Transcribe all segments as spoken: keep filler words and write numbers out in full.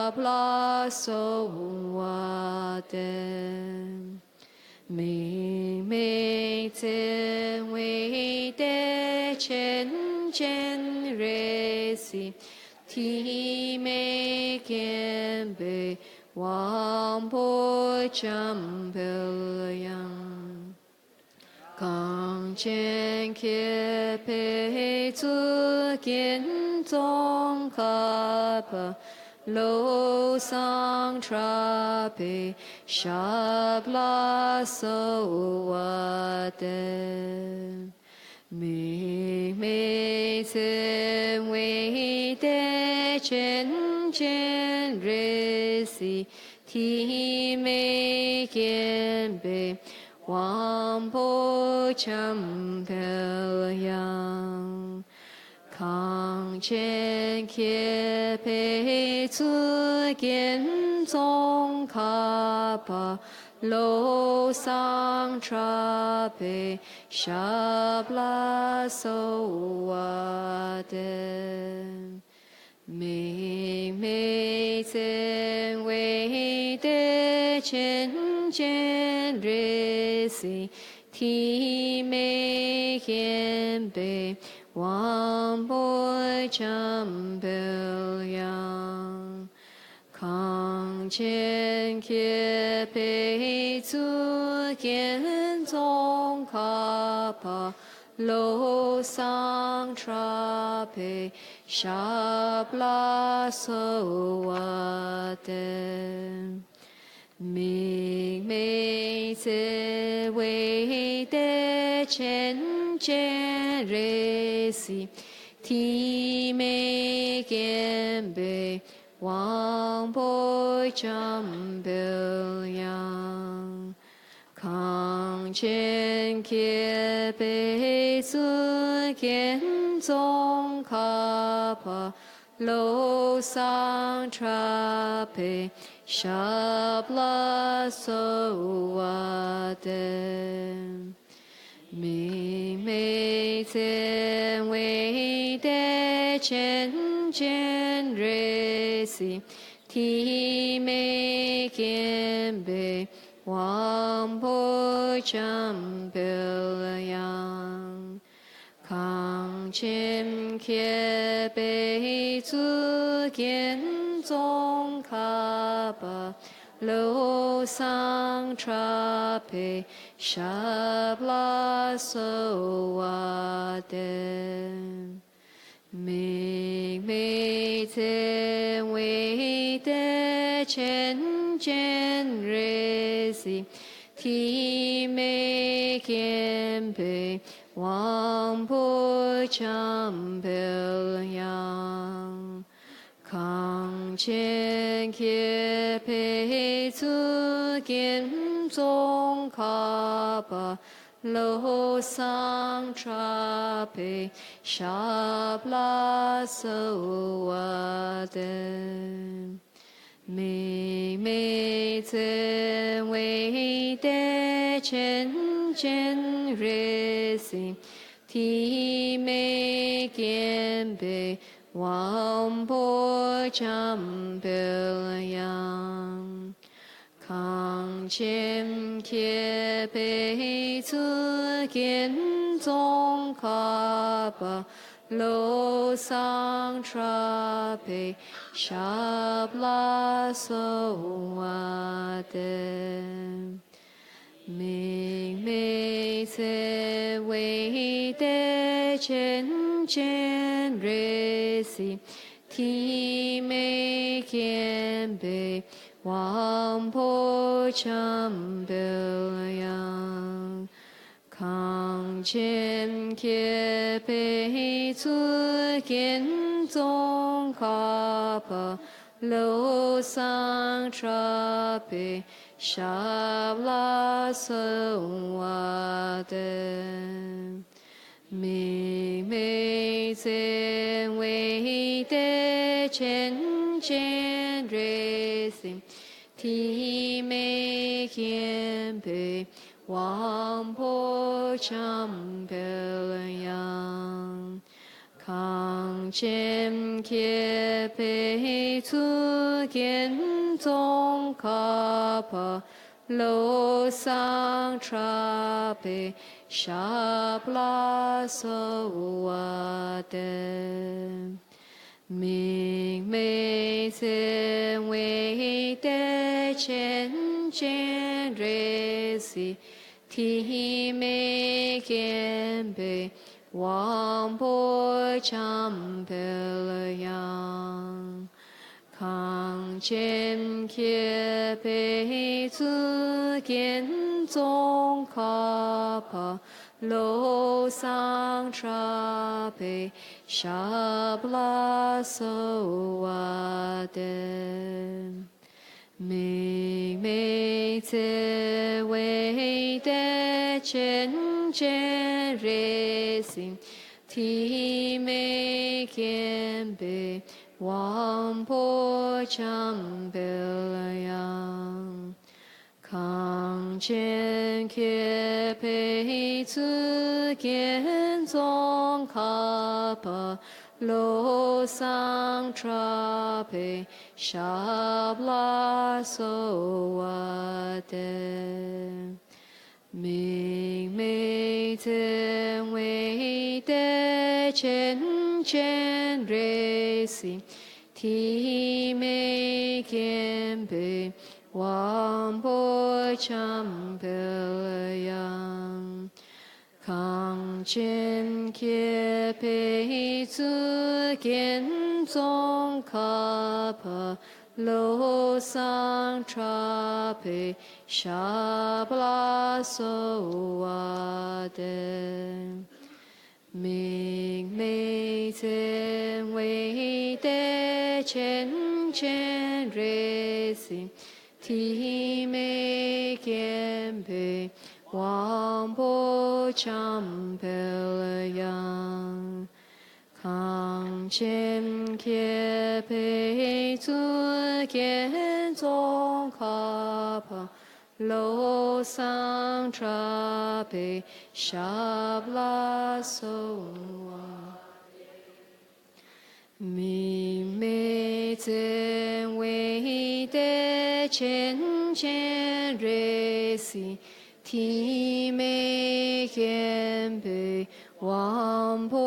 ཞབས་ལ་གསོལ་བ་འདེབས། དམིགས་མེད་བརྩེ་བའི་གཏེར་ཆེན་སྤྱན་རས་གཟིགས། མཐའ་མེད་མཁྱེན་པའི་དབང་པོ་འཇམ་དཔལ་དབྱངས། གངས་ཅན་མཁས་པའི་གཙུག་རྒྱན་ཙོང་ཁ་པ་ལོ་བསང་ཁྲ་བོའི་ཞབས་ལ་གསོལ་བ་འདེབས། དམིགས་མེད་བརྩེ་བའི་གཏེར་ཆེན་སྤྱན་རས་གཟིགས། མཐའ་མེད་མཁྱེན་པའི་དབང་པོ་འཇམ་དཔལ་དབྱངས། གངས་ཅན་མཁས་པའི་གཙུག་རྒྱན་ཙོང་ཁ་པ་ལོ་བསང་ཁྲ་བོའི་ཞབས་ལ་གསོལ་བ་འདེབས། དམིགས་མེད་བརྩེ་བའི་གཏེར་ཆེན་སྤྱན་རས་གཟིགས། མཐའ་མེད་མཁྱེན་པའི་དབང་པོ་འཇམ་དཔལ་དབྱངས། གངས་ཅན་མཁས་པའི་གཙུག་རྒྱན་ཙོང་ཁ་པ་ལོ་བསང་ཁྲ་བོའི་ཞབས་ལ་གསོལ་བ་འདེབས། དམིགས་མེད་བརྩེ་བའི་གཏེར་ཆེན་སྤྱན་རས་གཟིགས། མཐའ་མེད་མཁྱེན་པའི་དབང་པོ་འཇམ་དཔལ་དབྱངས། གངས་ཅན་མཁས་པའི་གཙུག་རྒྱན་ཙོང་ཁ་པ་ལོ་བསང་ཁྲ་བོའི་ཞབས་ལ་གསོལ་བ་འདེབས། དམིགས་མེད་བརྩེ་བའི་གཏེར་ཆེན་སྤྱན་རས་གཟིགས། མཐའ་མེད་མཁྱེན་པའི་དབང་པོ་འཇམ་དཔལ་དབྱངས། གངས་ཅན་མཁས་པའི་གཙུག་རྒྱན་ཙོང་ཁ་པ་ལོ་བསང་ཁྲ་བོའི་ཞབས་ལ་གསོལ་བ་འདེབས། དམིགས་མེད་བརྩེ་བའི་གཏེར་ཆེན་སྤྱན་རས་གཟིགས། མཐའ་མེད་མཁྱེན་པའི་དབང་པོ་འཇམ་དཔལ་དབྱངས། གངས་ཅན་མཁས་པའི་གཙུག་རྒྱན་ཙོང་ཁ་པ་ལོ་བསང་ཁྲ་བོའི་ཞབས་ལ་གསོལ་བ་འདེབས། དམིགས་མེད་བརྩེ་བའི་གཏེར་ཆེན་སྤྱན་རས་གཟིགས། མཐའ་མེད་མཁྱེན་པའི་དབང་པོ་འཇམ་དཔལ་དབྱངས། གངས་ཅན་མཁས་པའི་གཙུག་རྒྱན་ཙོང་ཁ་པ་ལོ་བསང་ཁྲ་བོའི་ཞབས་ལ་གསོལ་བ་འདེབས། དམིགས་མེད་བརྩེ་བའི་གཏེར་ཆེན་སྤྱན་རས་གཟིགས། མཐའ་མེད་མཁྱེན་པའི་དབང་པོ་འཇམ་དཔལ་དབྱངས། གངས་ཅན་མཁས་པའི་གཙུག་རྒྱན་ཙོང་ཁ་པ་ལོ་བསང་ཁྲ་བོའི་ཞབས་ལ་གསོལ་བ་འདེབས། དམིགས་མེད་བརྩེ་བའི་གཏེར་ཆེན་སྤྱན་རས་གཟིགས། མཐའ་མེད་མཁྱེན་པའི་དབང་པོ་འཇམ་དཔལ་དབྱངས། གངས་ཅན་མཁས་པའི་ཚུལ་རྒྱན་ཙོང་ཁ་པ་བློ་བཟང་གྲགས་པའི་ཞབས་ལ་གསོལ་བ་འདེབས། དམིགས་མེད་བརྩེ་བའི་གཏེར་ཆེན་སྤྱན་རས་གཟིགས། ཐིག་མེད་མཁྱེན་པའི་དབང་པོ་འཇམ་དཔལ་དབྱངས། གངས་ཅན་མཁས་པའི་ཚུལ་རྒྱན་ཙོང་ཁ་པ་བློ་བཟང་གྲགས་པའི་ཞབས་ལ་གསོལ་བ་འདེབས། དམིགས་མེད་བརྩེ་བའི་གཏེར་ཆེན་སྤྱན་རས་གཟིགས། ཐིག་མེད་མཁྱེན་པའི་དབང་པོ་འཇམ་དཔལ་དབྱངས། གངས་ཅན་མཁས་པའི་ཚུལ་རྒྱན་ཙོང་ཁ་པ་བློ་བཟང་གྲགས་པའི་ཞབས་ལ་གསོལ་བ་འདེབས། དམིགས་མེད་བརྩེ་བའི་གཏེར་ཆེན་སྤྱན་རས་གཟིགས། ཐིག་མེད་མཁྱེན་པའི་དབང་པོ་འཇམ་དཔལ་དབྱངས། གངས་ཅན་མཁས་པའི་ཚུལ་རྒྱན་ཙོང་ཁ་པ་བློ་བཟང་གྲགས་པའི་ཞབས་ལ་གསོལ་བ་འདེབས། དམིགས་མེད་བརྩེ་བའི་གཏེར་ཆེན་སྤྱན་རས་གཟིགས། ཐིག་མེད་མཁྱེན་པའི་དབང་པོ་འཇམ་དཔལ་དབྱངས། གངས་ཅན་མཁས་པའི་ཚུལ་རྒྱན་ཙོང་ཁ་པ་བློ་བཟང་གྲགས་པའི་ཞབས་ལ་གསོལ་བ། དམིགས་མེད་བརྩེ་བའི་གཏེར་ཆེན་སྤྱན་རས་གཟིགས། ཐིག་མེད་མཁྱེན་པའི་དབང་པོ་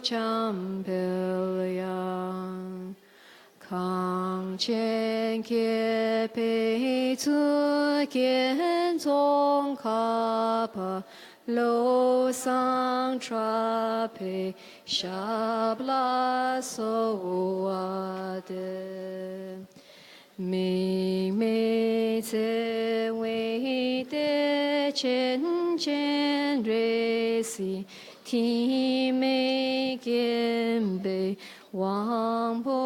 འཇམ་དཔལ་དབྱངས། གངས་ཅན་མཁས་པའི་ཚུལ་རྒྱན་ཙོང་ཁ་པ་བློ་བཟང་གྲགས་པའི་ཞབས་ལ་གསོལ་བ་འདེབས། དམིགས་མེད་བརྩེ་བའི་གཏེར་ཆེན་སྤྱན་རས་གཟིགས། ཐིག་མེད་མཁྱེན་པའི་དབང་པོ་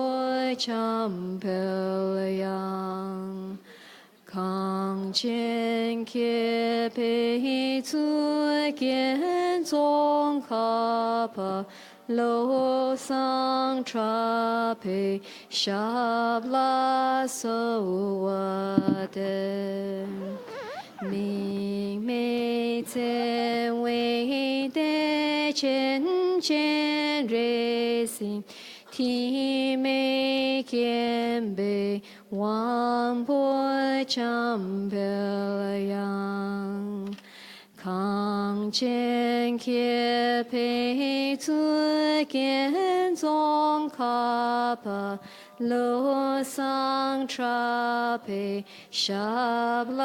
འཇམ་དཔལ་དབྱངས། གངས་ཅན་མཁས་པའི་ཚུལ་རྒྱན་ཙོང་ཁ་པ་བློ་བཟང་གྲགས་པའི་ཞབས་ལ་གསོལ་བ་འདེབས། དམིགས་མེད་བརྩེ་བའི་གཏེར་ཆེན་སྤྱན་རས་གཟིགས། ཐིག་མེད་མཁྱེན་པའི་དབང་པོ་འཇམ་དཔལ་དབྱངས། གངས་ཅན་མཁས་པའི་ཚུལ་རྒྱན་ཙོང་ཁ་པ་བློ་བཟང་གྲགས་པའི་ཞབས་ལ་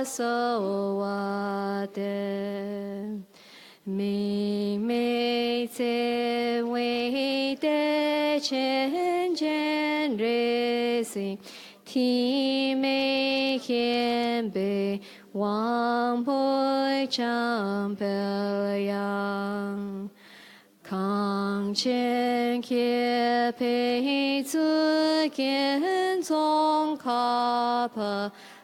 གསོལ་བ་འདེབས། དམིགས་མེད་བརྩེ་བའི་གཏེར་ཆེན་སྤྱན་རས་གཟིགས། ཐིག་མེད་མཁྱེན་པའི་དབང་པོ་འཇམ་དཔལ་དབྱངས། གངས་ཅན་མཁས་པའི་ཚུལ་རྒྱན་ཙོང་ཁ་པ་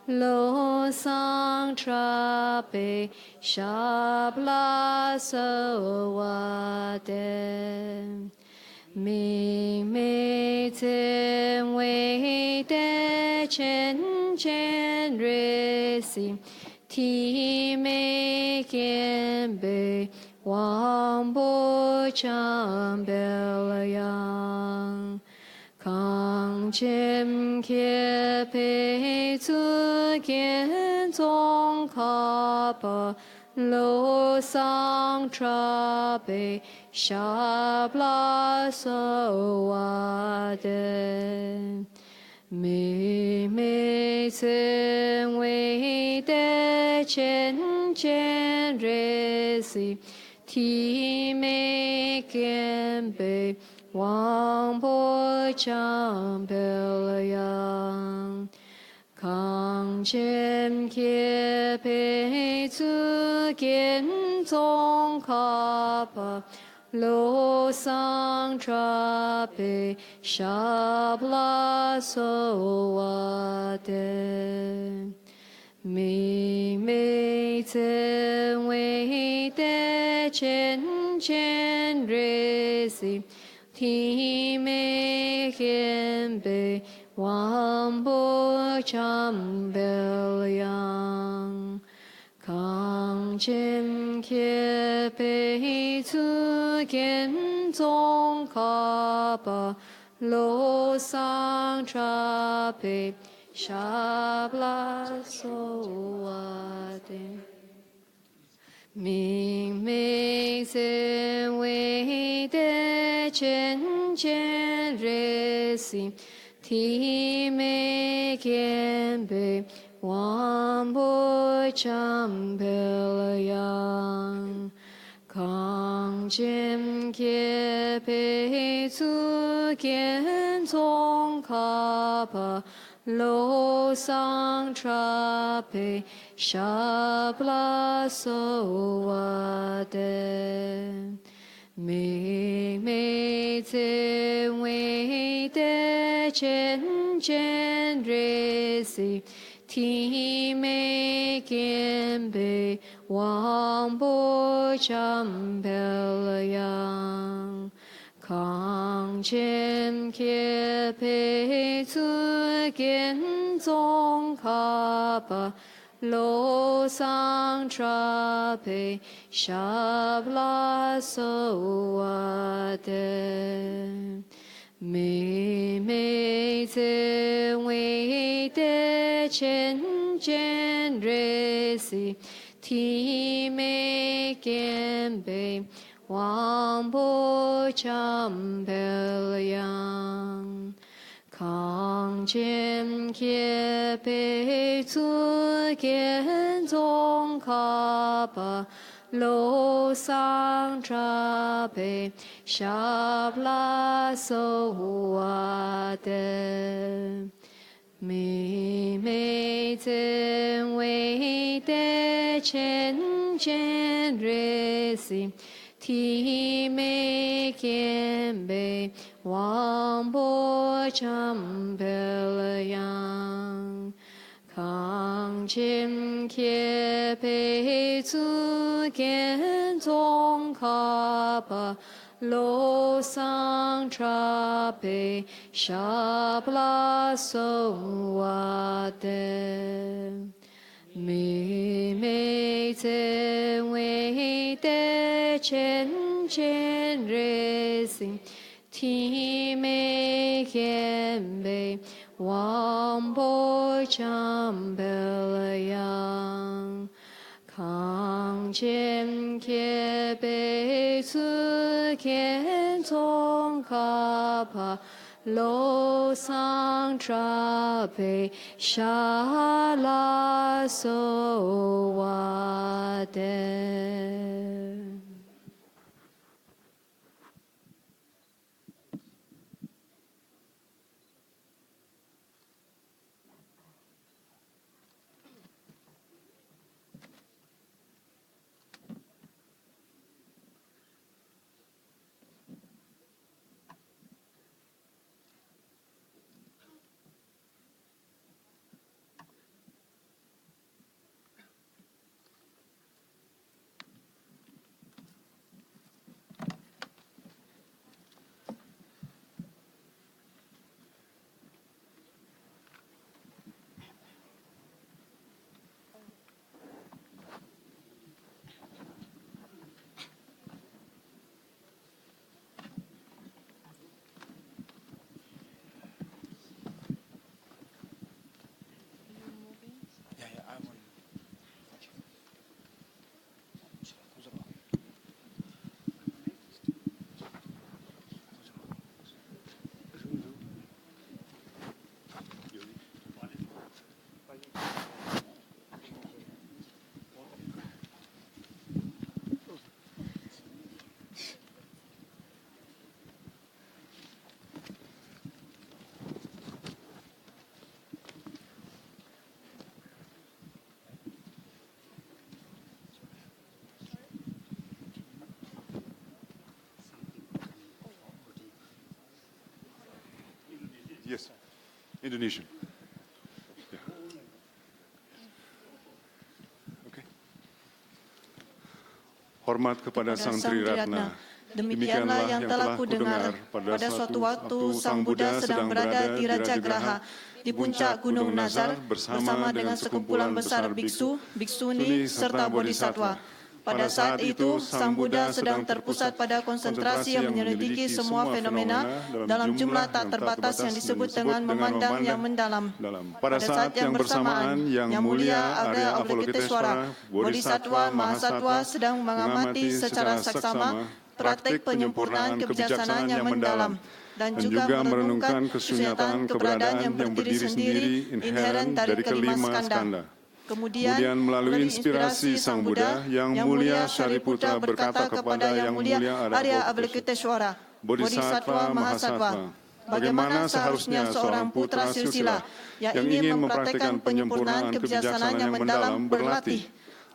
བློ་བཟང་གྲགས་པའི་ཞབས་ལ་གསོལ་བ་འདེབས། དམིགས་མེད་བརྩེ་བའི་གཏེར་ཆེན་སྤྱན་རས་གཟིགས། ཐིག་མེད་མཁྱེན་པའི་ དབང་པོ་འཇམ་དཔལ་དབྱངས། གངས་ཅན་མཁས་པའི་གཙུག་རྒྱན་ཙོང་ཁ་པ་བློ་བཟང་གྲགས་པའི་ཞབས་ལ་གསོལ་བ་འདེབས། དམིགས་མེད་བརྩེ་བའི་གཏེར་ཆེན་སྤྱན་རས་གཟིགས། ཐིག་མེད་མཁྱེན་པའི་དབང་པོ་འཇམ་དཔལ་དབྱངས། གངས་ཅན་མཁས་པའི་གཙུག་རྒྱན་ཙོང་ཁ་པ་བློ་བཟང་གྲགས་པའི་ཞབས་ལ་གསོལ་བ་འདེབས། དམིགས་མེད་བརྩེ་བའི་གཏེར་ཆེན་སྤྱན་རས་གཟིགས། ཐིག་མེད་མཁྱེན་པའི་དབང་པོ་འཇམ་དཔལ་དབྱངས། གངས་ཅན་མཁས་པའི་གཙུག་རྒྱན་ཙོང་ཁ་པ་བློ་བཟང་གྲགས་པའི་ཞབས་ལ་གསོལ་བ་འདེབས། དམིགས་མེད་བརྩེ་བའི་གཏེར་ཆེན་སྤྱན་རས་གཟིགས། ཐིག་མེད་མཁྱེན་པའི་དབང་པོ་འཇམ་དཔལ་དབྱངས། གངས་ཅན་མཁས་པའི་གཙུག་རྒྱན་ཙོང་ཁ་པ་བློ་བཟང་གྲགས་པའི་ཞབས་ལ་གསོལ་བ་འདེབས། དམིགས་མེད་བརྩེ་བའི་གཏེར་ཆེན་སྤྱན་རས་གཟིགས། ཐིག་མེད་མཁྱེན་པའི་དབང་པོ་འཇམ་དཔལ་དབྱངས། གངས་ཅན་མཁས་པའི་གཙུག་རྒྱན་ཙོང་ཁ་པ་བློ་བཟང་གྲགས་པའི་ཞབས་ལ་གསོལ་བ་འདེབས། དམིགས་མེད་བརྩེ་བའི་གཏེར་ཆེན་སྤྱན་རས་གཟིགས། ཐིག་མེད་མཁྱེན་པའི་དབང་པོ་འཇམ་དཔལ་དབྱངས། གངས་ཅན་མཁས་པའི་གཙུག་རྒྱན་ཙོང་ཁ་པ་བློ་བཟང་གྲགས་པའི་ཞབས་ལ་གསོལ་བ་འདེབས། དམིགས་མེད་བརྩེ་བའི་གཏེར་ཆེན་སྤྱན་རས་གཟིགས། ཐིག་མེད་མཁྱེན་པའི་དབང་པོ་འཇམ་དཔལ་དབྱངས། གངས་ཅན་མཁས་པའི་གཙུག་རྒྱན་ཙོང་ཁ་པ་བློ་བཟང་གྲགས་པའི་ཞབས་ལ་གསོལ་བ་འདེབས། དམིགས་མེད་བརྩེ་བའི་གཏེར་ཆེན་སྤྱན་རས་གཟིགས། ཐིག་མེད་མཁྱེན་པའི་དབང་པོ་འཇམ་དཔལ་དབྱངས། གངས་ཅན་མཁས་པའི་གཙུག་རྒྱན་ཙོང་ཁ་པ་བློ་བཟང་གྲགས་པའི་ཞབས་ལ་གསོལ་བ་འདེབས། Yes, Indonesian. Yeah. Okay. Hormat kepada Sang Tri Ratna. Demikianlah yang telah kudengar. Pada suatu waktu, Sang Buddha sedang berada di Raja Graha, di puncak Gunung Nazar, bersama dengan sekumpulan besar biksu, biksuni, serta bodhisattva. Pada saat itu, Sang Buddha sedang terpusat pada konsentrasi yang menyelidiki semua fenomena dalam jumlah tak terbatas yang disebut dengan memandang yang mendalam. Pada saat yang bersamaan, Yang Mulia Arya Avalokiteshvara, Bodhisattva Mahasattva, sedang mengamati secara saksama praktik penyempurnaan kebijaksanaan yang mendalam dan juga merenungkan kesunyataan keberadaan yang berdiri sendiri inheren dari kelima skanda. Kemudian, melalui inspirasi Sang Buddha, Yang Mulia Syariputra berkata kepada Yang Mulia Arya Avalokiteshvara, Bodhisattva Mahasattva, bagaimana seharusnya seorang putra silsila yang ingin mempraktikkan penyempurnaan kebijaksanaan yang mendalam berlatih?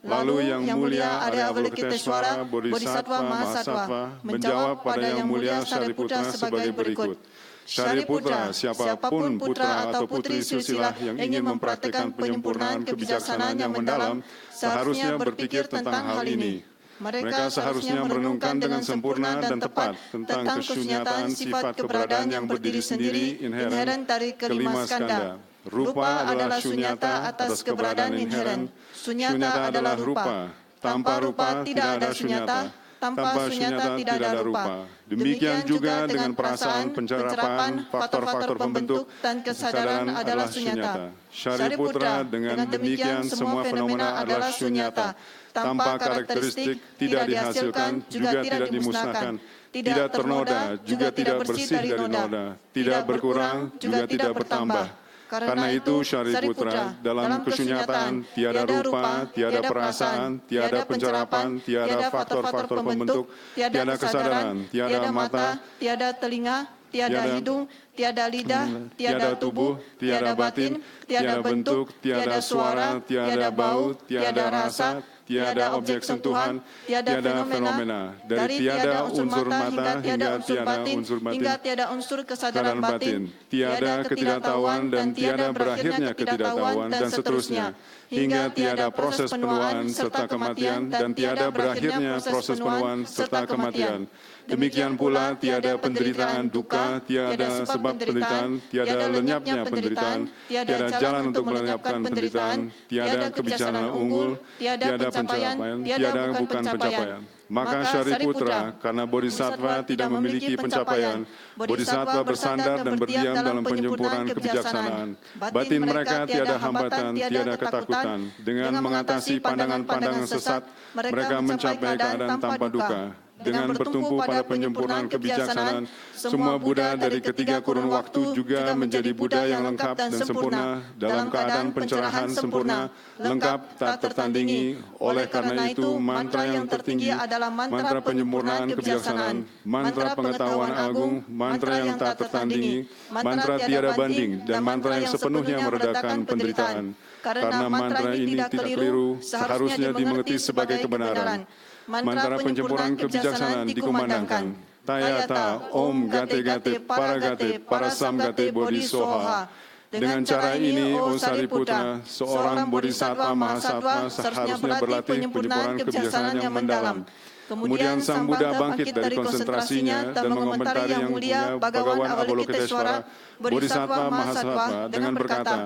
Lalu Yang Mulia Arya Avalokiteshvara, Bodhisattva Mahasattva, menjawab pada Yang Mulia Syariputra sebagai berikut. Syariputra, siapapun putra atau putri silsilah yang ingin mempraktikkan penyempurnaan kebijaksanaan yang mendalam, seharusnya berpikir tentang hal ini. Mereka seharusnya merenungkan dengan sempurna dan tepat tentang kesunyataan sifat keberadaan yang berdiri sendiri inheren dari kelima skanda. Rupa adalah sunyata atas keberadaan inheren. Sunyata adalah rupa. Tanpa rupa tidak ada sunyata. Tanpa sunyata tidak ada rupa. Demikian juga dengan perasaan, pencerapan, faktor-faktor pembentuk, dan kesadaran adalah sunyata. Syariputra, dengan demikian semua fenomena adalah sunyata. Tanpa karakteristik, tidak dihasilkan, juga tidak dimusnahkan. Tidak ternoda, juga tidak bersih dari noda. Tidak berkurang, juga tidak bertambah. Karena itu, Syariputra, dalam kesunyataan tiada rupa, tiada perasaan, tiada pencerapan, tiada faktor-faktor pembentuk, tiada kesadaran, tiada mata, tiada telinga, tiada hidung, tiada lidah, tiada tubuh, tiada batin, tiada bentuk, tiada suara, tiada bau, tiada rasa, tiada objek sentuhan, tiada fenomena, dari tiada unsur mata hingga tiada unsur batin, hingga tiada unsur kesadaran batin, tiada ketidaktahuan dan tiada berakhirnya ketidaktahuan, dan seterusnya, hingga tiada proses penuaan serta kematian dan tiada berakhirnya proses penuaan serta kematian. Demikian pula tiada penderitaan duka, tiada sebab penderitaan, tiada lenyapnya penderitaan, tiada jalan untuk melenyapkan penderitaan, tiada kebijaksanaan unggul, tiada pencapaian, tiada bukan pencapaian. Maka Syariputra, karena Bodhisattva tidak memiliki pencapaian, Bodhisattva bersandar dan berdiam dalam penyempurnaan kebijaksanaan. Batin mereka tiada hambatan, tiada ketakutan. Dengan mengatasi pandangan-pandangan sesat, mereka mencapai keadaan tanpa duka. Dengan bertumpu pada penyempurnaan kebijaksanaan, semua Buddha dari ketiga kurun waktu juga menjadi Buddha yang lengkap dan sempurna dalam keadaan pencerahan sempurna, lengkap, tak tertandingi. Oleh karena itu, mantra yang tertinggi adalah mantra penyempurnaan kebijaksanaan, mantra pengetahuan agung, mantra yang tak tertandingi, mantra tiada banding, dan mantra yang sepenuhnya meredakan penderitaan. Karena mantra ini tidak keliru, seharusnya dimengerti sebagai kebenaran. Mantra penyempurnaan kebijaksanaan dikumandangkan. Tayatha Om Gate Gate Paragate Parasamgate Bodhi Soha. Dengan cara ini, oh Sariputra, seorang Bodhisattva Mahasattva seharusnya berlatih penyempurnaan kebijaksanaan yang mendalam. Kemudian Sang Buddha bangkit dari konsentrasinya dan mengomentari Yang Mulia Bhagawan Avalokiteshvara, Bodhisattva Mahasattva, dengan berkata,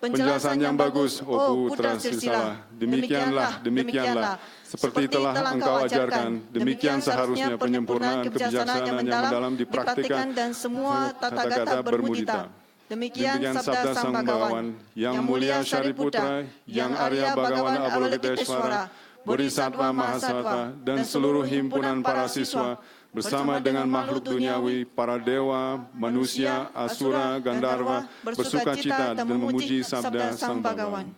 penjelasan yang bagus, oh putra silsilah. Demikianlah, demikianlah. Seperti telah engkau ajarkan, demikian seharusnya penyempurnaan kebijaksanaan yang mendalam dipraktikkan dan semua Tathagata bermudita. Demikian sabda Sang Bhagawan. Yang Mulia Syariputra, Yang Arya Bhagawan Avalokiteshvara, Bodhisattva Mahasattva, dan seluruh himpunan para siswa bersama dengan makhluk duniawi, para dewa, manusia, asura, gandharva, bersukacita dan memuji sabda Sang Bhagawan.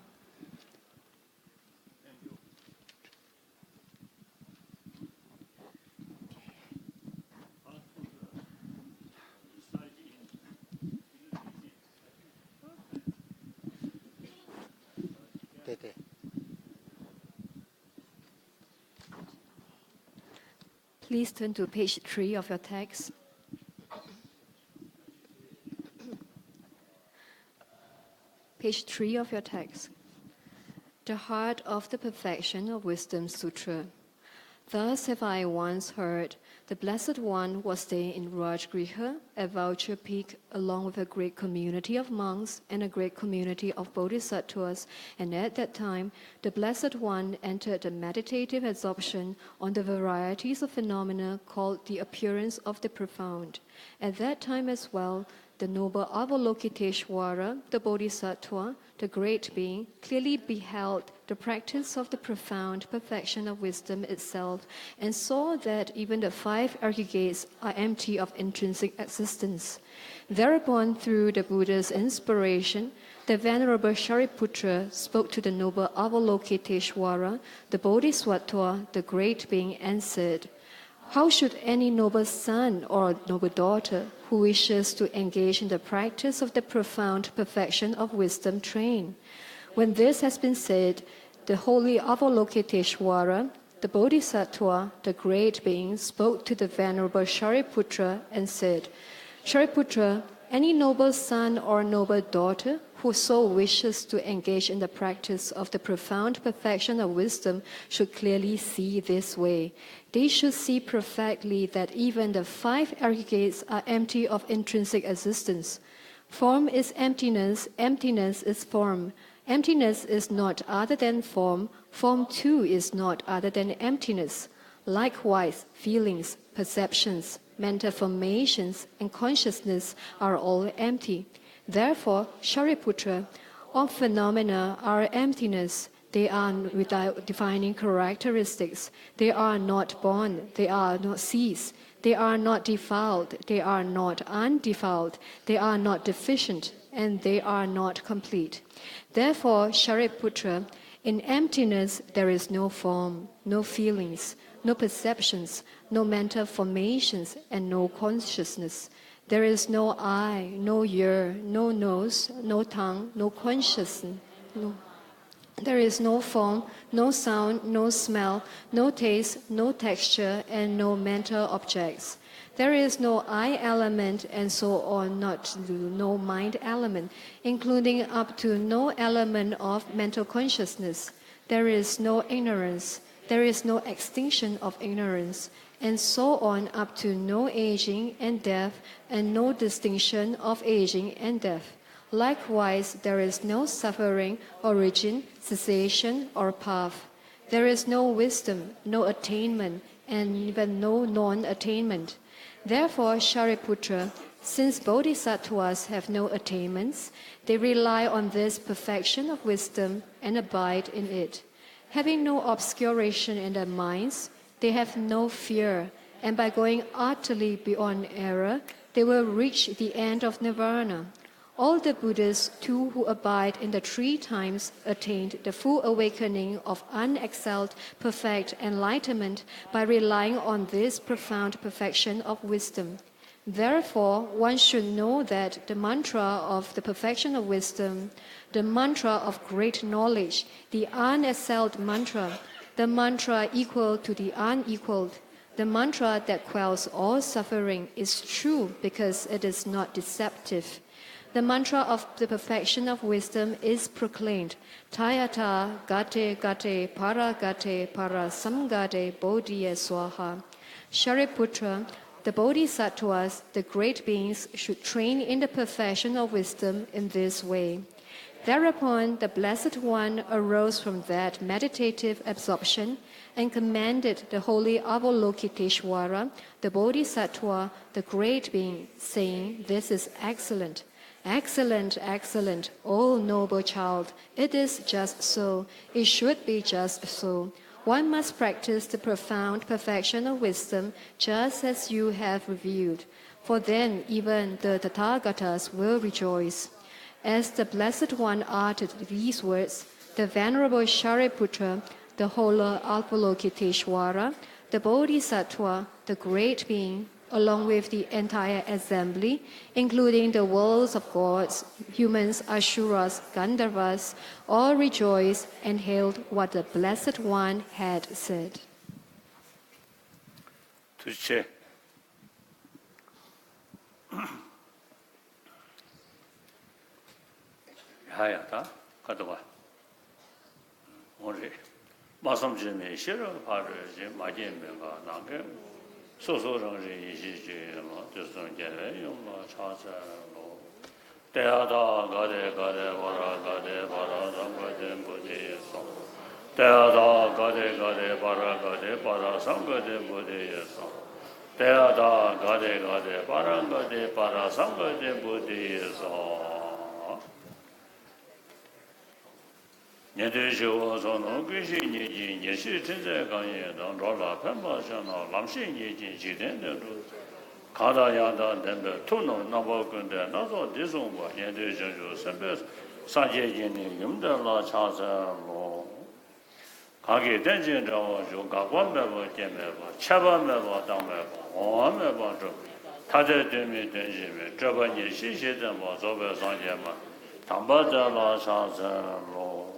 Please turn to page three of your text. Page three of your text. The Heart of the Perfection of Wisdom Sutra. Thus have I once heard the Blessed One was staying in Rajgriha, a vulture peak, along with a great community of monks and a great community of bodhisattvas, and at that time the Blessed One entered a meditative absorption on the varieties of phenomena called the appearance of the profound. At that time as well, the noble Avalokiteshvara, the Bodhisattva, the great being, clearly beheld the practice of the profound perfection of wisdom itself, and saw that even the five aggregates are empty of intrinsic existence. Thereupon, through the Buddha's inspiration, the Venerable Shariputra spoke to the noble Avalokiteshvara, the Bodhisattva, the great being, and said, "How should any noble son or noble daughter who wishes to engage in the practice of the profound perfection of wisdom train?" When this has been said, the holy Avalokiteshvara, the Bodhisattva, the great being, spoke to the Venerable Shariputra and said, "Shariputra, any noble son or noble daughter who so wishes to engage in the practice of the profound perfection of wisdom should clearly see this way. They should see perfectly that even the five aggregates are empty of intrinsic existence. Form is emptiness, emptiness is form. Emptiness is not other than form, form too is not other than emptiness. Likewise, feelings, perceptions, mental formations, and consciousness are all empty. Therefore, Shariputra, all phenomena are emptiness. They are without defining characteristics. They are not born. They are not cease. They are not defiled. They are not undefiled. They are not deficient. And they are not complete. Therefore, Shariputra, in emptiness there is no form, no feelings, no perceptions, no mental formations, and no consciousness. There is no eye, no ear, no nose, no tongue, no consciousness, no. There is no form, no sound, no smell, no taste, no texture, and no mental objects. There is no I element, and so on, not to no mind element, including up to no element of mental consciousness. There is no ignorance. There is no extinction of ignorance, and so on, up to no aging and death, and no distinction of aging and death. Likewise, there is no suffering, origin, cessation, or path. There is no wisdom, no attainment, and even no non-attainment. Therefore, Shariputra, since bodhisattvas have no attainments, they rely on this perfection of wisdom and abide in it. Having no obscuration in their minds, they have no fear, and by going utterly beyond error, they will reach the end of nirvana. All the Buddhas too who abide in the three times attained the full awakening of unexcelled, perfect enlightenment by relying on this profound perfection of wisdom. Therefore, one should know that the mantra of the perfection of wisdom, the mantra of great knowledge, the unexcelled mantra, the mantra equal to the unequaled, the mantra that quells all suffering is true because it is not deceptive. The mantra of the perfection of wisdom is proclaimed, Tayatha gate gate paragate parasamgate bodhiye swaha. Shariputra, the bodhisattvas, the great beings, should train in the perfection of wisdom in this way. Thereupon the Blessed One arose from that meditative absorption and commended the holy Avalokiteshvara, the bodhisattva, the great being, saying, "This is excellent. Excellent, excellent, O noble child, it is just so, it should be just so. One must practice the profound perfection of wisdom just as you have revealed, for then even the Tathagatas will rejoice." As the Blessed One uttered these words, the Venerable Shariputra, the holy Avalokiteshvara, the Bodhisattva, the great being, along with the entire assembly, including the worlds of gods, humans, asuras, gandharvas, all rejoiced and hailed what the Blessed One had said. ཐུགས་རྗེ་ཆེ། ད་ཡང་ད་ཁ་ཏུ་བ། འོང་རེད། སྨྲ་བསམ་བརྗོད་མེད་ཤེས་རབ་ཕ་རོལ་ཕྱིན། མ་སྐྱེས་མི་འགག་ནམ་མཁའི་མཐའ། སོ་སོ་རང་རིག་ཡེ་ཤེས་སྤྱོད་ཡུལ་ལ། དུས་གསུམ་རྒྱལ་བའི་ཡུམ་ལ་ཕྱག་འཚལ་ལོ། ཏདྱ་ཐཱ། ག་ཏེ་ག་ཏེ་པཱ་ར་ག་ཏེ་པཱ་ར་སཾ་ག་ཏེ་བོ་དྷི་ཡེ་སྭཱ་ཧཱ། ཏདྱ་ཐཱ། ག་ཏེ་ག་ཏེ་པཱ་ར་ག་ཏེ་པཱ་ར་སཾ་ག་ཏེ་བོ་དྷི་ཡེ་སྭཱ་ཧཱ། ཏདྱ་ཐཱ། ག་ཏེ་ག་ཏེ་པཱ་ར་ག་ཏེ་པཱ་ར་སཾ་ག་ཏེ་བོ་དྷི་ཡེ་སྭཱ་ཧཱ། ཉན་ཐོས་ཞི་བ་ཚོགས་རྣམས་ཀུན་ཤེས་ཉིད་ཀྱིས། ཉེར་ཞི་ཁྲིད་མཛད་གང་ཡིན་དང་། འགྲོ་ལ་ཕན་པར་སྤྱོད་ན། ལམ་ཤེས་ཉིད་ཀྱིས་འཇིག་རྟེན་དོན་སྒྲུབ་མཛད། གང་དང་ཡང་དག་ལྡན་པའི་ཐུབ་རྣམས། རྣམ་པ་ཀུན་ལྡན་སྣ་ཚོགས་འདི་གསུངས་པ། ཉན་ཐོས་བྱང་ཆུབ་སེམས་དཔའི་སངས་རྒྱས་ཀྱི་ནི་ཡུམ་དེ་ལ་ཕྱག་འཚལ་ལོ། གང་གིས་རྟེན་ཅིང་འབྲེལ་བར་འབྱུང་། འགག་པ་མེད་པ་སྐྱེ་མེད་པ། ཆད་པ་མེད་པ་རྟག་མེད་པ། འོང་བ་མེད་པ་འགྲོ་མེད་པ། ཐ་དད་དོན་མིན་དོན་གཅིག་མིན། སྤྲོས་པ་ཉེར་ཞི་ཞི་བསྟན་པ། རྫོགས་པའི་སངས་རྒྱས་མ་དམ་པ་དེ་ལ་ཕྱག་འཚལ་ལོ།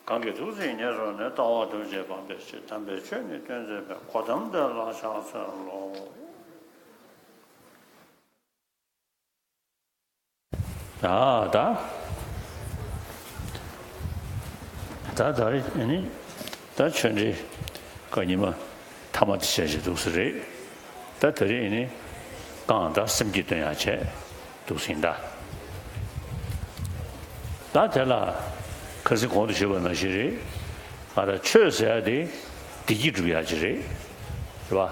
གང་གིས་ཐུགས་བརྩེ་ཉེར་བཟུང་ནས། ལྟ་བ་ཐམས་ཅད་སྤང་བའི་ཕྱིར། དམ་པའི་ཆོས་ནི་སྟོན་མཛད་པའི། གོ་ཏམ་དེ་ལ་ཕྱག་འཚལ་ལོ། ད་ད་ད་ད་རེ་ཨ་ནི་ད་ཆོས་འབྲེལ་ཀ་ཉི་མ་ཐ་མ་དེ་བྱས་བྱས་འདུག་ས་རེད། ད་ད་རེ་ཨ་ནི་རྐང་ད་སེམས་ཀྱི་དོན་ཡང་བྱས་འདུག་ཟིན་ད། ད་དེ་ལ་ཁ་སང་གོང་དུ་ཞུས་པ་ནང་བཞིན་རེད། ང་ད་ཆོས་ཟེར་ཡ་དེ་བདེ་སྐྱིད་སྒྲུབ་ཡ་ཅིག་རེད། རེད་པ།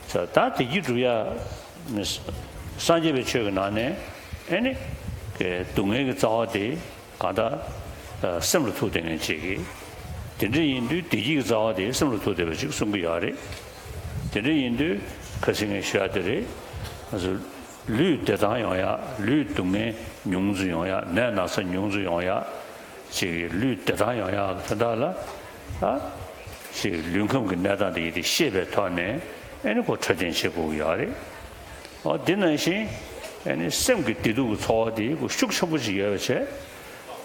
ད་ད་བདེ་སྐྱིད་སྒྲུབ་ཡ། སངས་རྒྱས་པའི་ཆོས་ཀྱི་ནང་ནས་ཨེ་ནི་སྡུག་བསྔལ་གྱི་རྩ་བ་དེ་གང་ལྟར་སེམས་ལ་ཐུག་བསྡད་མཁན་ཅིག་གིས། དེ་འདྲ་ཡིན་དུས་བདེ་སྐྱིད་ཀྱི་རྩ་བ་དེ་སེམས་ལ་ཐུག་བསྡད་པ་ཅིག་གསུང་གི་ཡོད་རེད། དེ་འདྲ་ཡིན་དུས་ཁ་སང་ངས་ཞུ་ཡ་དེ་རེད། ང་ཚོ་ལུས་བདེ་ཐང་ཡོང་ཡ། ལུས་སྡུག་བསྔལ་ཉུང་ཙམ་ཡོང་ཡ། ནད་ན་ཚ་ཉུང་ཙམ་ཡོང་ཡ། ཅིག་གིས་ལུས་བདེ་ཐང་ཡོང་ཡག་གི་དོན་དག་ལ། ཨ། ཅིག་ལུས་ཁམས་ཀྱི་གནས་སྟངས་དེ་ཡིན་དེ་ཤེས་པའི་ཐོག་ནས་ཨེ་ནི་ཁོ་འཕྲོད་བསྟེན་བྱེད་དགོས་ཀྱི་ཡོད་རེད། འོ་དེ་ནང་བཞིན་ཨེ་ནི་སེམས་ཀྱི་བདེ་སྡུག་གི་ཚོར་བ་དེ་ཁོ་ཤུགས་ཆེན་པོ་ཞིག་ཡོད་པ་བྱས།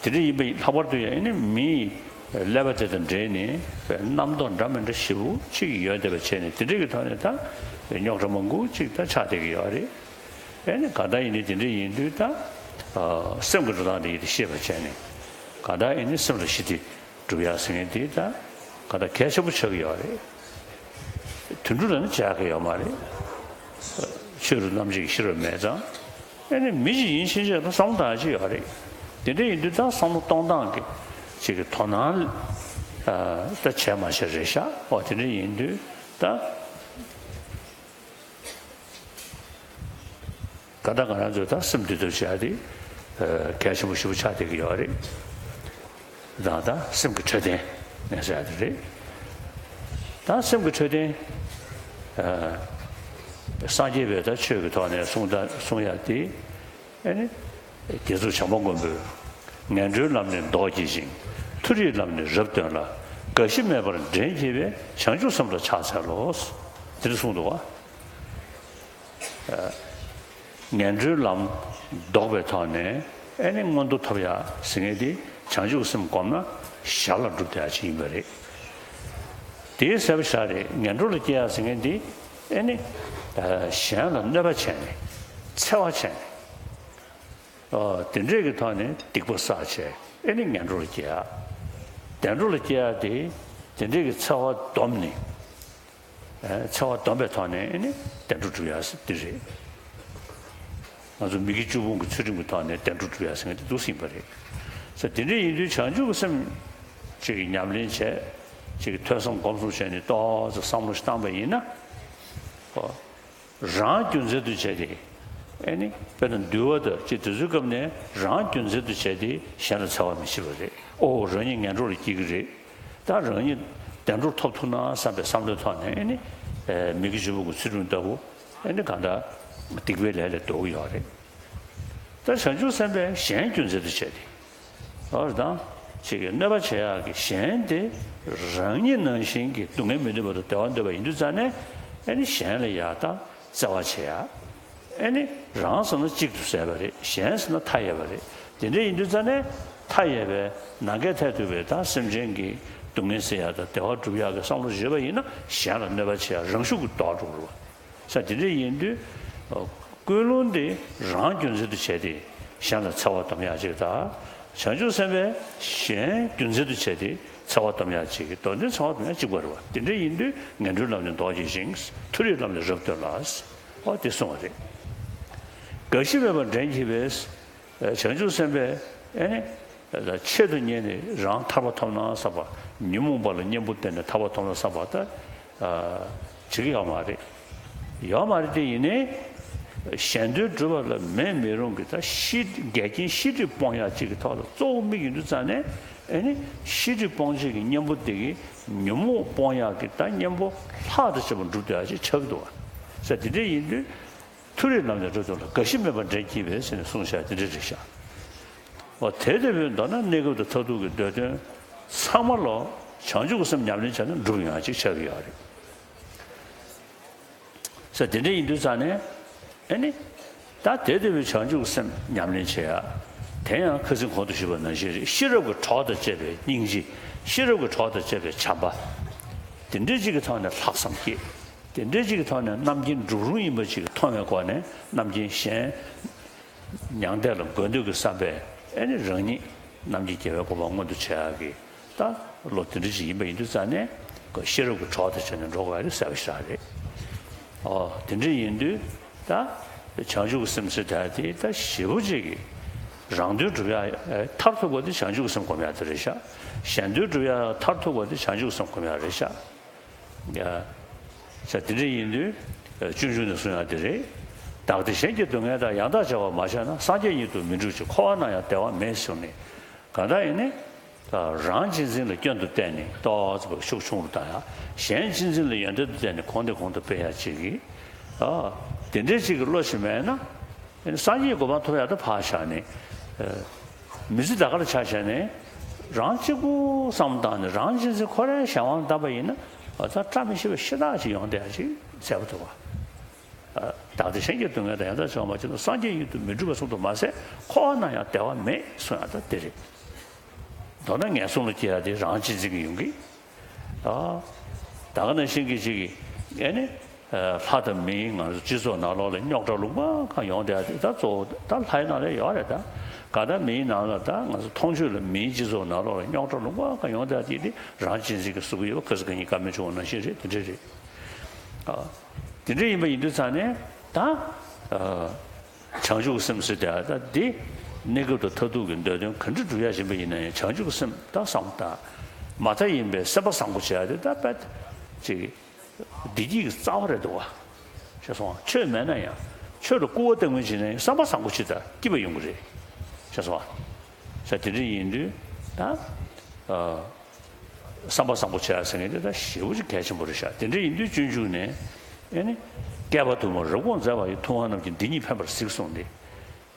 དེ་འདྲ་ཡིན་པ་ལྷག་པར་དུ་ཡང་ཨེ་ནི་མིའི་ཀླད་པ་དེ་དང་འབྲེལ་ནས་རྣམ་རྟོག་འདྲ་མི་འདྲ་ཞེ་པོ་ཅིག་ཡོད་བསྡད་པ་བྱས་ནས། དེ་འདྲ་གི་ཐོག་ནས་ད་རྙོག་དྲ་མང་པོ་ཅིག་ད་ཆགས་བསྡད་ཀྱི་ཡོད་རེད། ཨེ་ནི་ག་ད་ཡིན་ནི་དེ་འདྲ་ཡིན་དུས་ད། ཨ། སེམས་ཀྱི་འགྲོ་སྟངས་དེ་ཡིན་དེ་ཤེས་པ་བྱས་ནས། ག་ད་ཨེ་ནི་སེམས་ལ་ཞི་བདེ་སྒྲུབ་ཡག་ཟེར་མཁན་དེ་ད་ག་ད་གལ་ཆེན་པོ་ཆགས་ཀྱི་ཡོད་རེད། དུད་འགྲོ་ལ་ནི་བྱ་གི་ཡོད་མ་རེད། ཆོས་རུ་རྣམ་འབྱེད་ཀྱི་ཤེས་རབ་མེད་ཙང་། ཨེ་ནི་མི་ཞིག་ཡིན་ཕྱིན་ཆད་ད་བསམ་བློ་གཏོང་ཡག་ཅིག་ཡོད་རེད། དེ་འདྲ་ཡིན་དུས་ད་བསམ་བློ་གཏོང་སྟངས་ཀྱི་ཅིག་གི་དོ་སྣང་ད་བྱས་མ་བྱས་རེད་ཤག་འོ་དེ་འདྲ་ཡིན་དུས་ད། ག་ད་ང་རང་ཚོས་ད་སེམས་བདེ་ཐབས་བྱེད་ཡ་དེ་གལ་ཆེན་པོ་ཞེ་པོ་ཆགས་བསྡད་ཀྱི་ཡོད་རེད། ད་ད་སེམས་ཀྱི་འཕྲོད་བསྟེན་ནས་ཟེར་ཡ་དེ་རེད། ད་སེམས་ཀྱི་འཕྲོད་བསྟེན། སངས་རྒྱས་པའི་ད་ཆོས་ཀྱི་ཐོག་ནས་གསུང་ད་གསུང་ཡ་དེ། ཨེ་ནི། རྒྱལ་ཚབ་བྱམས་པ་མགོན་པོས། ངན་འགྲོའི་ལམ་ནི་ལྡོག་བགྱིད་ཅིང་། མཐོ་རིས་ལམ་ནི་རབ་སྟོན་ལ། རྒ་ཤི་མེད་པར་འདྲེན་བགྱིད་པའི། བྱང་ཆུབ་སེམས་ལ་ཕྱག་འཚལ་ལོ། དེ་འདྲ་གསུངས་འདུག་བ། ངན་འགྲོའི་ལམ་ལྡོག་པའི་ཐོག་ནས་ཨེ་ནི་མངོན་མཐོ་ཐོབ་ཡ་ཟེར་མཁན་དེ་བྱང་ཆུབ་སེམས་བསྒོམས་ན་ཞར་ལ་འགྲུབ་བསྡད་ཡ་ཅིག་ཡིན་པ་རེད། དེའི་ཟེར་བ་ཞར་རེད། ངན་འགྲོ་ལ་སྐྱེ་ཡ་ཟེར་མཁན་དེ་ཨེ་ནི་གཞན་ལ་གནོད་པ་བྱས་ནས་འཚེ་བ་བྱས་ནས། ཨ། དེ་འདྲས་ཀྱི་ཐོག་ནས་སྡིག་པ་བསགས་བྱས་ཨེ་ནི་ངན་འགྲོ་ལ་སྐྱེ་ཡ། བདེ་འགྲོ་ལ་སྐྱེ་ཡ་དེ་དེ་འདྲས་ཀྱི་འཚེ་བ་སྡོམ་ནས། ཨ། འཚེ་བ་སྡོམ་པའི་ཐོག་ནས་ཨེ་ནི་བདེ་འགྲོ་སྒྲུབ་ཡ་ཟེར་དེ་རེད། ང་ཚོ་མི་དགེ་བཅུ་སྤོང་གི་ཚུལ་ཁྲིམས་ཀྱི་ཐོག་ནས་བདེ་འགྲོ་སྒྲུབ་ཡ་ཟེར་མཁན་དེ་འདུག་ཟིན་པ་རེད། ས་དེ་འདྲས་ཡིན་དུས་བྱང་ཆུབ་ཀྱི་སེམས་ཅིག་གི་ཉམས་ལེན་བྱས། ཅིག་གི་ཐོས་བསམ་སྒོམ་གསུམ་བྱས་ནས་ཏོག་ཙམ་བསམ་བློ་ཞིག་བཏང་པ་ཡིན་ན། ཨོ། རང་རྒྱུ་མཚན་དུ་བྱས་ཏེ། ཨེ་ནི་དཔེར་ན་འདུལ་བ་དང་ཅིག་དེ་ཚོའི་སྐབས་ནས་རང་རྒྱུ་མཚན་དུ་བྱས་ཏེ་གཞན་ལ་འཚེ་བ་མི་བྱེད་པ་རེད། ཨོ་རང་ཉིད་ངན་འགྲོ་ལ་སྐྱེ་གི་རེད། ད་རང་ཉིད་བདེ་འགྲོ་ཐོབ་ཐུབ་ན་བསམ་པའི་བསམ་བློའི་ཐོག་ནས་ཨེ་ནི་མི་དགེ་བཅུ་སྤོང་གི་ཚུལ་ཁྲིམས་ལྟ་བུ་ཨེ་ནི་གང་ལྟར་སྡིག་པའི་ལས་ལས་ལྡོག་གི་ཡོད་རེད། ད་བྱང་ཆུབ་སེམས་དཔས་གཞན་རྒྱུ་མཚན་དུ་བྱས་ཏེ། འོ་རེད་དང་། ཅིག་གིས་གནོད་པ་བྱེད་ཡག་གི་གཞན་དེ་རང་ཉིད་ནང་བཞིན་གྱི་སྡུག་བསྔལ་མི་འདོད་པ་དང་བདེ་བ་འདོད་པ་ཡིན་དུས་ཙང་ནས་ཨེ་ནི་གཞན་ལ་ཡ་ད་བརྩེ་བ་བྱེད་ཡག་ཨེ་ནི་རང་ཟེར་ན་གཅིག་ཏུ་ཟད་པ་རེད། གཞན་ཟེར་ན་མཐའ་ཡས་པ་རེད། དེ་འདྲ་ཡིན་དུས་ཙང་ནས་མཐའ་ཡས་པའི་ནམ་མཁའི་མཐས་གཏུགས་པའི་ད་སེམས་ཅན་གྱི་སྡུག་བསྔལ་སེལ་ཡག་དང་བདེ་བ་སྒྲུབ་ཡག་གི་བསམ་བློ་བྱེད་པ་ཡིན་ན་གཞན་ལ་གནོད་པ་བྱེད་ཡག་རང་ཤུགས་ཀྱིས་ལྡོག་འགྲོ་གི་རེད་བ། ས་དེ་འདྲ་ཡིན་དུས། ཀུན་སློང་དེ་རང་རྒྱུ་མཚན་དུ་བྱས་ཏེ། གཞན་ལ་འཚེ་བ་སྡོམ་ཡག་ཅིག་དང་། བྱང་ཆུབ་སེམས་དཔས་གཞན་རྒྱུ་མཚན་དུ་བྱས་ཏེ་འཚེ་བ་སྡོམ་ཡག་ཅིག་གི་དོན་དེ་འཚེ་བ་སྡོམ་ཡག་གཅིག་པ་རེད་བ། དེ་འདྲ་ཡིན་དུས་ངན་འགྲོའི་ལམ་ནི་ཟློག་བགྱིད་ཅིང་། མཐོ་རིས་ལམ་ནི་རབ་སྟོན་ལ། འོ་དེ་གསུངས་པ་རེད། རྒ་ཤི་མེད་པར་འདྲེན་བགྱིད་པས། བྱང་ཆུབ་སེམས་དཔས་ཨེ་ནི། ཆེད་དུ་གཉེར་ནས་རང་ཐར་པ་ཐོབ་ན་བསམ་པ། ཉོན་མོངས་པ་ལ་གཉེན་པོ་བསྟེན་ནས་ཐར་པ་ཐོབ་ན་བསམ་པ་ད། བྱེད་ཀྱི་ཡོད་མ་རེད། ཡོད་མ་རེད་དེ་ཡིན་ནའི། གཞན་དོན་སྒྲུབ་པ་ལ་མེད་མི་རུང་གི་ད་ཤེས། འགལ་རྐྱེན་ཤེས་སྒྲིབ་སྤོང་ཡག་ཅིག་གི་ཐོག་ལ་གཙོ་བོ་དམིགས་ཡོང་དུས་ཙང་ནས། ཨེ་ནི། ཤེས་སྒྲིབ་སྤོང་བྱེད་ཀྱི་གཉེན་པོ་དེ་གི་ཉོན་མོངས་སྤོང་ཡག་གི་ད་གཉེན་པོ་ལྷག་ཏུ་ཆེ་བ་སྒྲུབ་སྡོད་ཡག་ཅིག་ཆགས་ཀྱི་འདུག་བ། ས་དེ་འདྲ་ཡིན་དུས། མཐོ་རིས་ལམ་ནི་རབ་སྟོན་ལ། རྒ་ཤི་མེད་པར་འདྲེན་བགྱིད་པས་ཟེར་ནས་གསུངས་བཞག་དེ་འདྲ་རེད་ཤག་འོ་དེ་ལྟ་བུའི་མདོར་ན་གནས་སྐབས་དང་མཐར་ཐུག་གི་འདོད་དོན་ཚང་མ་ལོ་བྱང་ཆུབ་ཀྱི་སེམས་ཉམས་ལེན་བྱས་ན་འགྲུབ་ཡོང་ཡག་ཅིག་ཆགས་ཀྱི་ཡོད་རེད། ས་དེ་འདྲ་ཡིན་དུས་ཙང་ནས་ཨེ་ནི། ད་དེ་ལྟ་བུའི་བྱང་ཆུབ་ཀྱི་སེམས་ཉམས་ལེན་བྱེད་ཡག་དེ་ཡང་ཁ་སང་གོང་དུ་ཞུས་པ་ནང་བཞིན་རེད། ཤེས་རབ་ཀྱི་གྲོགས་དང་བཅས་པའི་སྙིང་རྗེ། ཤེས་རབ་ཀྱི་གྲོགས་དང་བཅས་པའི་བྱམས་པ། དེ་འདྲ་ཅིག་གི་ཐོག་ནས་ལྷག་བསམ་བསྐྱེད། དེ་འདྲ་ཅིག་གི་ཐོག་ནས་རྣམ་མཁྱེན་འགྲུབ་རུང་ཡིན་པ་ཅིག་མཐོང་བའི་སྒོ་ནས་རྣམ་མཁྱེན་གཞན་མྱང་འདས་ལ་འགོད་འདོད་ཀྱི་བསམ་པས་ཨེ་ནི་རང་ཉིད་རྣམ་མཁྱེན་རྒྱལ་བའི་གོ་འཕང་མངོན་དུ་བྱེད་ཡག་གི་ད་བློ་དེ་འདྲ་ཅིག་ཡིན་པ་ཡིན་དུས་ཙང་ནས་ཤེས་རབ་ཀྱི་གྲོགས་དང་བཅས་ནས་འགྲོ་དགོས་ཡག་དེ་གསལ་པོ་ཞེ་དྲག་རེད། ཨོ་དེ་འདྲ་ཡིན་དུས་ད་བྱང་ཆུབ་ཀྱི་སེམས་ཟེར་ཡག་དེ་ད་ཞེ་པོ་ཅིག་གི་རང་དོན་སྒྲུབ་ཡག་མཐར་ཐུག་པ་དེ་བྱང་ཆུབ་ཀྱི་སེམས་སྒོམ་ཡག་དེ་རེད་ཤག་གཞན་དོན་སྒྲུབ་ཡག་མཐར་ཐུག་པ་དེ་བྱང་ཆུབ་ཀྱི་སེམས་སྒོམ་ཡག་རེད་ཤག་ཡ། ས་དེ་འདྲ་ཡིན་དུས། སྤྱོད་འཇུག་ནས་གསུང་ཡག་དེ་རེད། བདག་བདེ་གཞན་གྱི་སྡུག་བསྔལ་དང་། ཡང་དག་བྱ་བ་མ་བྱས་ན། སངས་རྒྱས་ཉིད་དུ་མི་འགྲུབ་ཅིང་། འཁོར་བ་ན་ཡང་བདེ་བ་མེད་གསུངས་ནས། གང་ལྟར་ཡིན་ནི། རང་གཅེས་འཛིན་ལ་སྐྱོན་དུ་བལྟས་ནས་ཏོག་ཙམ་ཤུགས་ཆུང་རུ་བཏང་ཡག་གཞན་གཅེས་འཛིན་ལ་ཡོན་ཏན་དུ་བལྟས་ནས་གོང་ནས་གོང་དུ་སྤེལ་ཡག་ཅིག་གིས། དེ་འདྲའི་ཅིག་གི་བློ་ཞིག་མེད་ན། སངས་རྒྱས་གོ་འཕང་ཐོབ་ཡག་ད་ཕར་བཞག་ནས། མི་ཚེ་ད་ག་རང་ཆ་བཞག་ནས། རང་གཅིག་པུ་བསམ་བློ་བཏང་ནས་རང་གཅེས་འཛིན་ཁོ་རའི་གཞན་དབང་བཏང་པ་ཡིན་ན། ད་བཀྲ་མི་ཤིས་པ་ཤ་སྟག་ཅིག་ཡོང་བསྡད་ཡག་ཅིག་གསལ་པོ་འདུག་བ། བདག་བདེ་གཞན་གྱི་སྡུག་བསྔལ་དང་། ཡང་དག་བྱ་བ་མ་བྱས་ན། སངས་རྒྱས་ཉིད་དུ་མི་འགྲུབ་པ་གསུངས་པ་མ་ཟད། འཁོར་བ་ན་ཡང་བདེ་བ་མེད་གསུངས་ཡག་ད་དེ་རེད། མདོར་ན་ངན་སོང་ལ་སྐྱེ་ཡག་དེ་རང་གཅེས་འཛིན་གྱིས་ཡོང་གི། ད་ག་ནང་བཞིན་གྱི་ཅིག་གིས་ཨེ་ནི། ལྷ་དང་མིའི་ང་ཚོ་སྤྱི་ཚོགས་ནང་ལོགས་ལ་རྙོག་དྲ་ལུང་པ་གང་ཡོང་བསྡད་ཡག་དེ་ད་གཙོ་བོ་ད་ལྷའི་ནང་ལ་ཡོད་རེད་ད། གང་ལྟར་མིའི་ནང་ལ་ད་ང་ཚོ་མཐོང་ཆོས་ལ་མིའི་སྤྱི་ཚོགས་ནང་ལོགས་ལ་རྙོག་དྲ་ལུང་པ་གང་ཡོང་བསྡད་ཡག་དེ་དེ་རང་གཅེས་འཛིན་གྱིས་བཟོ་གི་ཡོད་པ། ཁ་སང་ཁ་ཉིན་བཀའ་མོལ་བྱུང་བ་ནང་བཞིན་རེད། དེ་འདྲ་རེད། དེ་འདྲ་ཡིན་པ་ཡིན་དུས་ཙང་ནས་ད། བྱང་ཆུབ་ཀྱི་སེམས་ཟེར་དེ་ད་འདི་གནས་སྐབས་དང་མཐར་ཐུག་གི་འདོད་དོན་ག་འདྲ་སྒྲུབ་ཡག་ཡིན་པ་ཡིན་ན་ཡང་བྱང་ཆུབ་ཀྱི་སེམས་ད་བསམ་བློ་བཏང་། མ་མཐའ་ཡིན་པའི་སེམས་པ་བཟང་པོ་བྱེད་ཡག་དེ་ད་དཔེ་ཅིག་བདེ་སྐྱིད་ཀྱི་རྩ་བ་རེད་འདུག་བ། ཤེས་སོང་། ཆོས་མེད་ན་ཡང་ཆོས་ལ་སྐུར་བ་བཏང་མིན་བྱས་ན་ཡང་བསམ་པ་བཟང་པོ་ཅིག་དང་སྐྱིད་པ་ཡོང་གི་རེད། ཤེས་སོང་། ས་དེ་འདྲ་ཡིན་དུས་ད། བསམ་པ་བཟང་པོ་བྱེད་ཡག་ཟེར་མཁན་དེ་ད་ཞེ་པོ་ཅིག་གལ་ཆེན་པོ་རེད་ཤག་དེ་འདྲ་ཡིན་དུས་སྤྱོད་འཇུག་ནས་ཨེ་ནི། བསྐལ་པ་དུ་མར་རབ་དགོངས་མཛད་པ་ཡི། ཐུབ་དབང་རྣམས་ཀྱིས་འདི་ཉིད་ཕན་པར་གཟིགས་གསུངས་ཏེ།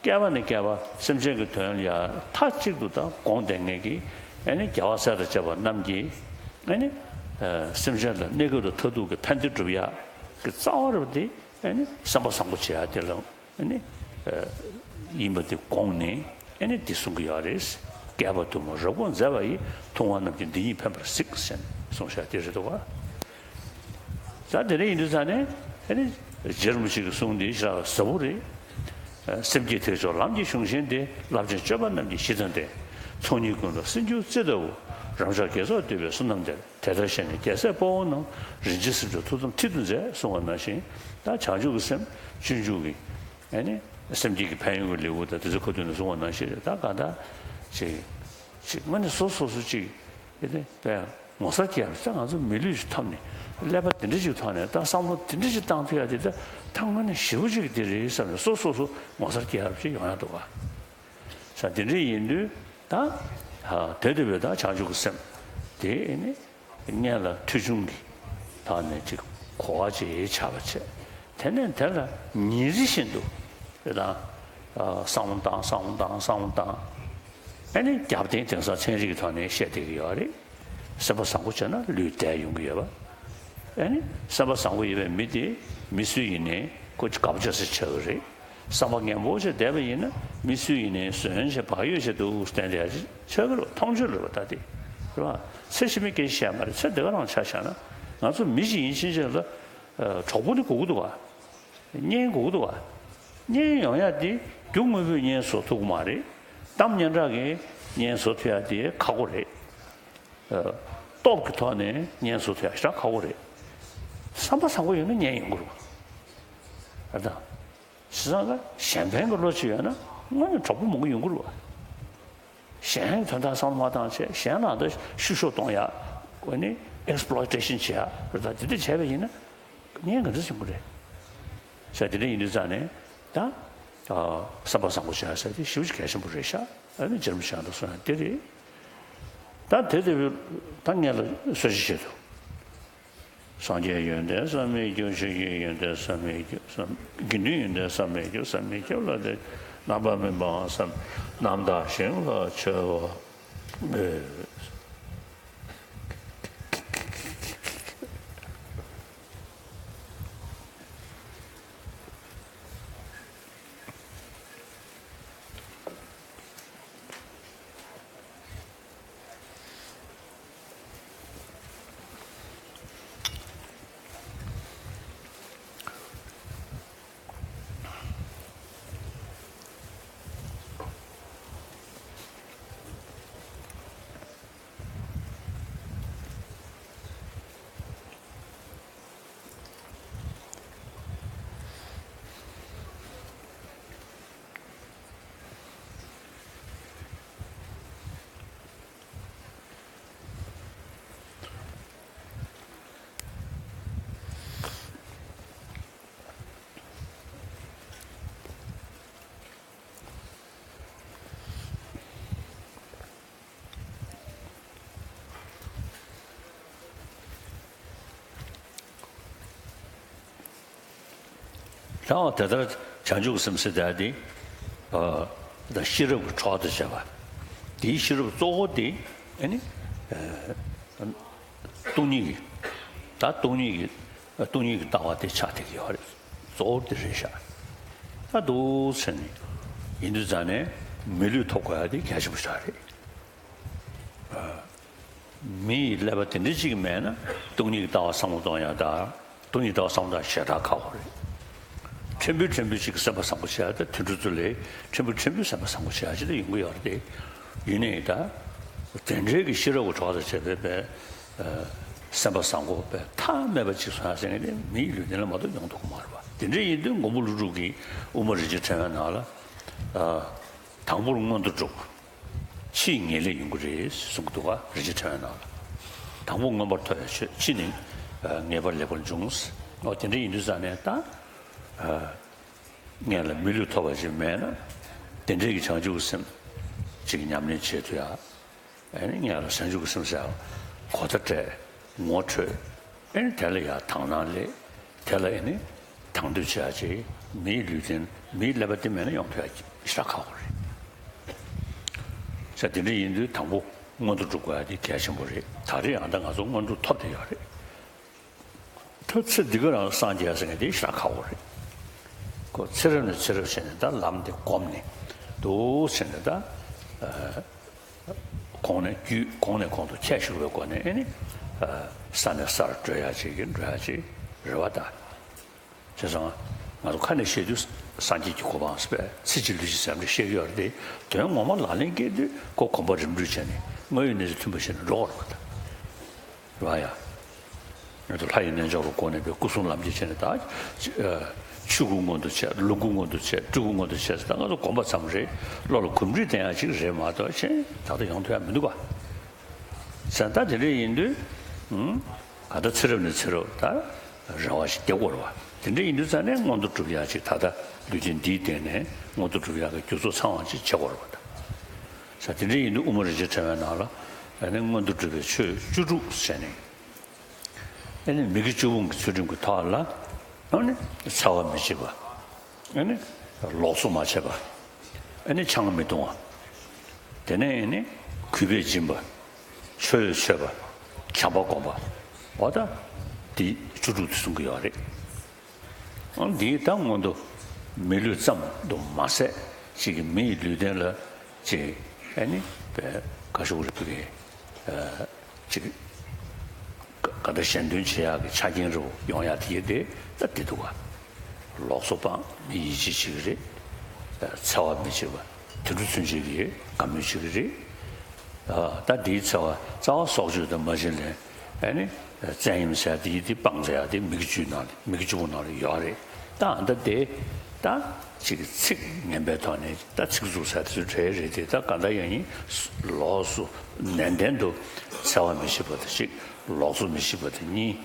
བསྐལ་པ་ནས་བསྐལ་པ་སེམས་ཅན་གྱི་དོན་ལ་ཡང་མཐའ་གཅིག་ཏུ་ད་དགོངས་བསྡད་མཁན་གྱི་ཨེ་ནི་རྒྱལ་བ་སྲས་དང་བཅས་པ་རྣམས་ཀྱིས་ཨེ་ནི། སེམས་ཅན་ལ་གནས་སྐབས་དང་མཐར་ཐུག་གི་ཕན་བདེ་སྒྲུབ་ཡག་གི་རྩ་བ་རུ་དེ་ཨེ་ནི་བསམ་པ་བཟང་པོ་བྱེད་ཡག་དེ་ལ། ཨ་ནི། ཡིན་པ་དེ་དགོངས་ནས་ཨ་ནི་འདི་གསུང་གི་ཡོད་རེད། བསྐལ་པ་དུ་མར་རབ་དགོངས་མཛད་པ་ཡི། ཐུབ་དབང་རྣམས་ཀྱིས་འདི་ཉིད་ཕན་པར་གཟིགས་ཟེར་ནས་གསུངས་བཞག་དེ་རེད་འདུག་བ། ད་དེ་འདྲ་ཡིན་དུས་ཙང་ནས་ཨ་ནི་རྗེ་རིན་པོ་ཆེ་གི་གསུང་འདི་ཞེ་དྲག་ཟབ་པོ་རེད། སེམས་བསྐྱེད་ཐེག་མཆོག་ལམ་གྱི་གཞུང་ཆེན་ཏེ། རླབས་ཆེན་སྤྱོད་པ་རྣམས་ཀྱི་གཞི་དང་ལྡན། ཚོགས་གཉིས་ཀུན་ལ་སྲིད་འབྱོར་རྩི་ལྟ་བུ། རབ་འབྱམས་དགེ་ཚོགས་འདུས་པའི་བསོད་ནམས་ལྡན། དེ་ལྟར་ཤེས་ནས་རྒྱལ་སྲས་དཔའ་བོ་རྣམས། རིན་ཆེན་སྲིད་མཆོག་ཐུགས་དམ་མཐིལ་དུ་མཛད་གསུངས་པ་ནང་བཞིན། ད་བྱང་ཆུབ་ཀྱི་སེམས་སྤྱོད་འཇུག་གི་ཨ་ནི་སེམས་བསྐྱེད་ཀྱི་ཕན་ཡོན་གྱི་ལེའུ་དང་དེ་ཚོ་ཁ་ཐུག་ནས་གསུངས་པ་ནང་བཞིན་རེད། ད་གང་ལྟར་ཅིག་ཅིག་དངོས་གནས་སོ་སོ་སོ་ཅིག་ཨེ་ནི་དཔེ་ངོ་མཚར་སྐྱེ་ཡག་རེད། ད་ང་ཚོ་མི་ལུས་ཤིག་ཐོབ་ནས་ཀླད་པ་དེ་འདྲ་ཞིག་ཐོག་ནས་ད་བསམ་བློ་དེ་འདྲ་ཞིག་བཏང་ཐུབ་ཡག་དེ་ད་ད་དངོས་གནས་ཞེ་པོ་ཅིག་དེ་རེད་བསམ་ནས་སོ་སོ་སོ་ངོ་མཚར་སྐྱེ་ཡག་ཅིག་ཡོང་ཡག་འདུག་ག་ས་དེ་འདྲ་ཡིན་དུས་ད། དེ་ལྟ་བུའི་ད་བྱང་ཆུབ་ཀྱི་སེམས་དེ་ཨེ་ནི་སྔོན་ལ་ཐོས་བྱུང་གི་ཐོག་ནས་ཅིག་གོ་བ་ཅིག་ཆགས་པ་བྱས། དེ་ནས་དེ་ལ་ཉིན་རེ་བཞིན་དུ་དེ་དང་བསམ་བློ་བཏང་བསམ་བློ་བཏང་བསམ་བློ་བཏང་། ཨེ་ནི་རྒྱབ་རྟེན་དེང་སང་ཚན་རིག་གི་ཐོག་ནས་བཤད་བསྡད་ཀྱི་ཡོད་རེད། སེམས་པ་བཟང་པོ་བྱས་ན་ལུས་བདེ་ཡོང་གི་ཡོད་པ། ཨེ་ནི་སེམས་པ་བཟང་པོ་ཡོད་པའི་མི་དེ་མི་སུ་ཡིན་ནའི་ཁོ་དགའ་པོ་ཅོག་ཙེ་ཆགས་ཀྱི་རེད། བསམ་པ་ངན་པོ་བྱས་བསྡད་པ་ཡིན་ན་མི་སུ་ཡིན་ནའི་ཟོན་བྱས་བག་ཡོད་བྱས་འདུག་བསྟན་བསྡད་ཡག་ཅིག་ཆགས་ཀྱི་རེད། མཐོང་ཆོས་རེད་པ་ད་དེ། རེད་པ། ཚེ་ཕྱི་མའི་སྐད་ཆ་བཤད་མ་རེད། ཚེ་འདི་ག་རང་ཆ་བཞག་ན་ང་ཚོ་མི་ཞིག་ཡིན་ཕྱིན་ཆད་ལ་གྲོགས་པོ་ནི་དགོས་ཀྱི་འདུག་ག་གཉེན་དགོས་ཀྱི་འདུག་ག་གཉེན་ཡོང་ཡ་དེ་རྒྱུ་དངོས་པོས་གཉེན་བཟོ་ཐུབ་ཀྱི་མ་རེད། གཏམ་སྙན་གྲགས་ཀྱིས་གཉེན་བཟོ་ཐུབ་ཡ་དེ་ཁག་པོ་རེད། ཨ། སྟོབས་ཀྱི་ཐོག་ནས་གཉེན་བཟོ་ཐུབ་ཡ་ཞེ་དྲག་ཁག་པོ་རེད། བསམ་པ་བཟང་པོ་ཡོད་ན་གཉེན་ཡོང་གི་རེད་པ། ཨ་ད། བྱས་ཙང་ཀ་གཞན་ཕན་གྱི་བློ་ཅིག་ཡོད་ན་དངོས་གནས་གྲོགས་པོ་མང་པོ་ཡོང་གི་རེད་པ། གཞན་དོན་དག་བསམ་བློ་མ་བཏང་བྱས་གཞན་ལ་ད་བཤུ་གཞོག་གཏོང་ཡ། ཨ་ནི་exploitation་བྱེད་ཡ་རེད། ད་དེ་འདྲ་བྱས་པ་ཡིན་ན་གཉེན་ག་འདྲ་ཡོང་གི་རེད། ཟེར་དེ་འདྲ་ཡིན་དུས་ཙང་ནས་ད། ཨ། བསམ་པ་བཟང་པོ་བྱེད་ཡ་ཟེར་དེ་ཞེ་པོ་ཅིག་གལ་ཆེན་པོ་རེད་ཤག་ཨ་ནི་རྗེ་རིན་པོ་ཆེ་གང་དུ་གསུངས་ཡ་དེ་རེད། ད་དེ་དེ་བས་ད་ངེད་ལ་གསོལ་ཇ་བྱེད་དོ། སངས་རྒྱས་ཡོན་ཏན་བསམ་མི་ཁྱབ། ཆོས་ཀྱི་ཡོན་ཏན་བསམ་མི་ཁྱབ། བསམ། དགེ་འདུན་ཡོན་ཏན་བསམ་མི་ཁྱབ། བསམ་མི་ཁྱབ་ལ་དེ་རྣམ་པར་སྨིན་པའང་བསམ། རྣམ་དག་ཞིང་ལ་མཆོད་པ་འབུལ། ད་དེ་ལྟར་བྱང་ཆུབ་སེམས་ཟེར་ཡ་དེ། ཨ། ད་ཤེས་རབ་ཀྱི་གྲོགས་དང་བཅས་པ། དེའི་ཤེས་རབ་གཙོ་བོ་དེ་ཨ་ནི། ཨ། སྟོང་ཉིད་ཀྱི། ད་སྟོང་ཉིད་ཀྱི། སྟོང་ཉིད་ཀྱི་ལྟ་བ་དེ་ཆགས་བསྡད་ཀྱི་ཡོད་རེད། གཙོ་བོ་དེ་རེད་ཤག་ད་འདུག་ཟེར་ནས་ཡིན་དུས་ཙང་ནས་མི་ལུས་ཐོབ་དགོས་ཡ་དེ་གལ་ཆེན་པོ་ཞིག་རེད། ཨ། མི་ཡི་ཀླད་པ་དེ་འདྲ་ཅིག་མེད་ན་སྟོང་ཉིད་ཀྱི་ལྟ་བ་བསམ་བློ་གཏོང་ཡ་དང་། སྟོང་ཉིད་ལྟ་བ་བསམ་བློ་གཏོང་ཞེ་དྲག་ཁག་པོ་རེད། ཕྲན་བུ་ཕྲན་བུ་ཅིག་གིས་སེམས་པ་བཟང་པོ་བྱེད་ཡ་དང་། དུད་འགྲོ་ཚོ་ལས་ཕྲན་བུ་ཕྲན་བུས་སེམས་པ་བཟང་པོ་བྱེད་ཡ་ཅིག་ད་ཡོང་གི་ཡོད་རེད་དེ། ཡིན་ནའི་ད། དེ་འདྲའི་གི་ཤེས་རབ་ཀྱི་གྲོགས་དང་བཅས་པའི་པའི། ཨ། སེམས་པ་བཟང་པོ་པའི་ཐ་མལ་པ་ཅིག་བཟོ་ཡ་ཟེར་མཁན་དེ་མིའི་ལུས་རྟེན་ལ་མ་གཏོགས་ཡོང་ཐུབ་ཀྱི་མ་རེད་པ། དེ་འདྲ་ཡིན་དུས་མགོན་པོ་ཀླུ་སྒྲུབ་ཀྱིས་དབུ་མ་རིན་ཆེན་ཕྲེང་བའི་ནང་ལ། ཨ། དང་པོར་མངོན་མཐོ་སྒྲུབ། ཕྱིས་ངེས་ལེགས་ཡོང་གི་རེད་གསུང་གི་འདུག་ག་རིན་ཆེན་ཕྲེང་བའི་ནང་ལ། དང་པོ་མངོན་པར་མཐོ་བའི་ཆོས། ཕྱིས་ནི་ངེས་པར་ལེགས་པར་འབྱུང་། འོ་དེ་འདྲ་ཡིན་དུས་ཙང་ནས་ད། ཨ། ངེད་ལ་མི་ལུས་ཐོབ་པ་ཞིག་མེད་ན། དེ་འདྲའི་གི་བྱང་ཆུབ་སེམས་ཅིག་ཉམས་ལེན་བྱེད་ཐུབ་ཡ། ཨ་ནི་ངེད་ལ་བྱང་ཆུབ་སེམས་ཟེར་ཡ་གོ་བརྡ་སྤྲད། ངོ་འཕྲོད། ཨ་ནི་དེ་ལ་ཡ་དག་སྣང་སླེབས། དེ་ལ་ཨ་ནི་དང་དོད་བྱེད་ཡ་ཅིག་མིའི་ལུས་རྟེན། མིའི་ཀླད་པ་དེ་མེད་ན་ཡོང་ཐུབ་ཡ་ཞེ་དྲག་ཁག་པོ་རེད། ས་དེ་འདྲ་ཡིན་དུས་དང་པོ་མངོན་མཐོ་སྒྲུབ་དགོས་ཡ་དེ་གལ་ཆེན་པོ་རེད། ད་རེས་ཡང་ད་ང་ཚོ་མངོན་མཐོ་ཐོབ་བསྡད་ཡོད་རེད། ད་ཚེ་འདི་ག་རང་སངས་རྒྱས་ཟེར་མཁན་དེ་ཞེ་དྲག་ཁག་པོ་རེད། ཁོ་ཚེ་རབས་ནས་ཚེ་རབས་བྱས་ནས་ད་ལམ་དེ་བསྒོམས་ནས་འདུག་ཟེར་ནས་ད། ཨ། གོང་ནས་རྒྱུད། གོང་ནས་གོང་དུ་ཁྱད་ཞུགས་པའི་སྒོ་ནས་ཨ་ནི། ཨ། ས་ནས་སར་བགྲོད་ཡ་ཅིག་གི་འགྲོ་ཡ་ཅིག་རེད་པ་ད། བྱས་ཙང་ང་ཚོ་ཁ་ནས་བཤད་དུས་སངས་རྒྱས་ཀྱི་གོ་འཕང་ཟེར་བའི་ཚེ་གཅིག་ལུས་གཅིག་ཟེར་ཡ་འདྲ་བཤད་ཀྱི་ཡོད་རེད་དེ། དོན་ངོ་མ་ལག་ལེན་འཁེལ་དུས་ཁོ་གོམ་པ་རིམ་འགྲོས་བྱས་ནས་དངོས་ཡོད་གནས་ཚུལ་མཐུན་པ་བྱས་ནས་འགྲོ་དགོས་རེད་པ་ད། རེད་པ་ཡ། ང་ཚོ་ལྷ་ཡི་རྣལ་འབྱོར་པའི་སྒོ་ནས་པའི་སྐུ་གསུམ་ལམ་གྱི་བྱས་ནས་ད། ཨ། ཆོས་སྐུ་མངོན་དུ་བྱས། ལོངས་སྐུ་མངོན་དུ་བྱས། སྤྲུལ་སྐུ་མངོན་དུ་བྱས་ཟེར་ད་ང་ཚོ་གོམ་པ་མཚམས་རེད། བློ་ལ་གོམས་འདྲིས་ལྡན་ཡ་ཅིག་རེད་མ་གཏོགས་ཕྱིན་ད་ལྟ་ཡོང་ཐུབ་ཡ་མི་འདུག་ག་ཟེར་ད་དེ་འདྲ་ཡིན་དུས། ཨུམ། ད་ལྟ་ཚེ་རབས་ནས་ཚེ་རབས་ད་རེ་བ་ཞིག་བསྡད་དགོས་རེད་པ། དེ་འདྲ་ཡིན་དུས་ཙང་ནས་མངོན་མཐོ་སྒྲུབ་ཡ་ཅིག་ད་ལྟ་ལུས་རྟེན་འདིའི་སྟེང་ནས་མངོན་མཐོ་སྒྲུབ་ཡ་གི་རྒྱུ་ཚོགས་ཚང་བ་ཅིག་བྱེད་དགོས་རེད་པ་ད། ས་དེ་འདྲ་ཡིན་དུས་དབུ་མ་རིན་ཆེན་ཕྲེང་བའི་ནང་ལ་ཨ་ནི་མངོན་མཐོ་སྒྲུབ་པའི་ཆོས་བཅུ་དྲུག་ཟེར་ནས། ཨ་ནི་མི་དགེ་བཅུ་སྤོང་གི་ཚུལ་ཁྲིམས་ཀྱི་ཐོག་ལ་ཨ་ནི་འཚེ་བ་མི་བྱེད་པ། ཨ་ནི་ལོགས་སུ་མ་བྱེད་པ། ཨ་ནི་ཆང་མི་འཐུང་བ། དེ་ནས་ཨ་ནི་གུས་པས་སྦྱིན་པ། མཆོད་པས་མཆོད་པ། བྱམས་པ་སྒོམ་པ། འོ་ད་འདི་བཅུ་དྲུག་དེ་གསུང་གི་ཡོད་རེད། འདིའི་ད་སྔོན་དུ་མི་ལུས་ཙམ་དུ་མ་ཟད་ཅིག་གི་མི་ཡི་ལུས་རྟེན་ལ་ཅིག་ཨ་ནི་པའི་ག་ཞུ་རེད་པའི་ཅིག་ག་འདྲ་གཞན་དོན་བྱེད་ཡག་གི་ཆ་རྐྱེན་རུ་ཡོང་ཡག་དེ་དེ་ད་དེ་འདུག་ག་ལོག་འཚོ་སྤངས་ནས་ཡིད་ཆེས་བྱེད་ཀྱི་རེད། འཚེ་བ་མི་བྱེད་པ། དུད་འགྲོ་ཚུན་ཆད་ཀྱིས་དགའ་མོས་བྱེད་ཀྱི་རེད། ད་འདིའི་འཚེ་བ་རྩ་བ་སྲོག་གཅོད་དང་མ་བྱིན་ལེན། ཨ་ནི་བཙན་གཡེམ་ཟེར་ཡ་དེ་ཡིན་དེ་སྤང་ཟེར་ཡ་དེ་མི་དགེ་བཅུའི་ནང་ལ་མི་དགེ་བཅུ་པོ་ནང་ལ་ཡོད་རེད། ད་ཨ་ད་དེ་ད་ཅིག་ཚིག་ངན་པའི་ཐོག་ནས་ད་ཚིག་རྩུབ་ཟེར་དེ་ཚོ་བྲལ་རེད་དེ། ད་ག་འདྲ་ཡང་ཡིན། ལོགས་སུ་ནན་ཏན་དུ་འཚེ་བ་མི་བྱེད་པ་དང་གཅིག་ལོག་འཚོ་མི་བྱེད་པ་དང་གཉིས།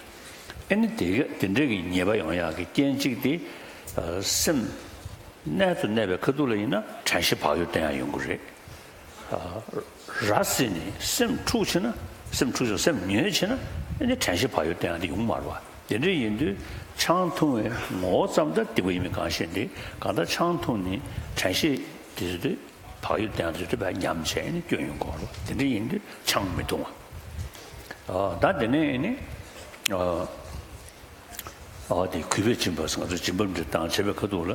ཨ་ནི་དེ་ག་དེ་འདྲ་གི་ཉེས་པ་ཡོང་ཡག་གི་རྐྱེན་གཅིག་དེ་སེམས་རྣལ་དུ་གནས་པའི་ཁ་ཐུག་ལ་ཡིན་ན་དྲན་ཤེས་བག་ཡོད་བསྟེན་ཡག་ཡོང་གི་རེད། ར་བཟི་ནས་སེམས་འཁྲུག་ཕྱིན་ན། སེམས་འཁྲུག་ཕྱིན་སེམས་ཉོས་ཕྱིན་ན། ཨ་ནི་དྲན་ཤེས་བག་ཡོད་བསྟེན་ཡག་དེ་ཡོང་མ་རེད་བ། དེ་འདྲ་ཡིན་དུས་ཆང་འཐུང་བའི་ངོ་བོ་ཙམ་ད་སྡིག་པ་ཡིན་མིན་གང་ཤེས་ཏེ། གང་ལྟར་ཆང་འཐུང་ནས་དྲན་ཤེས་དེ་ཚོ་དེ་བག་ཡོད་བསྟེན་ཡག་དེ་ཚོ་དེ་བས་ཉམས་བྱས་ནས་སྐྱོན་ཡོང་གི་རེད་བ། དེ་འདྲ་ཡིན་དུས་ཆང་མི་འཐུང་བ། ད་དེ་ནས་ཨ་ནི། ཨ་དེ་གུས་པས་སྦྱིན་པ་ཟེར། ང་ཚོ་སྦྱིན་པ་འདི་བཏང་བྱས་པའི་ཁ་ཐུག་ལ་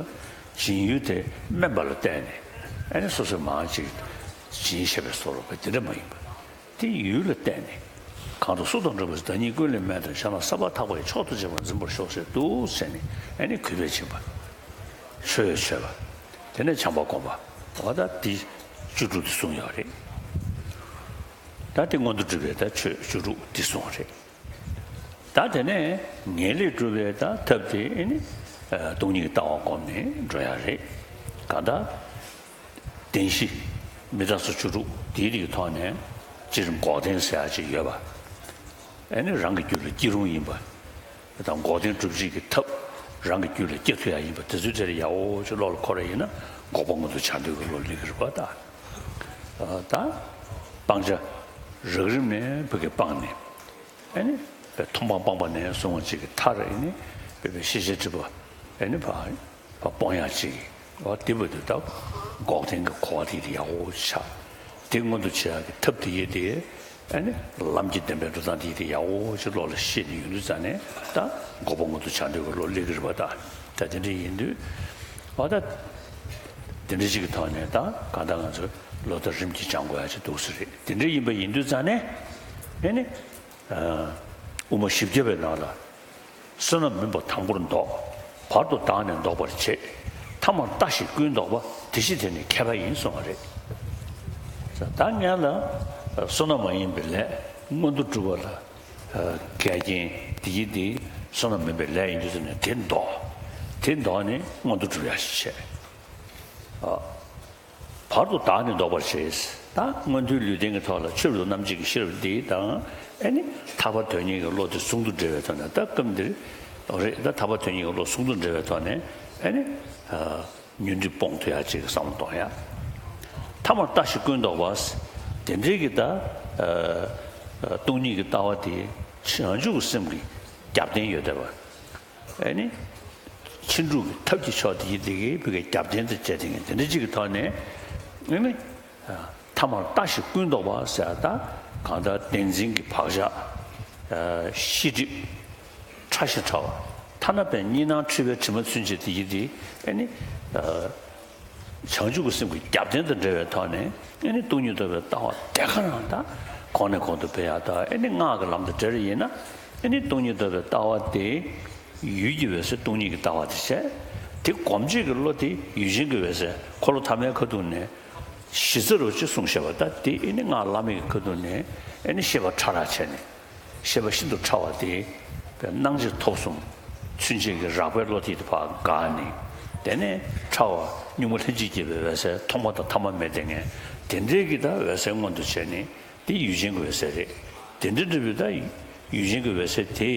སྦྱིན་ཡུལ་དེ་དམན་པ་ལ་བལྟས་ནས། ཨ་ནི་སོ་སོས་མང་ཅིག་སྦྱིན་ཞེས་པའི་བཟོ་འདྲ་བ་དེ་འདྲ་མ་ཡིན་པ། དེ་ཡུལ་ལ་བལྟས་ནས། གང་དུ་སུ་དང་འགྲོགས་པའི་ཚེ། བདག་ཉིད་ཀུན་ལས་དམན་དང་ཕྱག་ན་བསམ་པ་ཐག་པ་ཡི། མཆོག་ཏུ་གཅེས་པར་འཛིན་པར་ཤོག་ཟེར་འདུག་ཟེར་ནས། ཨ་ནི་གུས་པས་སྦྱིན་པ། མཆོད་པ་མཆོད་པ། དེ་ནས་བྱམས་པ་བསྒོམ་པ། འོ་ད་འདི་བཅུ་དྲུག་འདི་གསུངས་ཡོད་རེད། ད་དེ་མངོན་མཐོ་སྒྲུབ་པའི་ད་ཆོས་བཅུ་དྲུག་འདི་གསུངས་རེད། ད་དེ་ནས་ངེས་ལེགས་སྒྲུབ་པའི་ད་ཐབས་དེ་ཨ་ནི་སྟོང་ཉིད་ཀྱི་ལྟ་བ་བསྒོམས་ནས་འགྲོ་ཡག་རེད། གང་ལྟར་བདེན་བཞི་མི་རྟག་སོགས་བཅུ་དྲུག་དེའི་རིགས་ཐོག་ནས་སྤྱིར་འགོག་བདེན་ཟེར་ཡག་ཅིག་ཡོད་པ། ཨ་ནི་རང་གི་རྒྱུད་ལ་སྐྱེ་རུང་ཡིན་པ། དང་འགོག་བདེན་སྒྲུབ་བྱེད་ཀྱི་ཐབས་རང་གི་རྒྱུད་ལ་སྐྱེ་ཐུབ་ཡག་ཡིན་པ་དེ་ཚོའི་གྲས་ལ་ཡག་པོ་ཅིག་བློ་ལ་འཁོར་བ་ཡིན་ན། འགོག་པ་མངོན་དུ་བྱ་འདོད་ཀྱི་བློ་སླེབས་ཀྱི་རེད་པ། ད་ད་སྤང་བྱ་རགས་རིམ་ནས་བུ་གས་སྤངས་ནས། ཨ་ནི་མཐོང་སྤང་སྤངས་པ་ནས་བཟུང་བ་ཅིག་གི་མཐར་ཨ་ནི་བོད་པའི་ཤེས་བྱའི་སྒྲིབ་པ་ཨ་ནི་ཕར་སྤོང་ཡག་ཅིག་འོ་དེ་བར་དུ་ད་འགོག་བདེན་གྱི་གོ་བ་དེ་ཡག་པོ་ཆགས། དེ་མངོན་དུ་བྱེད་ཡག་གི་ཐབས་དེ་ཡོད་དེ། ཨ་ནི་ལམ་གྱི་བདེན་པའི་འགྲོ་སྟངས་དེ་དེ་ཡག་པོ་ཅིག་བློ་ལ་ཤེས་ནས་ཡོང་དུས་ཙང་ནས། ད་འགོག་པ་མངོན་དུ་བྱ་འདོད་ཀྱི་བློ་སླེབས་ཀྱི་རེད་པ། ད་ད་དེ་འདྲ་ཡིན་དུས། འོ་ད་དེ་འདྲ་ཅིག་གི་ཐོག་ནས་ད་གང་ལྟར་ང་ཚོ་བློ་ཐག་རིམ་གྱིས་འཇང་དགོས་ཡག་ཅིག་འདུག་ས་རེད། དེ་འདྲ་ཡིན་པ་ཡིན་དུས་ཙང་ནས། ཨ་ནི། དབུ་མ་བཞི་བརྒྱ་པའི་ནང་ལ། བསོད་ནམས་མིན་པ་དང་པོར་བཟློག། བར་དུ་བདག་ནི་བཟློག་པར་བྱེད། ཐ་མར་ལྟ་ཞིག་ཀུན་བཟློག་པ། དེ་ཕྱིར་དེ་ནི་མཁས་པ་ཡིན་གསུངས་པ་རེད། ད་སྔོན་ལ་བསོད་ནམས་མ་ཡིན་པའི་ལས་མངོན་མཐོ་སྒྲུབ་པ་ལ་འགལ་རྐྱེན་དེ་ཡིན་དེ། བསོད་ནམས་མིན་པའི་ལས་ཡིན་དུས་ཙང་ནས་དེ་བཟློག། དེ་བཟློག་ནས་མངོན་མཐོ་སྒྲུབ་ཡག་ཞིག་བྱེད། བར་དུ་བདག་ནི་བཟློག་པར་བྱེད། ད་མངོན་མཐོའི་ལུས་རྟེན་གྱི་ཐོག་ལ་ཆོས་རབ་ཏུ་རྣམ་འབྱེད་ཀྱི་ཤེས་རབ་འདི་དང་། ཨ་ནི་ཐར་པ་དོན་གཉེར་གྱི་བློ་དེ་ཟུང་དུ་འབྲེལ་བའི་ཐོག་ནས། ད་སྐབས་འདིར་རེད། ད་ཐར་པ་དོན་གཉེར་གྱི་བློ་ཟུང་དུ་འབྲེལ་བའི་ཐོག་ནས། ཨ་ནི་ཉོན་སྒྲིབ་སྤོང་ཐུབ་ཡག་ཅིག་གི་བསམ་བློ་གཏོང་ཡག། ཐ་མར་ལྟ་ཞིག་ཀུན་བཟློག་པ། དེ་འདྲའི་གི་ད་སྟོང་ཉིད་ཀྱི་ལྟ་བ་དེ་བྱང་ཆུབ་ཀྱི་སེམས་ཀྱི་རྒྱབ་རྟེན་ཡོད་བསྡད་པ། ཨ་ནི། ཕྱིན་དྲུག་གི་ཐབས་ཀྱི་མཆོག་དེ་ཡི་དེ་གའི་བུ་གའི་རྒྱབ་རྟེན་དུ་བྱས་ཏེ། ངས་དེ་འདྲ་ཅིག་གི་ཐོག་ནས། ཨ་ནི། ཐ་མར་ལྟ་ཞིག་ཀུན་བཟློག་པ་ཟེར། ད་གང་ལྟར་བདེན་འཛིན་གྱི་བག་ཆགས་ཤེས་སྒྲིབ་ཕྲ་ཞིང་ཕྲ་བ། ཐ་ན་དཔེ་གཉིས་སྣང་འཁྲུལ་པའི་དྲི་མ་ཚུན་ཆད་དེ་ཡི་དེ། ཨ་ནི། བྱང་ཆུབ་ཀྱི་སེམས་ཀྱི་རྒྱབ་རྟེན་དང་འབྲེལ་བའི་ཐོག་ནས། ཨ་ནི་སྟོང་ཉིད་རྟོགས་པའི་ལྟ་བ་དེ་ག་རང་ད་གོང་ནས་གོང་དུ་འཕེལ་ཡག་དང་། ཨ་ནི་སྔགས་ཀྱི་ལམ་དུ་འབྲེལ་བ་ཡིན་ན། ཨ་ནི་སྟོང་ཉིད་རྟོགས་པའི་ལྟ་བ་དེ་ཡུལ་གྱི་འོད་གསལ་སྟོང་ཉིད་ཀྱི་ལྟ་བ་དེ་བྱས། དེ་སྒོམ་བྱེད་ཀྱི་བློ་དེ་ཡུལ་ཅན་གྱི་འོད་གསལ་འཁོར་ལོ་ཐ་མའི་ཁ་ཐུག་ནས་གཞི་རྩ་རུ་ཅིག་གསུངས་བཞག་པ། ད་དེ་ཨ་ནི་སྔགས་བླ་མེད་ཀྱི་ཁ་ཐུག་ནས་ཨ་ནི་ཤེས་པ་ཕྲ་རགས་བྱས་ནས། ཤེས་པ་ཤིན་ཏུ་ཕྲ་བ་དེ་སྣང་མཆེད་ཐོབ་གསུམ་ཚུན་ཆད་ཀྱི་རགས་པའི་བློ་དེ་དེ་ཕར་འགགས་ནས། དེ་ནས་ཕྲ་བ་གཉུག་མ་ལྷན་ཅིག་སྐྱེས་པའི་འོད་གསལ་མཐོང་བ་དང་ཐ་མ་མེད་དེ་ངས་དེ་འདྲའི་གི་ད་འོད་གསལ་མངོན་དུ་བྱས་ནས། དེ་ཡུལ་ཅན་གྱི་འོད་གསལ་རེད། དེ་འདྲ་འདྲ་བའི་ད་ཡུལ་ཅན་གྱི་འོད་གསལ་དེ་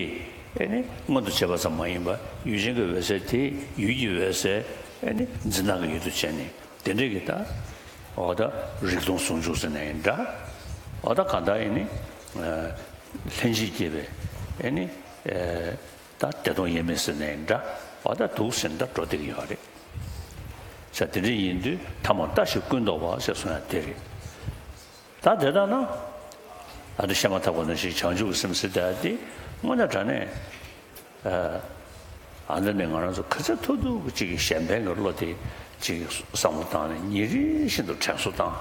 ཨ་ནི་མངོན་དུ་བྱས་པ་ཙམ་མ་ཡིན་པ། ཡུལ་ཅན་གྱི་འོད་གསལ་དེ་ཡུལ་གྱི་འོད་གསལ་ཨ་ནི་འཛིན་སྟངས་ཀྱི་ཡུལ་དུ་བྱས་ནས། དེ་འདྲའི་གི་ད། འོ་ད་རིག་སྟོང་ཟུང་འཇུག་ཟེར་ནའི་འདྲ། འོ་ད་གང་ལྟར་ཨ་ནི་ལྷན་ཅིག་སྐྱེས་པའི་ཨ་ནི་ད་བདེ་སྟོང་དབྱེར་མེད་ཟེར་ནའི་འདྲ། འོ་ད་འདུག་ཟེར་ནས་ད་འགྲོ་བསྡད་ཀྱི་ཡོད་རེད། ས་དེ་འདྲ་ཡིན་དུས་ཐ་མར་ལྟ་ཞིག་ཀུན་བཟློག་པ་ཟེར་གསུང་ཡག་དེ་རེད། ད་དེ་ལྟར་ན། ད་དེ་བཤད་མ་ཐག་པ་ནང་བཞིན་བྱང་ཆུབ་ཀྱི་སེམས་ཟེར་ཡག་དེ་དངོས་གནས་དྲང་གནས། ཨ་འདི་ནས་ང་རང་ཚོ་ག་ཚོད་ཐུབ་ཐུབ་ཀྱི་ཅིག་གི་གཞན་ཕན་གྱི་བློ་དེ་ཅིག་བསམ་བློ་བཏང་ནས་ཉིན་རེ་བཞིན་དུ་དྲན་གསོ་བཏང་།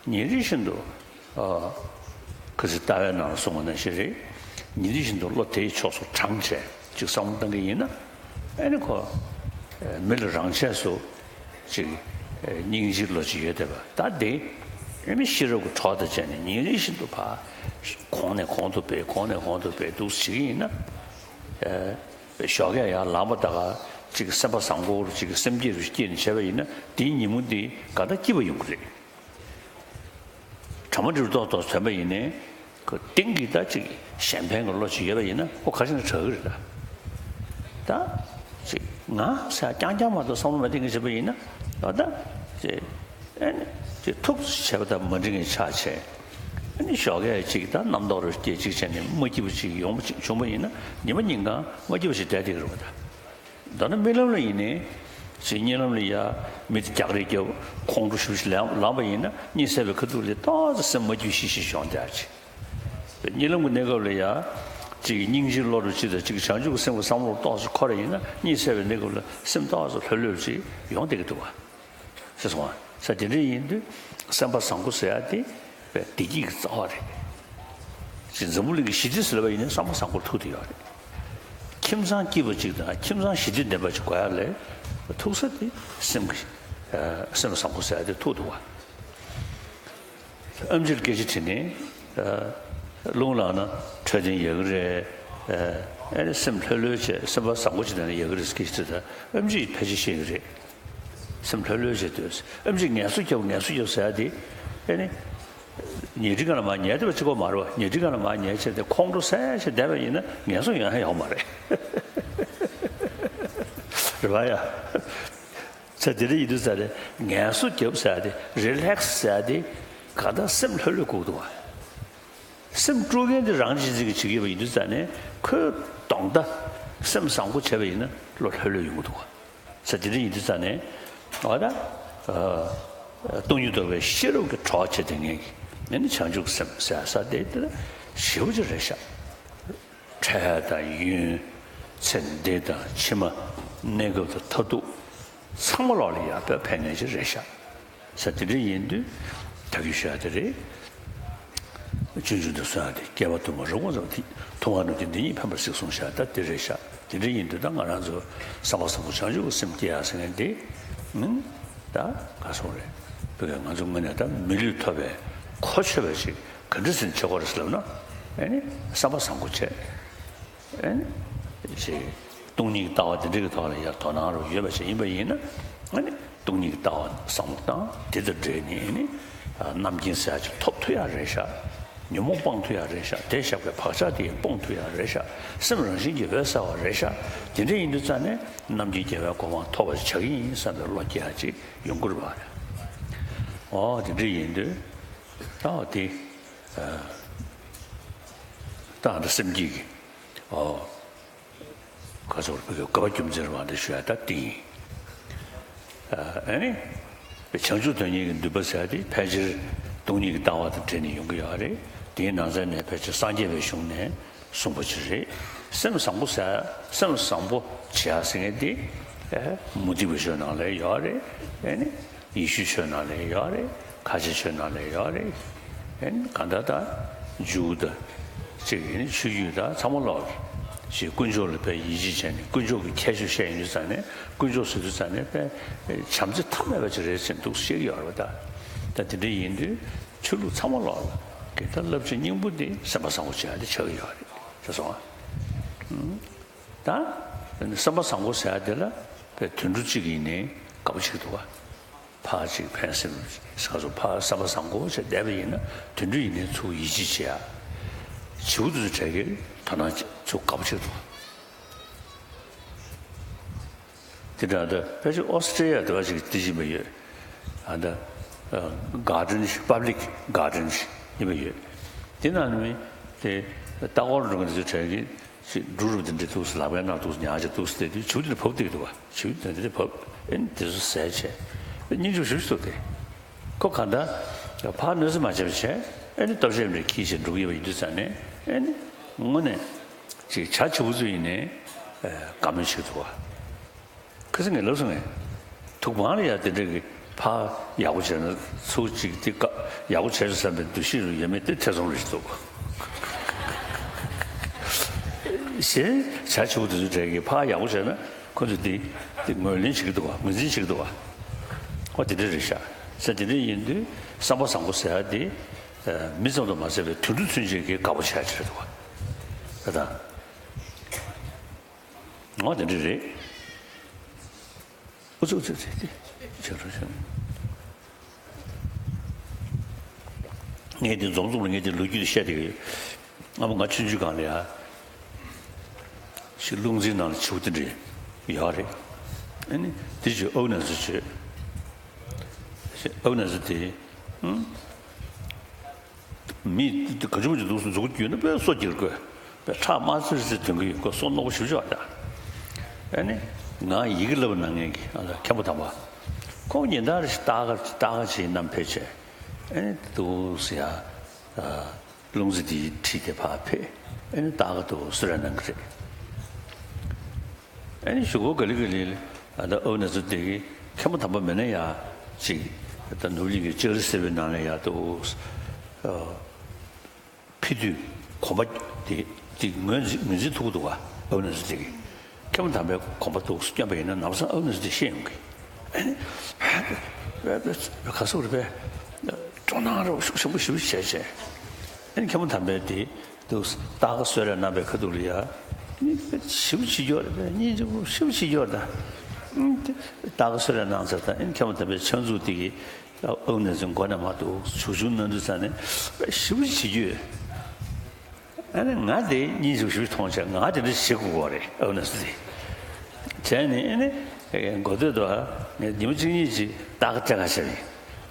ཉིན་རེ་བཞིན་དུ། ཨ། ག་ཚོད་ལྟ་བའི་ནང་གསུངས་པ་ནང་བཞིན་རེད། ཉིན་རེ་བཞིན་དུ་བློ་དེའི་ཕྱོགས་སུ་དྲངས་བྱས་ཅིག་བསམ་བློ་བཏང་གི་ཡིན་ན། ཨ་ནི་ཁོ། མི་ལ་རང་ཆས་སུ་ཅིག་སྙིང་རྗེའི་བློ་ཅིག་ཡོད་བསྡད་པ་ད་འདི་ཨ་ནི་ཤེས་རབ་ཀྱི་གྲོགས་དང་བཅས་ནས་ཉིན་རེ་བཞིན་དུ་ཕར་གོང་ནས་གོང་དུ་སྤེལ། གོང་ནས་གོང་དུ་སྤེལ་འདུག་བྱེད་ཀྱི་ཡིན་ན། ཞོགས་ཀས་ཡར་ལངས་པ་ད་ག་ཅིག་སེམས་པ་བཟང་པོ་རུ་ཅིག་སེམས་བསྐྱེད་རུ་སྐྱེས་ནས་བྱས་པ་ཡིན་ན་དེའི་ཉིན་མོ་འདི་ག་ད་སྐྱིད་པ་ཡོང་གི་རེད། གྲ་མ་འགྲིག་ཏོག་ཏོག་ཐོན་པ་ཡིན་ནའི་ཁོ་གཏིང་གི་ད་ཅིག་གཞན་ཕན་གྱི་བློ་ཅིག་ཡོད་པ་ཡིན་ན་ཁོ་ག་ཞིག་ན་དྲག་གི་རེད་ད། ད་ཅིག་ང་ཟེར་རྐྱང་རྐྱང་མ་གཏོགས་བསམ་བློ་མ་གཏིང་གི་བྱེད་པ་ཡིན་ན་ད་ད་ཅིག་ཨ་ནི་ཅིག་ཐུགས་བྱས་པ་ད་མ་འགྲིག་མཁན་ཆགས་ཆེ། ཨ་ནི་ཞོགས་ཀས་ཅིག་ད་རྣམ་རྟོག་རུ་སྐྱེ་ཅིག་བྱས་ནས་མ་སྐྱིད་པ་ཅིག་ཡོང་པ་ཅིག་བྱུང་པ་ཡིན་ན་ཉི་མ་ཉིན་གང་མ་སྐྱིད་པ་ཞིག་བསྡད་བསྡད་ཀྱི་རེད་པ་ད། མདོར་ན་རྨི་ལམ་ལ་ཡིན་ནའི། ཅིག་གཉིད་ལམ་ལ་ཡ་མི་དེ་རྒྱག་རེས་རྒྱབ་ཁོང་ཁྲོ་ཞེ་པོ་ཞིག་ལངས་ལངས་པ་ཡིན་ན་གཉིད་སད་པའི་ཁ་ཐུག་ལ་ཏོག་ཙམ་སེམས་མ་སྐྱིད་ཤིག་ཤིག་བྱུང་བསྡད་ཅིག་གཉིད་ལམ་གྱི་གནས་སྐབས་ལ་ཡ། ཅིག་སྙིང་རྗེའི་བློ་རུ་ཅིག་དང་ཅིག་བྱང་ཆུབ་ཀྱི་སེམས་ཀྱི་བསམ་བློ་ཏོག་ཙམ་འཁོར་བ་ཡིན་ན་གཉིད་སད་པའི་གནས་སྐབས་ལ་སེམས་ཏོག་ཙམ་ལྷོད་ལྷོད་ཅིག་ཡོང་བསྡད་ཀྱི་འདུག་བ། ཤེས་སོང་ང་། ས་དེ་འདྲ་ཡིན་དུས་སེམས་པ་བཟང་པོ་ཟེར་ཡ་དེ་བདེ་སྐྱིད་ཀྱི་རྩ་བ་རེད། ཅིག་འཛམ་བུ་གླིང་གི་ཞི་བདེ་ཟེར་བ་ཡིན་ན་བསམ་པ་བཟང་པོར་ཐུག་བསྡད་ཡོད་རེད། ཁྱིམ་ཚང་སྐྱིད་པ་ཅིག་དང་ཁྱིམ་ཚང་ཞི་བདེ་ལྡན་པ་ཅིག་དགོས་ཡ་ལས་ཐུག་ས་དེ་སེམས་ཀྱི་སེམས་བཟང་པོ་ཟེར་ཡ་དེ་ཐུག་འདུག་བ། ཨེམ་ཆིར་སྐད་ཆ་དྲིས་ནས། རླུང་ལངས་ན་འཕྲོད་བསྟེན་ཡག་གི་རེད། ཨེ་ནི་སེམས་ལྷོད་ལྷོད་བྱས་སེམས་པ་བཟང་པོ་ཅིག་བསྡད་ན་ཡག་གི་རེད་སྐད་ཆ་དྲིས་ད་ཨེམ་ཆིས་ཕལ་ཆེར་ཤེས་ཀྱི་རེད། སེམས་ལྷོད་ལྷོད་བྱས་སྡོད། ཨེམ་ཆིས་ངལ་གསོ་རྒྱབ་ངལ་གསོ་རྒྱབ་ཟེར་ཡ་དེ། ཨེ་ནི། ཉལ་ཁྲི་སྒང་ལ་མར་ཉལ་བསྡད་པ་གཅིག་པོ་མ་རེད་བ། ཉལ་ཁྲི་སྒང་ལ་མར་ཉལ་བྱས་ཏེ་ཁོང་ཁྲོ་ཟ་བྱས་བསྡད་པ་ཡིན་ན་ངལ་གསོ་ཡོང་ཡ་ཡོད་མ་རེད། རེད་བ་ཡ། ཚེ་འདི་འདྲ་ཡིན་དུས་ཙང་ནས་ངལ་གསོ་རྒྱབ་ཟེར་ཡ་དེ་རི་ལེག་སི་ཟེར་ཡ་དེ་གང་ལྟར་སེམས་ལྷོད་ལྷོད་དགོས་ཀྱི་འདུག་བ། སེམས་དཀྲུག་མཁན་དེ་རང་གཅེས་འཛིན་གྱིས་བྱེད་ཀྱི་ཡོད་པ་ཡིན་དུས་ཙང་ནས་ཁོས་གདོང་ལྟ་སེམས་བཟང་པོ་བྱས་པ་ཡིན་ན་བློ་ལྷོད་ལྷོད་ཡོང་གི་འདུག་བ། ས་དེ་འདྲ་ཡིན་དུས་ཙང་ནས་འོ་ད། སྟོང་ཉིད་རྟོགས་པའི་ཤེས་རབ་ཀྱི་གྲོགས་བྱེད་དེ་ངེས་ཀྱི་ཨེ་ནི་བྱང་ཆུབ་སེམས་ཟེར་ས་དེ་དེ་ཞེ་པོ་ཅིག་རེད་ཤག་འཕྲལ་དང་ཡུན། ཚེ་འདི་དང་ཕྱི་མ། གནས་སྐབས་དང་མཐར་ཐུག་ཚང་མ་ལོག་ལ་ཡར་ཕན་ཕན་ངེས་ཅིག་རེད་ཤག་ས་དེ་འདྲ་ཡིན་དུས། ད་གིན་ཞུ་ཡ་དེ་རེད། སྤྱོད་འཇུག་ཏུ་གསུངས་ཡ་དེ་བསྐལ་པ་དུ་མར་རིང་པོ་ཙམ་དེ་ཐུབ་དབང་རྣམས་ཀྱིས་འདི་ཉིད་ཕན་པར་གཟིགས་གསུངས་ཤག་ད་དེ་རེད་ཤག་དེ་འདྲ་ཡིན་དུས་ད་ང་རང་ཚོ་བསམ་པ་བཟང་པོ་བྱང་ཆུབ་ཀྱི་སེམས་སྐྱེ་ཡ་ཟེར་མཁན་དེ། ཨང་། ད་ག་སོང་རེད། བོད་སྐད་ང་ཚོ་ངོས་ནས་ད་མི་ལུས་ཐོབ་པའི་གོ་ཆོད་པ་ཞིག་ག་འདྲ་ཟེར་ནས་བྱེད་དགོས་རེད་ཟེར་ལབ་ན། ཨེ་ནི་བསམ་པ་བཟང་པོ་བྱས། ཨེ་ནི། ཞེས། སྟོང་ཉིད་ཀྱི་ལྟ་བ་དེ་འདྲ་གི་ཐོག་ལ་ཡར་དོ་སྣང་རུ་ཡོད་པ་ཞིག་ཡིན་པ་ཡིན་ན། ཨེ་ནི། སྟོང་ཉིད་ཀྱི་ལྟ་བ་བཟང་པོ་དང་དེ་དང་འབྲེལ་ནས་ཨེ་ནི། རྣམ་མཁྱེན་ཟེར་ཡ་ཅིག་ཐོབ་ཐུབ་ཡ་རེད་ཤག་ཉོན་མོངས་སྤང་ཐུབ་ཡ་རེད་ཤག་དེ་བཞག་པའི་བག་ཆགས་དེ་ཡང་སྤོང་ཐུབ་ཡ་རེད་ཤག་སེམས་རང་བཞིན་གྱིས་འོད་གསལ་བ་རེད་ཤག་དེ་འདྲ་ཡིན་དུས་ཙང་ནས་རྣམ་མཁྱེན་རྒྱལ་བའི་གོ་འཕང་ཐོབ་པ་ཞིག་བྱ་གི་ཡིན་བསམ་པའི་བློ་སྐྱེ་ཡ་ཅིག་ཡོང་གི་རེད་པ། འོ་དེ་འདྲ་ཡིན་དུས། ད་འོ་དེ། ད་འདི་སེམས་བསྐྱེད་ཀྱི། ཨོ། ག་ཚོད་རེད་བོད་སྐད་དགག་པ་རྒྱུ་མཚན་རེད་བ་འདི་ཞུ་ཡ་ད་དེ་ཡིན། ཨ་ནི། བྱང་ཆུབ་དོན་གཉེར་གྱི་འདུན་པ་ཟེར་ཡ་དེ་ཕལ་ཆེར་སྟོང་ཉིད་ཀྱི་ལྟ་བ་དང་འབྲེལ་ནས་ཡོང་གི་ཡོད་རེད། དེའི་ནང་ཚན་ནས་ཕལ་ཆེར་སངས་རྒྱས་པའི་གཞུང་ནས་གསུངས་པ་ཅིག་རེད། སེམས་བཟང་པོ་ཟེར་ཡ་སེམས་བཟང་པོ་བྱེད་ཡ་ཟེར་མཁན་དེ། ཨེ། མུ་སྟེགས་པའི་ཆོས་ནང་ལ་ཡོད་རེད། ཨེ་ནི། ཡེ་ཤུའི་ཆོས་ནང་ལ་ཡོད་རེད། ཁ་ཆེ་ཆོས་ནང་ལ་ཡོད་རེད། ཨེ་ནི་གང་ལྟར་ད་ཇུའུ་དང་གཅིག་ཨེ་ནི་ཆོས་བརྒྱུད་ད་ཚང་མ་ལོག་གི་ཞེས་དཀོན་མཆོག་ལ་དཔེ་ཡིད་ཆེས་བྱས་ནས་དཀོན་མཆོག་གི་ཁྱད་ཆོས་བཤད་ཡོང་དུས་ཙང་ནས་དཀོན་མཆོག་ཟེར་དུས་ཙང་ནས་དཔེ་བྱམས་བརྩེ་མཐའ་མེད་པ་ཅིག་རེད་ཟེར་འདུག་བཤད་ཀྱི་ཡོད་རེད་པ། ད་ད་དེ་འདྲ་ཡིན་དུས་ཆོས་ལུགས་ཚང་མ་ལོག་ལ་གི་ད་རླབས་ཆེན་སྙིང་པོ་འདི་སེམས་པ་བཟང་པོ་བྱེད་ཡ་དེ་ཆགས་ཀྱི་ཡོད་རེད་ཟེར་སོང་ང་། ད་སེམས་པ་བཟང་པོ་ཟེར་ཡ་དེ་ལ་དཔེ་དུད་འགྲོ་གཅིག་ཡིན་ནའི་དགའ་པོ་བྱེད་ཀྱི་འདུག་བ། ཕར་ཅིག་ཕན་སེམས་ས་ཚོ་ཕར་བསམ་པ་བཟང་པོ་བྱས་བསྡད་པ་ཡིན་ན་དུད་འགྲོ་ཡིན་ནའི་ཚུར་ཡིད་ཆེས་བྱེད་ཡ། བྱིའུ་དེ་ཚོ་གྲས་ཀྱིས་དོ་སྣང་བྱེད་ཚུར་དགའ་པོ་བྱེད་འདུག་དེ་འདྲ་འདི་ཕལ་ཆེར་ཨོ་སི་ཀྲི་ཡ་དེ་བ་ཞིག་དེ་བཞིན་པ་ཡོད། ཨ་འདི་གར་ཌན་ཞིག་པབ་ལིག་གར་ཌན་ཞིག་ཡིན་པ་ཡོད། དེ་ནང་ནས་དེ་ལྟ་སྐོར་འགྲོ་མཁན་དེ་ཚོ་གྲས་ཀྱིས། ཅིག་འབྲུ་རུ་དེ་འདྲ་འདུག་སེ་ལག་པའི་ནང་འདུག་སེ་ཉར་བྱས་འདུག་སེ་བསྡད་དུས་བྱིའུ་དེ་འདྲ་བབས་བསྡད་ཀྱི་འདུག་བ། བྱིའུ་དེ་འདྲ་བབས་ཨེ་ནི་དེ་ཚོ་ཟས་བྱས་ཨེ་སྙིང་རྗེ་ཞེ་པོ་ཅིག་འདུག་སྟེ། ཁོ་གང་ལྟར་ཕར་གནོད་འཚེ་མ་བྱས་པ་བྱས་ཨེ་ནི་སྟོབས་ཤུགས་འདྲ་འཁྱེར་བྱས་འགྲོ་གི་ཡོད་པ་ཡིན་དུས་ཙང་ནས་ཨེ་ནི་དངོས་གནས་ཅིག་བྱ་བྱིའུ་ཚོ་ཡིན་ནའི་དགའ་མོས་བྱེད་ཀྱི་འདུག་བ། ཁ་སང་ངས་ལབ་སོང་ངས། ཐུག་པ་ལ་ཡ་དེ་འདྲ་གི་ཕར་ཡག་པོ་བྱས་ན་ཚུར་ཅིག་དེ་ཀ་ཡག་པོ་བྱས་སོང་བསམ་པའི་འདུ་ཤེས་རུ་ཡོད་མེད་དེ་ཐེ་ཚོམ་རེ་ཞིག་འདུག་གཞན་བྱ་བྱིའུ་དེ་ཚོ་གྲས་ཀྱིས་ཕར་ཡག་པོ་བྱས་ན་ཁོ་ཚོ་དེ་ དེ་ངོས་ལེན་བྱེད་ཀྱི་འདུག་བ། ངོས་འཛིན་བྱེད་ཀྱི་འདུག་བ། ཨོ་དེ་འདྲ་རེད་ཤག་ཟེར། དེ་འདྲ་ཡིན་དུས་བསམ་པ་བཟང་པོ་ཟེར་ཡ་དེ་མི་ཙམ་དུ་མ་ཟད་པའི་དུད་འགྲོ་ཚུན་ཆད་ཀྱིས་དགའ་པོ་བྱ་ཡ་ཅིག་རེད་འདུག་བ། ད་ད། ཨོ་དེ་འདྲ་རེད། ཨུ་ཚུགས་ཚུགས་ཚུགས་ཚུགས་བྱེད་རོགས་བྱེད། ངས་དེ་འཛོམས་འཛོམས་ལ་ངས་དེ་ལོ་རྒྱུས་དེ་བཤད་བསྡད་ཀྱི་ཡོད། ཨ་མ་ང་ཆུང་ཆུང་སྒང་ལ་ཡ། ཞིག་རླུང་འཛིན་ནང་ལ་བྱིའུ་དེ་འདྲ་ཡོད་རེད། ཨ་ནི་དེ་ཅིག་ཨའུ་ནན་སི་བྱོས། ཨའུ་ནན་སི་དེ། ཨུམ། མི་ག་ཅུང་ཅིག་འདུག་སེ་མཛུ་གུ་བརྒྱུས་ན་དཔེ་སོ་སྐྱིད་དགོས། དཔེ་ཁྲག་དམར་ཙིར་ཙིར་ཐོན་གྱི་ཡོད། ཁོ་སོ་རྣོ་པོ་ཞེ་པོ་ཅིག་ཡོད་ད། ཨ་ནི་ང་ཡི་གེ་བསླབ་གནང་མཁན་གྱི་ཨ་ལ་མཁན་པོ་དམ་པ། ཁོང་ཉིན་ལྟར་རེ་བཞིན་ལྟ་ག་ལྟ་ག་བྱེད་ནམ་ཕེབས་བྱས། ཨ་ནི་འདུག་སེ་ཡ། རླུང་རྩེ་དེའི་འཁྲིས་དེ་ཕར་ཕེབས། ཨ་ནི་ལྟ་ག་འདུག་སེ་རེ་གནང་གི་རེད། ཨ་ནི་གཞུག་གུ་ག་ལེ་ག་ལེ་ཨ་ད་ཨའུ་ནན་སི་དེ་གི་མཁན་པོ་དམ་པ་མེད་ན་ཡ། ཅིག་ད་ནོར་གླིང་གི་ལྕགས་རི་སེར་པོའི་ནང་ལ་ཡ་འདུག་སེ། ཕེབས་དུས་གོམ་པ་དེ་དེ་ངོས་འཛིན་ངོས་འཛིན་ཐུབ་ཀྱི་འདུག་ག་ཨའུ་ནན་སི་དེ་གི། མཁན་པོ་དམ་པའི་གོམ་པ་འདུག་སེ་བསྐྱོན་པ་ཡིན་ན་ནམ་སང་ཨའུ་ནན་སི་དེ་ཤེས་ཡོང་གི། ཨ་ནི། ག་སོག་རེད་པས། སྤྲོ་སྣང་རོ་ཤུགས་ཆེན་པོ་ཞེ་པོ་བྱས་བྱས། ཨ་ནི་མཁན་པོ་དམ་པས་དེ་འདུག་སེ་ལྟ་ག་གསོལ་རས་གནང་པའི་ཁ་ཐུག་ལ་ཡ། ཨ་ནི་ཞེ་པོ་བྱེད་རྒྱུ་རེད་པས། སྙིང་རྗེ་པོ་ཞེ་པོ་བྱེད་རྒྱུ་རེད་ད། ཨ་ནི་དེ་ལྟ་ག་གསོལ་རས་གནང་ཚར་ད། ཨ་ནི་མཁན་པོ་དམ་པའི་ཕྱག་མཛུབ་དེ་གི་ཨའུ་ནན་སི་མགོ་ནས་མར་འདུག་སེ་བྱུག་བྱུག་གནང་དུས་ཙ་ནས་དཔེ་ཞེ་པོ་བྱེད་རྒྱུ་ཡོད། ཨ་ནི་ང་དེ་སྙིང་རྗེ་ཞེ་པོ་མཐོང་བྱས། ང་དེ་འདྲ་བྱེད་དགོས་པ་རེད་ཨའུ་ནན་སི་དེ། བྱས་ནས་ཨ་ནི་མགོ་སྟོད་དུ་ངས་ཉིན་མོ་གཅིག་གཉིས་ཅིག་ལྟ་ག་སྤྲད་ག་བྱས་པ་ཡིན།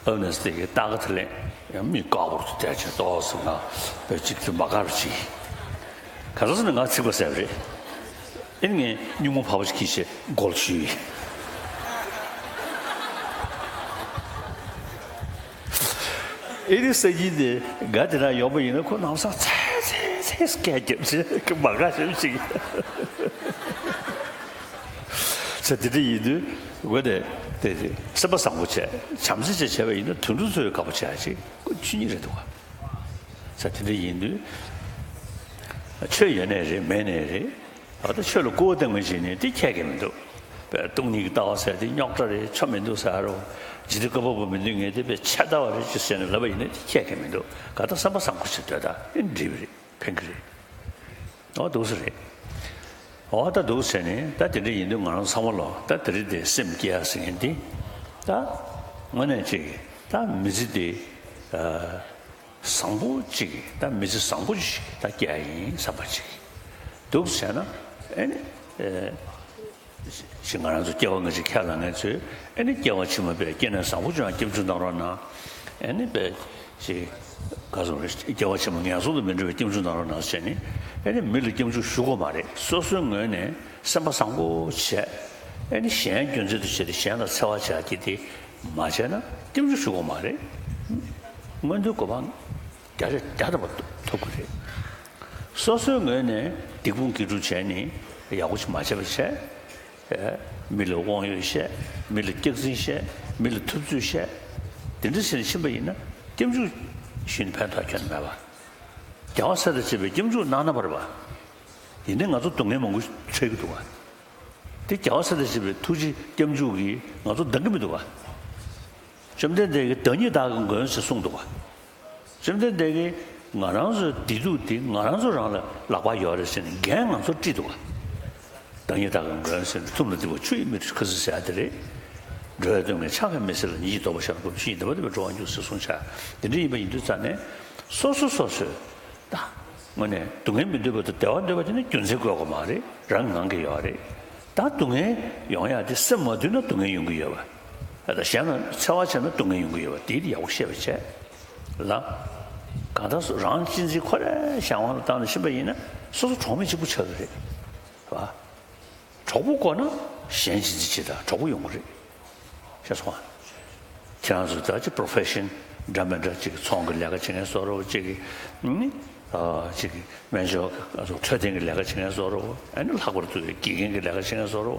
ཨའུ་ནན་སི་དེ་གི་ལྟ་ག་དེ་ལས་ཡང་མི་དཀར་པོ་དེ་བྱས་ཏོག་ཙམ་ང་དཔེ་གཅིག་ཏུ་མ་དགའ་བ་ཅིག་ག་ཚོད་ཟེར་ན་ང་ཚིག་པ་ཟེར་བ་རེད། ཨ་ནི་ངས་སྙུང་མོ་ཕ་བོ་ཞིག་གིས་བྱས་མགོ་ལ་གཞུས་ཡིན། ཨེ་རི་ས་ཡིན་ཏེ་དགའ་དེ་རང་ཡོང་པ་ཡིན་ན་ཁོ་ནམ་སང་ཚེ་ཚེ་ཚེ་སྐད་རྒྱབ་ཚེ་མ་དགའ་ཞེ་པོ་ཅིག་ཚེ་དེ་འདྲ་ཡིན་དུས་དགོས་དེ་དེ་དེ་སེམས་པ་བཟང་པོ་བྱས། བྱམས་བརྩེ་བྱས་བྱས་པ་ཡིན་ན་དུད་འགྲོ་ཚོས་དགའ་པོ་བྱས་ཅིག་ཁོ་ཆོས་ཉིད་རེད་འདུག་ག་ཚེ་དེ་འདྲ་ཡིན་དུས་ཆོས་ཡོད་ནའི་རེད་མེད་ནའི་རེད། ད་ལྟ་ཆོས་ལ་སྐུར་བ་བཏང་མཁན་ཞིག་ནི་དེ་ཁྱད་ཀྱི་མི་འདུག་པས་སྟོང་ཉིད་ཀྱི་ལྟ་བ་ཟེར་དེ་རྙོག་དྲ་རེད། ཆོ་མི་འདུག་ཟེར་རོ། ཇི་ལྟར་བཀའ་བབས་པ་མི་འདུག་ངས་དེ་པས་ཆད་ལྟ་བ་རེད་ཅེས་ཟེར་ནས་ལབ་པ་ཡིན་ན་དེ་ཁྱད་ཀྱི་མི་འདུག་ག་ད་བསམ་པ་བཟང་པོ་ཞིག་འདོད་ད་ཨེ་འགྲིག་པ་རེད། ཕན་གྱི་རེད། འོ་འདུག་སེ་རེད། འོ་ད་འདུག་ཟེར་ནས་ད་དེ་འདྲ་ཡིན་དུས་ང་རང་ཚང་མ་ལོ་ད་དེ་རིང་དེ་སེམས་སྐྱིད་ཡ་ཟེར་མཁན་དེ། ད་དངོས་གནས་ཅིག་ད་མི་ཚེ་དེ། བཟང་པོ་ཅིག་ད་མི་ཚེ་བཟང་པོ་ཅིག་ད་སྐྱེལ་ཡ་ཡིན་བསམ་པ་ཅིག་འདུག་བྱས་ན། ཨེ་ནི། ཅིག་ང་རང་ཚོ་སྐྱེ་བ་སྔ་ཕྱི་ཁས་བླངས་མཁན་ཚོས་ཨེ་ནི་སྐྱེ་བ་ཕྱི་མ་པའི་སྐྱེ་གནས་བཟང་པོ་བྱུང་ཡ་སྐྱབས་འཇུག་གནང་རོགས་གནང་། ཨེ་ནི་པའི་ཅིག་ག་ཚོད་རེད། སྐྱེ་བ་ཕྱི་མ་ངན་སོང་དུ་མི་འགྲོ་བའི་སྐྱབས་འཇུག་གནང་རོགས་གནང་ཟེར་ནས་ཨེ་ནི་མི་ལ་སྐྱབས་འཇུག་ཞུ་དགོས་མ་རེད། སོ་སོའི་ངོས་ནས་སེམས་པ་བཟང་པོ་བྱས། ཨེ་ནི་གཞན་རྒྱུ་མཚན་དུ་བྱས་ཏེ་གཞན་ལ་འཚེ་བ་བྱ་རྒྱུ་དེ་མ་བྱས་ན་སྐྱབས་འཇུག་ཞུ་དགོས་མ་རེད། མངོན་མཐོའི་གོ་འཕང་རྒྱ་ཆེ་རྒྱ་ཆེ་བ་ཐོབ་ཀྱི་རེད། སོ་སོའི་ངོས་ནས་སྡིག་སྤོང་དགེ་སྒྲུབ་བྱས་ནས་ཡག་པོ་ཞིག་མ་བྱས་པ་བྱས། མི་ལ་དབང་ཡོད་བཤད། མི་ལ་སྐྱག་རྫུན་བཤད། མི་ལ་ཐུབ་ཚོད་བཤད། དེ་འདྲ་བྱས་ནས་ཕྱིན་པ་ཡིན་ན་སྐྱབས་འཇུག་ཞུས་ནས་ཕན་ཐོགས་ཁྱོན་ནས་མེད་པ། རྒྱལ་བ་སྲས་དང་བཅས་པས་སྐྱབས་འཇུག་གནང་ན་བར་བ། ཡིན་ནའི་ང་ཚོ་སྡུག་བསྔལ་མང་པོ་འཕྲད་ཀྱི་འདུག་བ། དེ་རྒྱལ་བ་སྲས་དང་བཅས་པའི་ཐུགས་རྗེ་སྐྱབས་འཇུག་གིས་ང་ཚོ་འདང་གི་མི་འདུག་བ། བཅོམ་ལྡན་འདས་ཀྱིས་བདག་ཉིད་བདག་གི་མགོན་ཞེས་གསུངས་འདུག་བ། བཅོམ་ལྡན་འདས་ཀྱིས་ང་རང་ཚོའི་བདེ་སྡུག་དེ་ང་རང་ཚོ་རང་ལ་ལག་པ་ཡོད་རེད་ཟེར་ནས་འགན་ང་ཚོར་དཀྲིས་འདུག་བ། བདག་ཉིད་བདག་གི་མགོན་ཟེར་ནས་ཐུབ་ན་བདེ་བ་ཆུ་ཡིས་མི་འདྲི་ཁ་ཟེར་ཡ་དེ་རེད། འགྲོ་བའི་སྡུག་བསྔལ་ཕྱག་གིས་མི་སེལ་ལ། ཉིད་ཀྱིས་བཟློག་པར་བྱ་ན་སྐུ་ཕྱིར་ཡི་དམ་པ་བདེ་བར་འགྲོ་བར་འགྱུར་ཟེར་གསུངས་བྱ། དེ་འདྲ་ཡིན་པ་ཡིན་དུས་ཙ་ནས་སོ་སོ་སོ་སོས་ད་དངོས་གནས་སྡུག་བསྔལ་མི་འདོད་པ་དང་བདེ་བ་འདོད་པ་དེ་ནི་རྒྱུ་མཚན་དགོས་པ་མ་རེད། རང་ངང་གིས་ཡོད་རེད། ད་སྡུག་བསྔལ་ཡོང་ཡ་དེ་སེམས་མ་དུལ་ན་སྡུག་བསྔལ་ཡོང་གི་ཡོད་པ། ད་གཞན་ལ་འཚེ་བ་བྱས་ན་སྡུག་བསྔལ་ཡོང་གི་ཡོད་པ་དེ་ཡག་པོ་ཤེས་པ་བྱས། ལ། གང་ལྟར་རང་གཅེས་འཛིན་ཁོ་རའི་གཞན་དབང་ལ་བཏང་ནས་ཕྱིན་པ་ཡིན་ན་སོ་སོ་གྲོགས་མེད་གཅིག་པུ་ཆགས་ཀྱི་རེད། བ། གྲོགས་པོ་དགོས་ན་གཞན་གཅེས་འཛིན་བྱེད་དང་གྲོགས་པོ་ཡོང་གི་རེད། ཤེས་སོང་ང་། ཁྱེད་རང་ཚོ་ད་ཅིག་པོ་རོ་ཕེ་ཤན་འདྲ་མི་འདྲ་ཅིག་ཚོང་གི་ལས་ཀ་བྱེད་མཁན་བཟོ་འདྲ་བོ་ཅིག་གི་ནི། ཨ་ཅིག་སྨན་བཅོས་འཕྲོད་བསྟེན་གྱི་ལས་ཀ་བྱེད་མཁན་བཟོ་འདྲ་བོ། ཨ་ནི་ལྷག་པར་དུ་དགེ་རྒན་གྱི་ལས་ཀ་བྱེད་མཁན་བཟོ་འདྲ་བོ།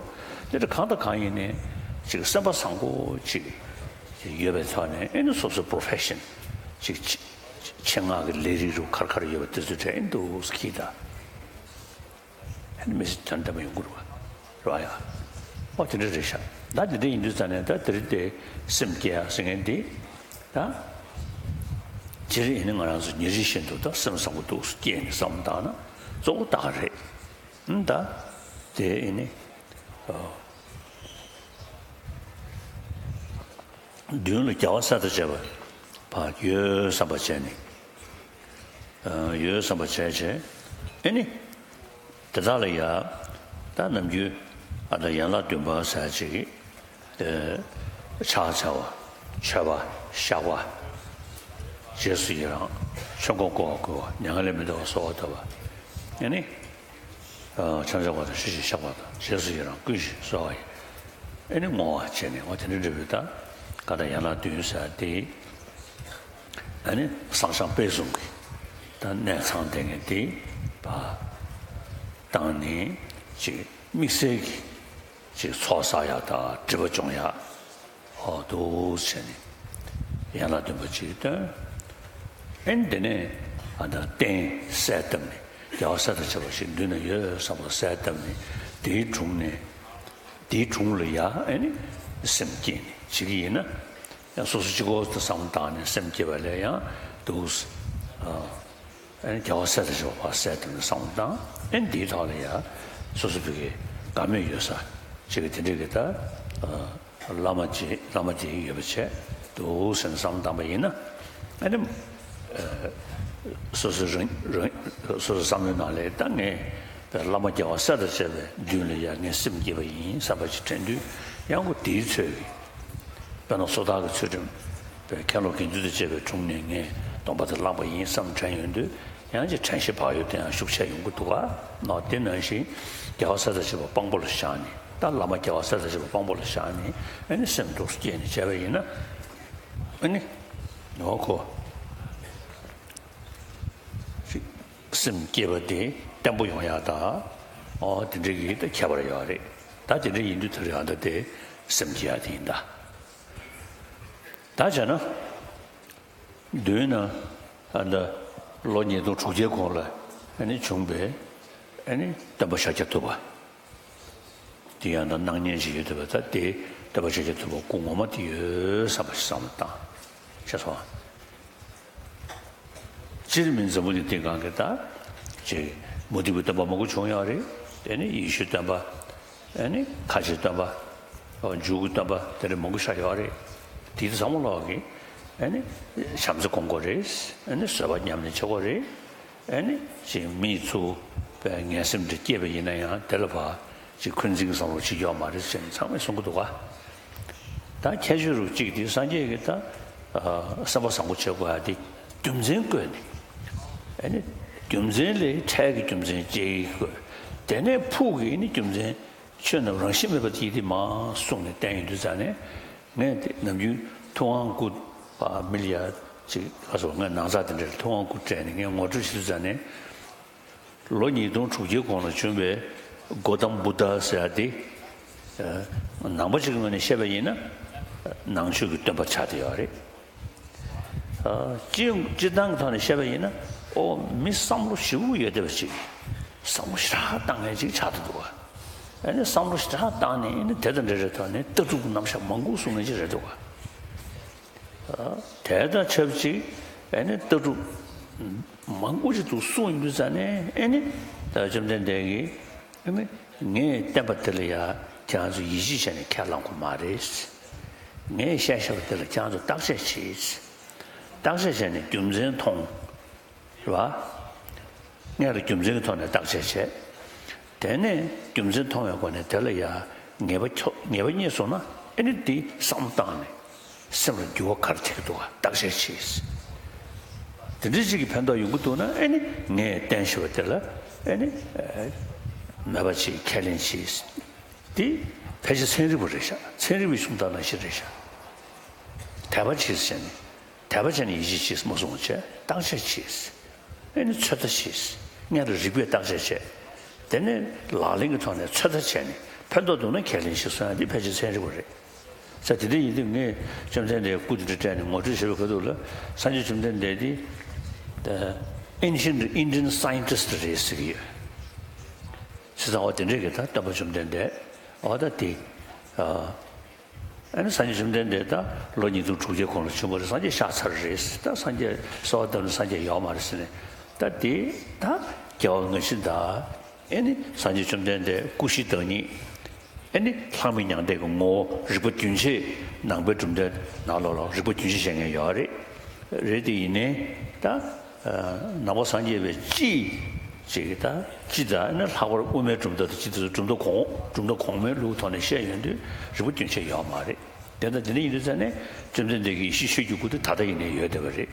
འདི་འདྲ་གང་དང་གང་ཡིན་ནའི་ཅིག་སེམས་པ་བཟང་པོ་ཅིག་ཡོད་པའི་ཐོག་ནས་ཨ་ནི་སོ་སོའི་པོ་རོ་ཕེ་ཤན་ཅིག་ཆེད་མངགས་ཀྱི་ལས་རིགས་རུ་ག་རེ་ག་རེ་ཡོད་པ་དེ་ཚོའི་གྲས་ཨ་ནི་འདུག་སེ་གྱིས་ད། ཨ་ནི་མི་ཚེ་དོན་དམ་པ་ཡོང་གི་རེད་བ། རེད་བ་ཡ། ཨོ་དེ་འདྲ་རེད་ཤག་ད་དེ་འདྲ་ཡིན་དུས་ཙང་ནས་ད་དེ་རིང་དེ་སེམས་བསྐྱེད་ཡ་ཟེར་མཁན་དེ་ད་སྤྱིར་ཡིན་ན་ང་རང་ཚོ་ཉིན་རེ་བཞིན་དུ་ད་སེམས་བཟང་པོ་འདུག་སེ་བསྐྱེད་ནས་བསམ་བློ་བཏང་ན་གཙོ་བོ་ད་ག་རེད། ཨང་ད་དེ་ཡིན་ནི། མདུན་ལ་རྒྱལ་བ་སྲས་དང་བཅས་པ་ཕར་ཡོད་བསམ་པ་བྱས་ནས། ཡོད་བསམ་པ་བྱས་བྱས། ཨེ་ནི། དེ་དག་ལ་ཡ། ད་ནམ་རྒྱུན་ཨ་ད་ཡན་ལག་བདུན་པ་ཟེར་ཅིག་གིས། ཕྱག་འཚལ་བ། མཆོད་པ། བཤགས་པ། རྗེས་སུ་ཡི་རང་། ཆོས་འཁོར་བསྐོར་བར་བསྐུལ་བ། མྱ་ངན་ལས་མི་འདའ་བར་གསོལ་བ་བཏབ་པ། ཨེ་ནི། ཕྱག་འཚལ་བ་དང་ཞུ་ཞིང་བཤགས་པ་དང་རྗེས་སུ་ཡི་རང་བསྐུལ་ཞིང་གསོལ་བ་ཡི། ཨེ་ནི་བསྔོ་བ་བྱས་ནས་འོ་དེ་འདྲ་འདྲ་བོའི་ད་ག་ད་ཡན་ལག་བདུན་ཟེར་དེ། ཨེ་ནི་བསང་སྦྱངས་སྤེལ་གསུམ་གྱི་ད་གནས་ཚང་དེ་ངས་དེ་བ་བཏང་ནས་ཅིག་དམིགས་བསལ་གྱི་ཅིག་ཚོགས་བསགས་ཡག་དང་སྒྲིབ་པ་སྦྱོང་ཡག་ཨོ་འདུག་བྱས་ནས་ཡན་ལག་བདུན་པ་ཅིག་བཏོན། ཨེ་ནི་དེ་ནས་ཨ་ད་རྟེན་གསལ་བཏབ་ནས་རྒྱལ་བ་སྲས་དང་བཅས་པ་ཞིག་མདུན་ན་ཡོད་བསམ་པ་གསལ་བཏབ་ནས་དེའི་དྲུང་ནས་དེའི་དྲུང་ལ་ཡ་ཨེ་ནི་སེམས་བསྐྱེད་ནས་བྱེད་ཀྱི་ཡིན་ན་ཡང་སོ་སོ་གཅིག་པོ་དུ་བསམ་བློ་བཏང་ནས་སེམས་བསྐྱེད་པ་ལས་ཡང་འདུག་ཨ། ཨེ་ནི་རྒྱལ་བ་སྲས་དང་བཅས་པ་ཕར་གསལ་བཏབ་ནས་བསམ་བློ་བཏང་། ཨེ་ནི་འདིའི་ཐོག་ལ་ཡ་སོ་སོ་བོད་ཀྱི་དགའ་མོས་ཡོད་ས་ཅིག་གི་དེ་འདྲའི་གི་ད་བླ་མ་ཅིག་བླ་མ་དེ་ཡོད་པ་བྱས་འདུག་ཟེར་ནས་བསམ་བློ་བཏང་པ་ཡིན་ན། ཨེ་ནི་སོ་སོ་རང་རང་སོ་སོ་བསམ་བློའི་ནང་ལ་ད་ངས་བླ་མ་རྒྱལ་བ་སྲས་དང་བཅས་པའི་མདུན་ལ་ཡ་ངས་སེམས་བསྐྱེད་པ་ཡིན་བསམ་པ་ཅིག་དྲན་དུས་ཡང་ཁོ་དེའི་ཚོད་ཀྱི། དཔེར་ན་སོ་ཐར་གྱི་ཚུལ་ཁྲིམས་པའི་མཁན་སློབ་དགེ་འདུན་དང་བཅས་པའི་དྲུང་ནས་ངས་སྡོམ་པ་དེ་བླངས་པ་ཡིན་བསམ་དྲན་ཡོང་དུས་ཡང་ཅིག་དྲན་ཤེས་བག་ཡོད་དེ་ཡང་ཤུགས་ཆེ་ཡོང་གི་འདུག་ག་ནོ། དེ་ནང་བཞིན་རྒྱལ་བ་སྲས་དང་བཅས་པ་དཔང་པོ་ལ་བཞག་ནས་ད་བླ་མ་རྒྱལ་བ་སྲས་དང་བཅས་པ་དཔང་པོ་ལ་བཞག་ནས་ཨ་ནི་སེམས་སྡུག་སྐྱེས་ནས་བྱས་པ་ཡིན་ན་ཨ་ནི་ནོ་ཁོ་སེམས་བསྐྱེད་པ་དེ་བརྟན་པོ་ཡོང་ཡག་ད་ཨོ་དེ་འདྲ་གི་ད་ཁྱད་པར་ཡོད་རེད། ད་དེ་འདྲ་ཡིན་དུས་དེ་རེད་ཨ་ད་དེ་སེམས་བསྐྱེད་ཡག་དེ་ཡིན་ད། ད་བྱས་ན། མདུན་ན་ཨ་ད་ལོ་ཉིས་སྟོང་དྲུག་བརྒྱའི་གོང་ལ་ཨ་ནི་བྱུང་བའི་ཨ་ནི་སྟོན་པ་ཤཱཀྱ་ཐུབ་པ། དེ་ཡང་ད་སྣང་བརྙན་ཞིག་ཡོད་བསྡད་པ་ད་དེ་སྟོན་པ་ཤཱཀྱ་ཐུབ་པ་སྐུ་ངོ་མ་དེ་ཡོད་བསམ་པ་ཞིག་བསམ་བློ་བཏང་། ཤེས་སོང་། སྤྱིར་མི་འཛམ་བུ་གླིང་འདི་སྒང་གི་ད་ཅིག་མུ་སྟེགས་པའི་སྟོན་པ་མང་པོ་བྱུང་ཡོད་རེད། དེ་ནི་ཡེ་ཤུའི་སྟོན་པ། ཨ་ནི་ཁ་ཆེའི་སྟོན་པ། འཇུག་གི་སྟོན་པ་དེ་འདྲ་མང་པོ་ཤར་ཡོད་རེད། དེ་ཚོ་ཚང་མ་ལོག་གི་ཨ་ནི་བྱམས་བརྩེ་སྐོང་དགོས་རེད། ཨ་ནི་བཟོད་པ་ཉམས་ལེན་བྱེད་དགོས་རེད། ཨ་ནི་ཅིག་མི་ཚོ་པའི་ངན་སེམས་འདྲ་སྐྱེས་པ་ཡིན་ན་ཡང་དེ་ལ་ཕར་ཅིག་འཁོན་འཛིན་གྱི་བསམ་བློ་བྱེད་ཀྱི་ཡོད་མ་རེད་ཟེར་ནས་ཚང་མས་གསུང་གི་འདུག་ག་ད་ཁྱད་ཆོས་རུ་གཅིག་དེ་སངས་རྒྱས་ཀྱིས་ད་ཨ་སེམས་པ་བཟང་པོ་བྱེད་དགོས་ཡ་དེ་རྒྱུ་མཚན་བཀོད་ནས། ཨ་ནི་རྒྱུ་མཚན་ལས་འཕྲལ་གྱི་རྒྱུ་མཚན་གཅིག་བཀོད། དེ་ནས་ཕུགས་ཀྱི་ཨ་ནི་རྒྱུ་མཚན་ཆོས་རྣམས་རང་བཞིན་མེད་པ་དེ་དེ་མར་གསུངས་ནས་བསྟན་ཡོང་དུས་ཙང་ནས་ངས་དེ་ནམ་རྒྱུན་ཐུབ་དབང་སྐུ་ཨ་མི་ལ་ཡ་ཅིག་ག་སོ་ངས་ནང་ཚགས་དེ་འདྲ་ལ་ཐུབ་དབང་སྐུ་སྤྲད་ནས་ངས་ངོ་སྤྲོད་བྱེད་དུས་ཙང་ནས། ལོ་ཉིས་སྟོང་དྲུག་བརྒྱའི་གོང་ལ་བྱོན་པའི་གོ་ཏམ་བུདྡྷ་ཟེར་ཡ་དེ། ནང་པ་ཞིག་གི་ངོས་ནས་བཤད་པ་ཡིན་ན། ནང་ཆོས་ཀྱི་སྟོན་པ་ཆགས་བསྡད་ཡོད་རེད། སྤྱི་སྤྱིར་བཏང་གི་ཐོག་ནས་བཤད་པ་ཡིན་ན། ཨོ་མི་བསམ་བློ་ཞེ་པོ་ཡོད་བསྡད་པ་ཅིག་བསམ་བློ་ཞེ་དྲག་བཏང་མཁན་ཅིག་ཆགས་བསྡད་འདུག་ག་ཨ་ནི་བསམ་བློ་ཞེ་དྲག་བཏང་ནས་ཨ་ནི་དེ་དང་འབྲེལ་བའི་ཐོག་ནས་ལྟ་གྲུབ་རྣམ་གཞག་མང་པོ་གསུང་མཁན་ཅིག་རེད་འདུག་ག་དེ་དང་ཆབས་ཅིག་ཨ་ནི་ལྟ་གྲུབ་མང་པོ་ཞིག་འདུག་གསུངས་ཡོང་དུས་ཙང་ནས་ཨ་ནི་ད་བཅོམ་ལྡན་འདས་ཀྱིས་ཨ་ནི་ངས་བསྟན་པ་དེ་ལ་ཡ་ཁྱེད་རང་ཚོ་ཡིད་ཆེས་བྱས་ནས་ཁས་བླངས་དགོས་མ་རེད། ངས་བཤད་བཞག་པ་དེ་ལ་ཁྱེད་རང་ཚོ་བརྟག་དཔྱད་བྱེད། བརྟག་དཔྱད་བྱས་ནས་རྒྱུ་མཚན་མཐོང་། རེད་བ། སྔོན་ལ་རྒྱུ་མཚན་གྱི་ཐོག་ནས་བརྟག་དཔྱད་བྱས། དེ་ནས་རྒྱུ་མཚན་མཐོང་བའི་སྒོ་ནས་དེ་ལ་ཡ་ངེས་པ་ཁྱོ་ངེས་པ་རྙེད་སོང་ན་ཨ་ནི་འདི་བསམ་བློ་བཏང་ནས་སེམས་ལ་འགྱུར་བ་ག་རེ་ཐེབས་ཀྱི་འདུག་ག་བརྟག་དཔྱད་བྱས། དེ་འདྲ་ཅིག་གི་ཕན་ཐོགས་ཡོང་གི་འདུག་ན་ཨ་ནི་ངས་བསྟན་བཞག་པ་དེ་ལ་ཨ་ནི་མོས་པ་བྱེད། ཁས་ལེན་བྱེད། འདི་ཕལ་ཆེར་ཚན་རིག་པ་རེད་ཤག་ཚན་རིག་པའི་གཞུང་དག་ནང་བཞིན་རེད་ཤག་དད་པ་བྱེད་ཟེར་ནས། དད་པ་བྱས་ནས་ཡིད་ཆེས་བྱེད་མ་སོང་བ་བྱས། བརྟག་དཔྱད་བྱེད། ཨེ་ནི་ཚོད་ལྟ་བྱེད། སྔོན་ལ་རིགས་པས་བརྟག་དཔྱད་བྱས། དེ་ནས་ལག་ལེན་གྱི་ཐོག་ནས་ཚོད་ལྟ་བྱས་ནས་ཕན་ཐོགས་འདུག་ན་ཁས་ལེན་བྱེད་གསུང་ཡ་འདི་ཕལ་ཆེར་ཚན་རིག་པ་རེད། ས་དེ་འདྲ་ཡིན་དུས་ངས་བཅོམ་ལྡན་འདས་སྐུ་དེ་འདྲ་སྤྲད་ནས་ངོ་སྤྲོད་བྱེད་པའི་ཁ་ཐུག་ལ་སངས་རྒྱས་བཅོམ་ལྡན་འདས་འདི་ད་ancient Indian scientist རེད་ཟེར་གྱི་ཡོད། བྱས་ཙང་འོ་དེ་འདྲས་ཀྱི་ད་སྟོན་པ་བཅོམ་ལྡན་འདས་འོ་ད་དེ་ ཨ་ནི་སངས་རྒྱས་བཅོམ་ལྡན་འདས་ད་ལོ་ཉིས་སྟོང་དྲུག་བརྒྱའི་གོང་ལ་བྱོན་པ་རེད། སངས་རྒྱས་ཤར་ཚར་རེད། ད་སངས་རྒྱས་གསོལ་བ་བཏབ་ན་སངས་རྒྱས་ཡོད་མ་རེད་ཟེར་ནས། ད་དེ་ད་རྒྱལ་བ་དངོས་གཞི་དང་། ཨེ་ནི་སངས་རྒྱས་བཅོམ་ལྡན་འདས་སྐུ་བཞིའི་བདག་ཉིད། ཨེ་ནི་ལྷག་མེད་མྱང་འདས་ཀྱི་ངོ་བོ། རིག་པ་རྒྱུན་ཆད། ནང་པའི་གྲུབ་མཐའི་ནང་ལོགས་ལ་རིག་པ་རྒྱུན་ཆད་བཤད་མཁན་ཡོད་རེད། རེད་དེ་ཡིན་ནའི་ད་ནང་པ་སངས་རྒྱས་པའི་སྤྱི་ཅིག་ད་སྤྱི་ད་ཨེ་ནི་ལྷག་པར་དབུ་མའི་གྲུབ་མཐའ་དང་སྤྱི་དེ་ཚོ་གྲུབ་མཐའ་གོང་། གྲུབ་མཐའ་གོང་མའི་ལུགས་ཐོག་ནས་བཤད་ཡོང་དུས་རིག་པ་རྒྱུན་ཆད་ཡོད་མ་རེད། དེ་ལྟ་དེ་འདྲ་ཡིན་དུས་ཙང་ནས་བཅོམ་ལྡན་འདས་ཀྱི་ཡེ་ཤེས་ཆོས་ཀྱི་སྐུ་དེ་ད་ལྟ་ཡིན་ནའི་ཡོད་བསྡད་པ་རེད།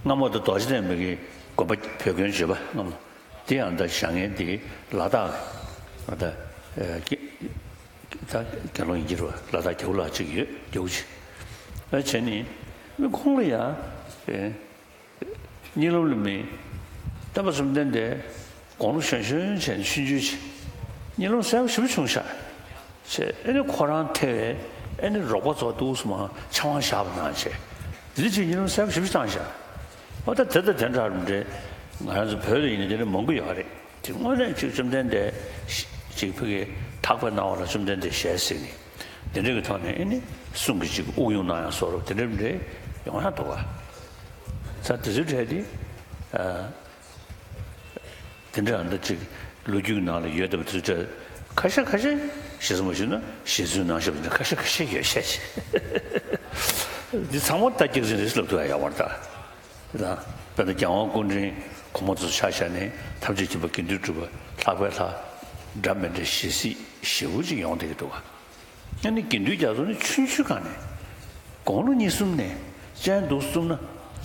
སྔ་མོ་དང་རྡོ་རྗེ་གདན་མའི་གི་དགོན་པ་བོད་དགོན་བརྗོད་པ་སྔ་མོ་དེ་ཡང་ད་བཞེངས་མཁན་དེ་ལ་དྭགས་ད་ད་དགེ་སློང་ཡིན་གྱི་རེད་པ། ལ་དྭགས་རྒྱལ་པོ་ལགས་གཅིག་ཡོད། རྒྱལ་པོ་ཅིག་ཨ་བྱས་ནས་མི་ཁོང་ལ་ཡང་། གཉིད་ལམ་ལ་མི། སྟོན་པ་བཅོམ་ལྡན་འདས་དགུང་ལོ་གཞོན་གཞོན་བྱས་ནས་ཆུང་ཆུང་བྱས། གཉིད་ལམ་གསལ་པོ་ཞེ་པོ་བྱུང་ཤག་བྱས་ཨེ་ནི་ཁོ་རང་ཐེ་བའི་ཨེ་ནི་རོགས་པ་ཚོ་འདུག་སེ་མར་ཆབ་འབངས་བཞག་པ་ནང་བྱས། དེ་འདྲ་ཅིག་གཉིད་ལམ་གསལ་པོ་ཞེ་པོ་བཏང་ཤག་འོ་ད་དེ་དང་དེ་འདྲ་རུ་འདྲེ་ང་རང་ཚོ་བོད་ལ་ཡིན་ན་དེ་འདྲ་མང་པོ་ཡོད་རེད། དེ་དངོས་གནས་ཅིག་བཅོམ་ལྡན་འདས་ཅིག་ཕ་གི་ཐག་པ་གནང་བ་ལ་བཅོམ་ལྡན་འདས་ཞལ་གཟིགས་ནས་དེ་འདྲ་གི་ཐོག་ནས་ཨེ་ནི་གསུང་གི་ཅིག་དབུགས་དབྱུང་གནང་ཡག་སོགས་རོགས་དེ་འདྲ་འདྲེ་ཡོང་ཡག་འདུག་ག་ས་དེ་ཚོའི་གྲས་དེ། དེ་འདྲ་ཨ་འདྲ་ཅིག་ལོ་རྒྱུས་ནང་ལ་ཡོད་བསྡད་པ་དེ་ཚོ་ཁ་ཤས་ཁ་ཤས་ཞེ་ས་མ་ཞུ་ན་ཞེ་ཚུལ་ནང་བཞིན་པ་འདྲ་ཁ་ཤས་ཁ་ཤས་ཡོད་བཤད་ཅིག་འདི་ཚང་མ་ད་སྐྱག་རྫུན་རེད་ལབ་ཐུབ་ཡ་ཡོད་མ་རེད་ད། དེ་དང་དཔེར་ན་རྒྱལ་དབང་སྐུ་ཕྲེང་གོང་མ་ཚོ་ཆ་བཞག་ནས་ཐམས་ཅད་མཁྱེན་པ་དགེ་འདུན་གྲུབ་པ་ལྷག་པའི་ལྷ་འདྲ་མི་འདྲ་ཞེ་གཟིགས་ཞེ་པོ་ཅིག་ཡོང་བསྡད་ཀྱི་འདུག་ག་ཨ་ནི་དགེ་འདུན་རྒྱ་མཚོ་ནི་ཆུང་ཆུང་སྒང་ནས་དགུང་ལོ་གཉིས་གསུམ་ནས་སྤྱན་འདུག་གསུམ་ན་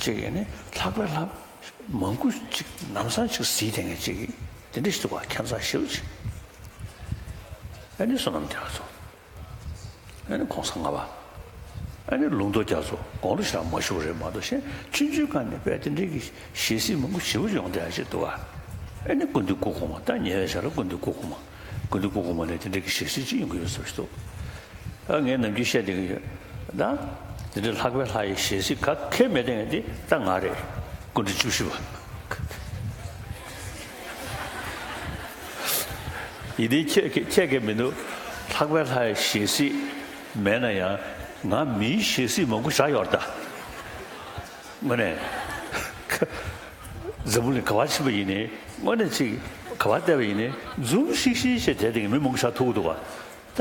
ཅིག་ཡིན་ནས་ལྷག་པའི་ལྷ་མང་པོ་ཅིག་ལམ་སང་ཅིག་གཟིགས་བསྡད་མཁན་ཅིག་དེ་འདྲ་ཞིག་འདུག་ག་ཁྱད་མཚར་ཞེ་པོ་ཅིག་ཨ་ནི་བསོད་ནམས་རྒྱ་མཚོ། ཨ་ནི་གོང་ས་ལྔ་པ། ཨ་ནི་ལུང་རྟོགས་རྒྱ་མཚོ་དགུང་ལོ་ཞེ་དྲག་མ་ཞུ་བ་རེད་མ་གཏོགས་གཞན་ཆུང་ཆུང་སྒང་ནས་དཔེ་དེ་འདྲའི་གི་ཞལ་གཟིགས་མང་པོ་ཞེ་པོ་ཡོང་བསྡད་ཡ་ཅིག་འདུག་ག་ཨ་ནི་སྐུ་མདུན་སྐུ་གོང་མ་ད་ཉེ་བའི་ཆར་ལ་སྐུ་མདུན་སྐུ་གོང་མ། སྐུ་མདུན་སྐུ་གོང་མ་ལས་དེ་འདྲའི་གི་ཞལ་གཟིགས་ཅིག་ཡོང་གི་ཡོད་ཟེར་ཞིག་འདུག་ཨ་ངས་ནམ་རྒྱུན་བཤད་བསྡད་ཀྱི་ཡོད། ད་དེ་འདྲའི་ལྷག་པའི་ལྷ་ཡི་ཞལ་གཟིགས་ག་གེ་མེད་བསྡད་མཁན་དེ་ད་ང་རེད། སྐུ་ཕྲེང་བཅུ་བཞི་པ། ཡིན་དེ་ཁྱེད་ཁྱེད་ཁྱེད་ཀྱི་མི་འདུག་ལྷག་པའི་ལྷ་ཡི་ཞལ་གཟིགས་མེད་ན་ཡང་ང་མིའི་ཞལ་གཟིགས་མང་པོ་བཞག་ཡོད་རེད་ད། དངོས་གནས། འཛམ་བུ་གླིང་ག་པར་ཕྱིན་པ་ཡིན་ནའི་དངོས་གནས་ཅིག་ག་པར་བལྟས་པ་ཡིན་ནའི་འཛུམ་ཤིག་ཤིག་བྱས་བསྡད་བསྡད་མཁན་མི་མང་པོ་ཞིག་ཐུག་གི་འདུག་བ། ད་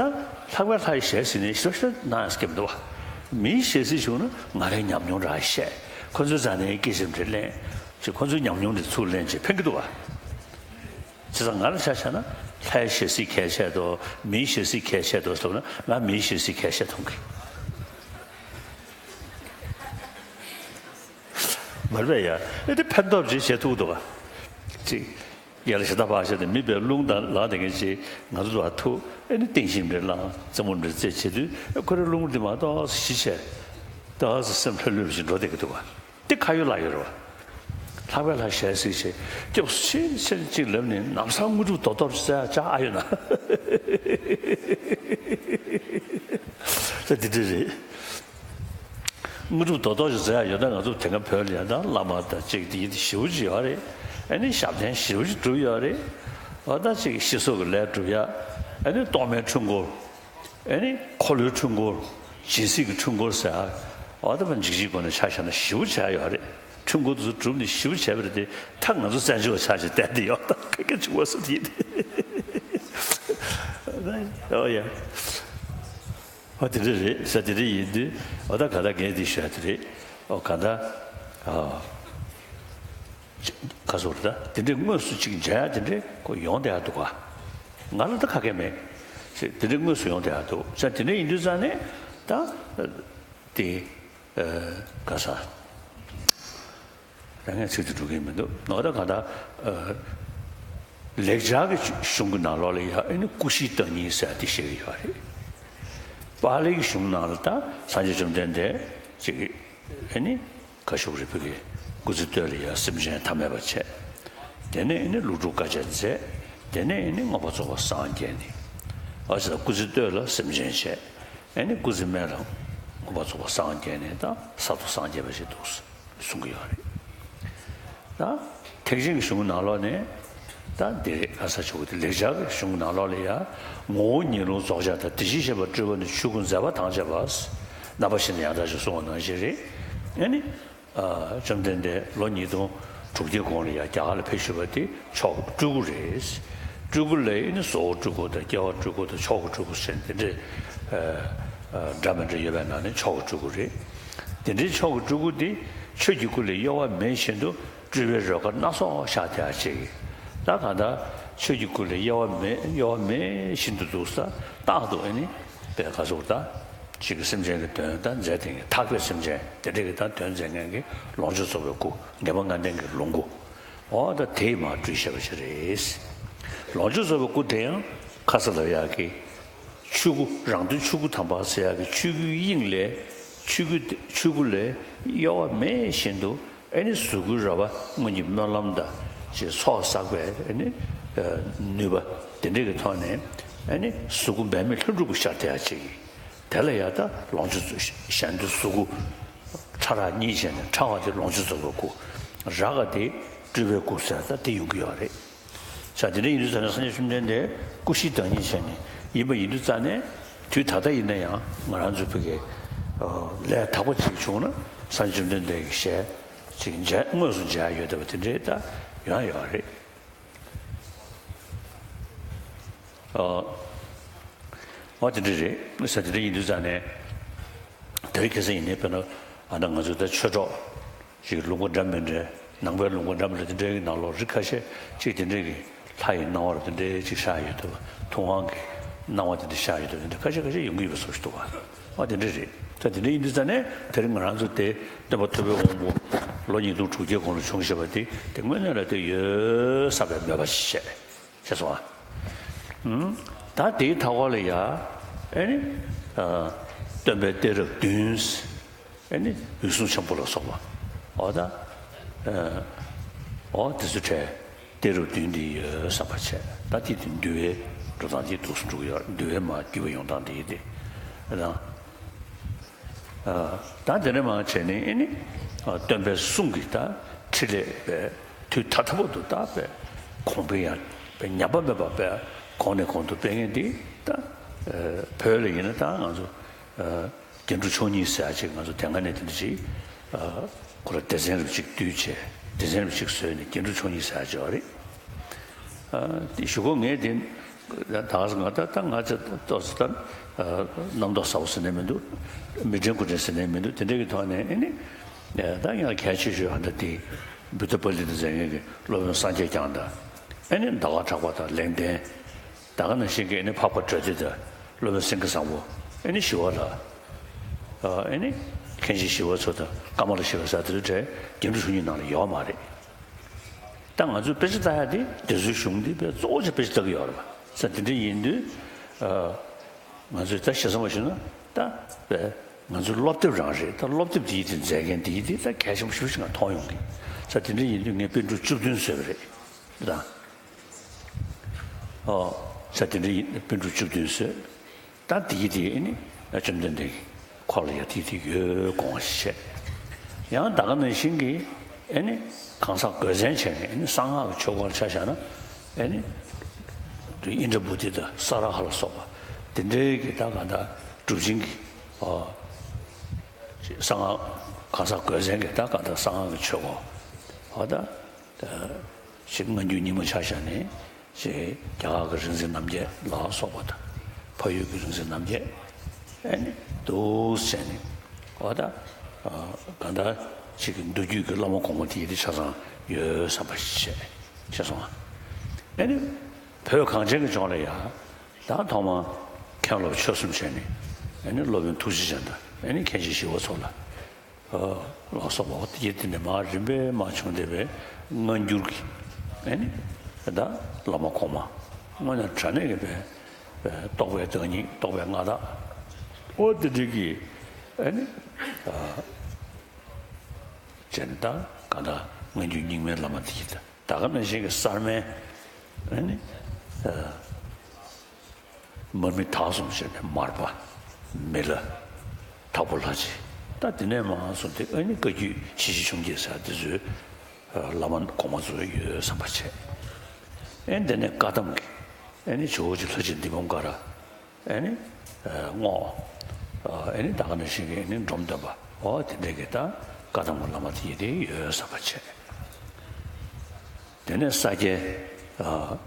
ལྷག་པའི་ལྷ་ཡི་ཞལ་གཟིགས་ནས་ཞིབ་ཞིབ་གནང་ཡག་སྐྱེ་མི་འདུག་བ། མིའི་ཞལ་གཟིགས་བྱུང་ན་ང་རའི་ཉམས་མྱོང་རང་བཤད། ཁོ་ཚོའི་རྩ་ནས་སྐད་ཆ་འདྲ་གླེང་། ཅིག་ཁོ་ཚོའི་ཉམས་མྱོང་འདི་ཚུར་ལེན་བྱས་ཕན་གྱི་འདུག་བ། བྱས་ཙང་ང་ལ་ཆ་བཞག་ན་ལྷའི་ཞལ་གཟིགས་གལ་ཆེ་དོ། མིའི་ཞལ་གཟིགས་གལ་ཆེ་དོ་ཟེར་ན་ང་མིའི་ཞལ་གཟིགས་གལ་ཆེ་མཐོང་གི། མ་རེད་པས་ཡ། ཨེ་དེ་ཕན་ཐོགས་ཅིག་བྱེད་ཐུབ་འདུག་ག་ཅིག་ཡར་ལ་ཞེ་ད་བག་ཤ་དེ་མི་པའི་རླུང་དང་ལངས་དེ་ངས་ཅིག་ང་ཚོ་ལ་ཐུག་ཨེ་ནི་སྟེང་ཤིང་འདྲེ་ལངས་རྩེ་མོ་འདྲེ་རྩེ་བྱེད་དུས་ཨེ་ཁོ་རའི་རླུང་འདི་མ་གཏོགས་ཞི་བྱས། ཏོག་ཙམ་སེམས་ལྷོད་ལྷོད་ཅིག་འགྲོ་བསྡད་ཀྱི་འདུག་ག་དེ་ཁ་ཡོད་ལག་ཡོད་རེད་བ། ལྷག་པའི་ལྷ་ཞལ་གཟིགས་བྱས་སྐྱབས་སུ་མཆི་མཆི་ཅིག་ལབ་ནས་ལམ་སང་དངོས་གྲུབ་རྡོག་རྡོག་ཅིག་བཙལ་ཡག་ཅག་ཨ་ཡོད་ན། ད་འདི་འདྲ་རེད། དངོས་གྲུབ་རྡོག་རྡོག་ཅིག་བཙལ་ཡག་ཡོད་ན་ང་ཚོ་དེ་སྔ་བོད་ལ་ཡང་ད་བླ་མ་དང་གཅིག་དེ་ཡིན་དེ་ཞེ་པོ་ཅིག་ཡོད་རེད། ཨ་ནི་ཞབས་བརྟན་ཞེ་པོ་ཅིག་བསྒྲུབས་ཡོད་རེད། འོ་ད་ཅིག་ཤི་སོགས་ཀྱི་ལས་བསྒྲུབ་ཡག་ཨ་ནི་གཏོར་མའི་འཁྲུལ་འཁོར། ཨ་ནི་འཁོར་ལོའི་འཁྲུལ་འཁོར། སྦྱིན་སྲེག་གི་འཁྲུལ་འཁོར་ཟེར་ཡག་འོ་ད་ཕར་འཇིགས་བྱེད་སྒོ་ནས་ཆ་བཞག་ན་ཞེ་པོ་བྱས་ཡོད་རེད། འཁྲུལ་འཁོར་དེ་ཚོ་བསྒྲུབས་ནས་ཞེ་པོ་བྱས་པ་རེད་དེ་ད་ང་ཚོ་བཙན་བྱོལ་བ་ཆགས་བྱས་བསྡད་དེ་ཡོད་ད་ཁ་སྐད་བྱུང་བ་སུ་དེ་ཡིན་ཨོ་ཡ། ཨོ་དེ་འདྲ་རེད་ས་དེ་འདྲ་ཡིན་དུས་ཨོ་ད་ག་ད་ངས་འདི་ཞུ་ཡ་དེ་རེད། ཨོ་ག་ད་ཨ་ག་སོགས་རེད་ད་དེ་འདྲའི་དངོས་སུ་ཅིག་མཇལ་ཡ་དེ་འདྲའི་ཁོ་ཡོང་བསྡད་ཡ་འདུག་ག་ང་ལ་ད་ག་གེ་མེད། དེ་འདྲའི་དངོས་སུ་ཡོང་བསྡད་ཡ་འདུག་ས་དེ་འདྲ་ཡིན་དུས་ཙང་ནས་ད་དེ། ག་ས། རང་ངས་ཚིག་ཏུ་འགྲོ་གི་མི་འདུག་ནོ་ད་ག་ད། ལེགས་སྦྱར་གྱི་གཞུང་གི་ནང་ལོགས་ལ་ཡ་ཨེ་ནི་སྐུ་བཞིའི་བདག་ཉིད་ཟེར་ཏེ་བཤད་ཀྱི་ཡོད་རེད། པཱ་ལིའི་གཞུང་ནང་ལ་ད་སངས་རྒྱས་བཅོམ་ལྡན་འདས་ཅིག་ཨེ་ནི་ག་ཞུ་རེད་བུ་གི་སྐུ་ཚེ་སྟོད་ལ་ཡ་སེམས་ཅན་ཐ་མལ་པ་བྱས། དེ་ནས་ཨེ་ནི་ལུས་སྒྲུབ་དཀའ་སྤྱད་མཛད། དེ་ནས་ཨེ་ནི་མངོན་པར་རྫོགས་པར་སངས་རྒྱས་ནས། ཨ་ཅེ་ད་སྐུ་ཚེ་སྟོད་ལ་སེམས་ཅན་བྱས། ཨེ་ནི་སྐུ་ཚེ་སྨད་ལ་མངོན་པར་རྫོགས་པར་སངས་རྒྱས་ནས་ད་གསར་དུ་སངས་རྒྱས་པ་ཞིག་འདུག་གསུང་གི་ཡོད་རེད། ད་ཐེག་ཆེན་གྱི་གཞུང་ནང་ལོགས་ནས་ ད་འདི་རེད། ཁ་ས་ཆོས་སྐུ་དེ་ལེགས་སྦྱར་གྱི་གཞུང་ནང་ལོགས་ལ་ཡ། ངོ་བོ་ཉིད་རླུང་རྫོགས་བྱ་དང་། དེ་བཞིན་གཤེགས་པ་སྤྲུལ་པ་ནི། ཆོས་སྐུ་མཛད་པ་ཐམས་ཅད་པ། རྣམ་པ་བཞི་ནས་ཡང་དག་ཅེས་གསུངས་པ་ནང་བཞིན་རེད། ཨ་ནི། ཨ། བཅོམ་ལྡན་འདས་ལོ་ཉིས་སྟོང་དྲུག་བརྒྱའི་གོང་ལ་ཡ་རྒྱ་གར་ལ་ཕེབས་བཞུགས་པ་དེ་མཆོག་གི་སྤྲུལ་སྐུ་རེད། སྤྲུལ་སྐུ་ལ་ཨ་ནི་བཟོ་བོ་སྤྲུལ་སྐུ་དང་། སྐྱེ་བ་སྤྲུལ་སྐུ་དང་། མཆོག་གི་སྤྲུལ་སྐུ་ཟེར་དེ་འདྲའི་ཨ་ཨ་འདྲ་མི་འདྲ་ཡོད་པའི་ནང་ནས་མཆོག་གི་སྤྲུལ་སྐུ་རེད། དེ་འདྲའི་མཆོག་གི་སྤྲུལ་སྐུ་དེ་ཆོས་ཀྱི་སྐུ་ལས་གཡོ་བ་མེད་བཞིན་དུ་སྤྲུལ་པའི་རོལ་གར་སྣ་ཚོགས་ཤར་བསྡད་པ་ཅིག་ད་གང་ལྟར་ཆོས་ཀྱི་སྐུ་ལས་གཡོ་བ་མེད། གཡོ་བ་མེད་བཞིན་དུ་འདུག་ས། རྟག་ཏུ་ཨ་ནི་པའི་ག་ཟུག་ད་ཅིག་གི་སེམས་ཅན་གྱི་དོན་ད་མཛད་དེ་ངས་ཐར་པའི་སེམས་ཅན་དེ་འདྲ་གི་ད་དོན་མཛད་མཁན་གྱི་ལོངས་སྤྱོད་རྫོགས་པའི་སྐུ། ངེས་པ་ལྔ་ལྡན་གྱི་ལོངས་སྐུ། འོ་ད་དེས་མར་སྤྲུལ་བཞག་པ་ཞིག་རེད། ལོངས་སྤྱོད་རྫོགས་པའི་སྐུ་དེ་ཡང་ཁ་ས་ལ་ཡག་གི་ཆོས་སྐུ། རང་དོན་ཆོས་སྐུ་དམ་པ་ཟེར་ཡག་གི་ཆོས་སྐུའི་དབྱིངས་ལས། ཆོས་སྐུ་ཆོས་སྐུ་ལས་གཡོ་བ་མེད་བཞིན་དུ་ཨ་ནི་གཟུགས་སྐུའི་རོལ་པ་སྔོན་གྱི་སྨོན་ལམ་དང་ཅིག་ཚོགས་བསགས་པའི་ཨ་ནི་ནུས་པ་དེ་འདྲ་གི་ཐོག་ནས་ཨ་ནི་གཟུགས་སྐུ་འབད་མེད་ལྷུན་གྲུབ་ཀྱི་ཤར་དེ་ཡག་ཅིག་དེ་ལ་ཡ་ད་ལོངས་སྤྱོད་གཞན་དོན་གཟུགས་སྐུ་ཕྲ་རགས་གཉིས་བྱས་ནས། ཕྲ་བ་དེ་ལོངས་སྤྱོད་རྫོགས་པའི་སྐུ། རགས་པ་དེ་སྤྲུལ་པའི་སྐུ་ཟེར་ད་དེ་ཡོང་གི་ཡོད་རེད། ས་དེ་འདྲ་ཡིན་དུས་ཙ་ནས་སངས་རྒྱས་བཅོམ་ལྡན་འདས་སྐུ་བཞིའི་བདག་ཉིད་བྱས་ནས་ཡིན་པ་ཡིན་དུས་ཙ་ནས། དུས་ད་ལྟ་ཡིན་ན་ཡང་ང་རང་ཚོ་བོད་ཀྱི་ལས་དག་པ་ཅིག་བྱུང་ན་སངས་རྒྱས་བཅོམ་ལྡན་འདས་ཀྱི་ཞལ་ཅིག་མཇལ། དངོས་སུ་མཇལ་ཡ་ཡོད་བསྡད་པ་དེ་འདྲའི་ད་ཡོང་ཡ་ཡོད་རེད། ཨ། འོ་དེ་འདྲ་རེད། ས་དེ་འདྲ་ཡིན་དུས་ཙ་ནས་དེ་རིང་ཁ་སང་ཡིན་ནའི་དཔེར་ན་ཨ་ད་ང་ཚོ་ད་ཆོས་གྲོགས་ཅིག་ལུང་པ་འདྲ་མི་འདྲ། ནང་པའི་ལུང་པ་འདྲ་མི་འདྲ་དེ་འདྲའི་ནང་ལོགས་རིགས་ཁ་ཤས་ཅིག་དེ་འདྲའི་གི་ལྷ་ཡི་སྣང་བ་དེ་འདྲའི་ཅིག་ཤར་ཡོད་འདུག་ཐུབ་དབང་གི་སྣང་བ་དེ་འདྲ་ཤར་ཡོད་འདུག་དེ་འདྲ་ཁ་ཤས་ཁ་ཤས་ཡོང་གི་ཡོད་པ་བཟོ་ཞིག་འདུག་བ། ཨ་དེ་འདྲ་རེད། ད་དེ་འདྲ་ཡིན་དུས་ཙ་ནས་དེ་རིང་ང་རང་ཚོ་དེ་སྟོན་པ་ཐུབ་པའི་དབང་པོ་ལོ་ཉིས་སྟོང་དྲུག་བརྒྱའི་གོང་ལ་བྱུང་བཞག་པ་དེ་དེ་དངོས་གནས་ལ་དེ་ཡོད་བསམ་པའི་མོས་པ་ཞིག་བྱས། ཤེས་སོང་ཨ། ཨུམ། ད་དེའི་མཐའ་འཁོར་ལ་ཡ། ཨེ་ནི། ཨ། སྟོན་པའི་གཏད་རབས་བདུན། ཨེ་ནི་འོད་སྲུང་འཆང་བུ་ལ་སོགས་པ། འོ་ད། ཨ། འོ་དེ་ཚོ་གྲས་གཏད་རབས་བདུན་འདི་ཡོད་བསམ་པ་བྱས། ད་དེ་དེ་འདུལ་བའི་འགྲོ་སྟངས་ཀྱི་འདུག་སེ་འགྲོ་གི་ཡོད། འདུལ་བའི་མར་བརྒྱུད་པ་ཡོང་སྟངས་འདི་ཡིན་ཏེ། ཨ། ད་དེ་ནས་མར་བྱས་ནས་ཨེ་ནི། ཨ། སྟོན་པའི་གསུང་གི་ད་ཕྲིན་ལས་པའི་དུས་ད་ལྟ་བར་དུ་ད་པའི་གོང་འཕེལ་ཡང་པའི་ཉམས་པ་མེད་པ་པའི་གོང་ནས་གོང་དུ་སྤེལ་མཁན་འདི་ད། ཨ། བོད་ལ་ཡིན་ན་ད་ང་ཚོ། ཨ། རྒྱན་དྲུག་མཆོག་གཉིས་ཟེར་ཡ་ཅིག་ང་ཚོ་དེ་སྔ་ནས་དེ་འདྲ་ཅིག་ཨ། ཁོ་ལ་སྡེ་ཚན་རབ་ཅིག་བསྡུས་བྱས། སྡེ་ཚན་རབ་ཅིག་བཟོས་ནས་རྒྱན་དྲུག་མཆོག་གཉིས་ཟེར་ཡ་ཅིག་ཡོད་རེད། ཨ། དེ་གཞུག་གུ་ངས་དེ་ད་ག་ང་ད་ད་ང་ཚོ་ཏོག་ཙམ་ད། ཨ། རྣམ་རྟོག་ཟབ་པོ་ཟེར་ནས་མི་འདུག་མི་དྲན་དགུ་དྲན་ཟེར་ནས་མི་འདུག་དེ་འདྲ་གི་ཐོག་ནས་ཨེ་ནི། ཨ། ད་ཡང་གལ་ཆེ་ཤོས་ཨ་ད་དེ་བུདྡྷ་པཱ་ལི་ཏ་ཟེར་མཁན་གྱི་སློབ་དཔོན་སངས་རྒྱས་བསྐྱངས་དང་། ཨེ་ནི་ཟླ་བ་གྲགས་པ་དང་ལེགས་ལྡན། ད་ག་ནང་བཞིན་གྱི་ཨེ་ནི་འཕགས་པ་གྲོལ་སྡེ་དང་སློབ་དཔོན་སེང་གེ་བཟང་པོ། ཨེ་ནི་ཞི་བ་ལྷ། ཨ། ཨེ་ནི་མཁན་ཆེན་ཞི་བ་འཚོ་དང་ཀ་མ་ལ་ཤཱི་ལ་ཟེར་དེ་ཚོའི་གྲས་རྒྱན་དྲུག་མཆོག་གཉིས་ནང་ལ་ཡོད་མ་རེད། ད་ང་ཚོས་དཔེ་ཆ་ལྟ་ཡ་དེ་དེ་ཚོའི་གཞུང་འདི་དཔེ་གཙོ་བོ་ཆེ་དཔེ་ཆ་ལྟ་གི་ཡོད་རེད་པ། ས་དེ་འདྲ་ཡིན་དུས། ཨ། ང་ཚོས་ད་ཞེ་ས་མ་ཞུས་ན་ད་དཔེ་ང་ཚོའི་སློབ་དེབ་རང་རེད། ད་སློབ་དེབ་དེ་ཡིད་དེ་མཛད་མཁན་དེ་ཡིད་དེ་ད་གལ་ཆེན་པོ་ཞེ་པོ་ཞིག་ང་མཐོང་ཡོང་གི། ས་དེ་འདྲ་ཡིན་དུས་ངས་པཎ་གྲུབ་བཅུ་བདུན་བཟོས་པ་རེད་ད། ཨོ། ས་དེ་འདྲ་ཡིན་པཎ་གྲུབ་བཅུ་བདུན་བཟོས། ད་དེ་ཡི་དེ་ཨེ་ནི་བཅོམ་ལྡན་འདས་ཀྱི་འཁོར་ལ་ཡ་དེ་དེ་ཡོད་དགོངས་པ་ཞིག་བྱས། ཡང་ད་ག་ནང་བཞིན་གྱི་ཨེ་ནི་གང་ཟག་དགོས་མཚན་བྱས་ནས་ཨེ་ནི་གསང་སྔགས་ཀྱི་ཆོས་སྐོར་ཆ་བཞག་ན་ཨེ་ནི་ཨིནྡྲ་བྷུ་ཏི་དང་ས་ར་ཧ་ལ་སོགས་པ་དེ་འདྲའི་གི་ད་ག་ད་གྲུབ་ཆེན་གྱི་ཨ་གསང་སྔགས་གང་ཟག་དགོས་མཚན་གྱི་ད་ག་ད་གསང་སྔགས་ཀྱི་ཆོས་སྐོར་ཨ་ད་ཞིག་སྔ་འགྱུར་རྙིང་མ་ཆ་བཞག་ནས། ཞེས་རྒྱ་གར་གྱི་རིག་འཛིན་རྣམ་བརྒྱད་ལ་སོགས་པ་དང་། འཕགས་ཡུལ་གྱི་རིག་འཛིན་རྣམ་བརྒྱད་ཨེ་ནི་འདུག་བྱས་ནས་འོ་ད་གང་ལྟར་ཅིག་གི་མདོ་རྒྱུད་ཀྱི་བླ་མ་གོང་མ་དེ་ཡི་དེ་ཆ་ཚང་ཡོད་བསམ་པ་ཞིག་བྱས་བྱས་སོང་ང་། ཨེ་ནི་བོད་གངས་ཅན་གྱི་ལྗོངས་ལ་ཡང་ད་ཐོག་མར་མཁན་སློབ་ཆོས་གསུམ་བྱས་ནས་ཨེ་ནི་སློབ་དཔོན་ཐུགས་རྗེ་ཅན་དང་ཨེ་ནི་མཁན་ཆེན་ཞི་བ་འཚོ་ལ། ལ་སོགས་པ་དེ་དེ་ནས་མར་རིམ་པས་མར་བྱུང་བསྡད་པའི་སྔ་འགྱུར་གྱི་ཨེ་ནི་ད་བླ་མ་གོང་མ་དངོས་གནས་དྲང་གནས་ཀྱི་པའི་རྟོགས་པའི་བདག་ཉིད་རྟོགས་པའི་མངའ་བདག་ཨོ་དེ་འདྲ་གི་ཨེ་ནི་བྱས་ནས་ད་ག་ད་སྔ་འགྱུར་རྙིང་མའི་བླ་མ་དེ་ད་ག་ནང་བཞིན་གྱི་གསར་མའི་ཨེ་ནི། མར་མི་དྭགས་གསུམ་བྱས་ནས་མར་པ། མི་ལ། དྭགས་པོ་ལྷ་རྗེ། ད་དེ་ནས་མར་སོང་སྟེ་ཨ་ནི་བཀའ་བརྒྱུད་ཞི་བྱེད་ཆུང་བརྒྱད་ཟེར་དེ་ཚོའི་བླ་མ་གོང་མ་ཚོ་ཡོད་བསམ་པ་བྱས། ཨེ་དེ་ནས་བཀའ་གདམས་ཀྱི་ཨེ་ནི་ཇོ་བོ་རྗེ་ལྷ་རྗེ་འདི་བུམ་ཀ་ར། ཨེ་ནི་བསྔོ། ཨེ་ནི་ད་ག་ནང་བཞིན་གྱི་ཨེ་ནི་འབྲོམ་སྟོན་པ། འོ་དེ་འདྲས་ཀྱི་ད་བཀའ་གདམས་ཀྱི་བླ་མ་དེ་ཡི་དེ་ཡོད་བསམ་པ་བྱས། དེ་ནས་ས་སྐྱའི་ཨ་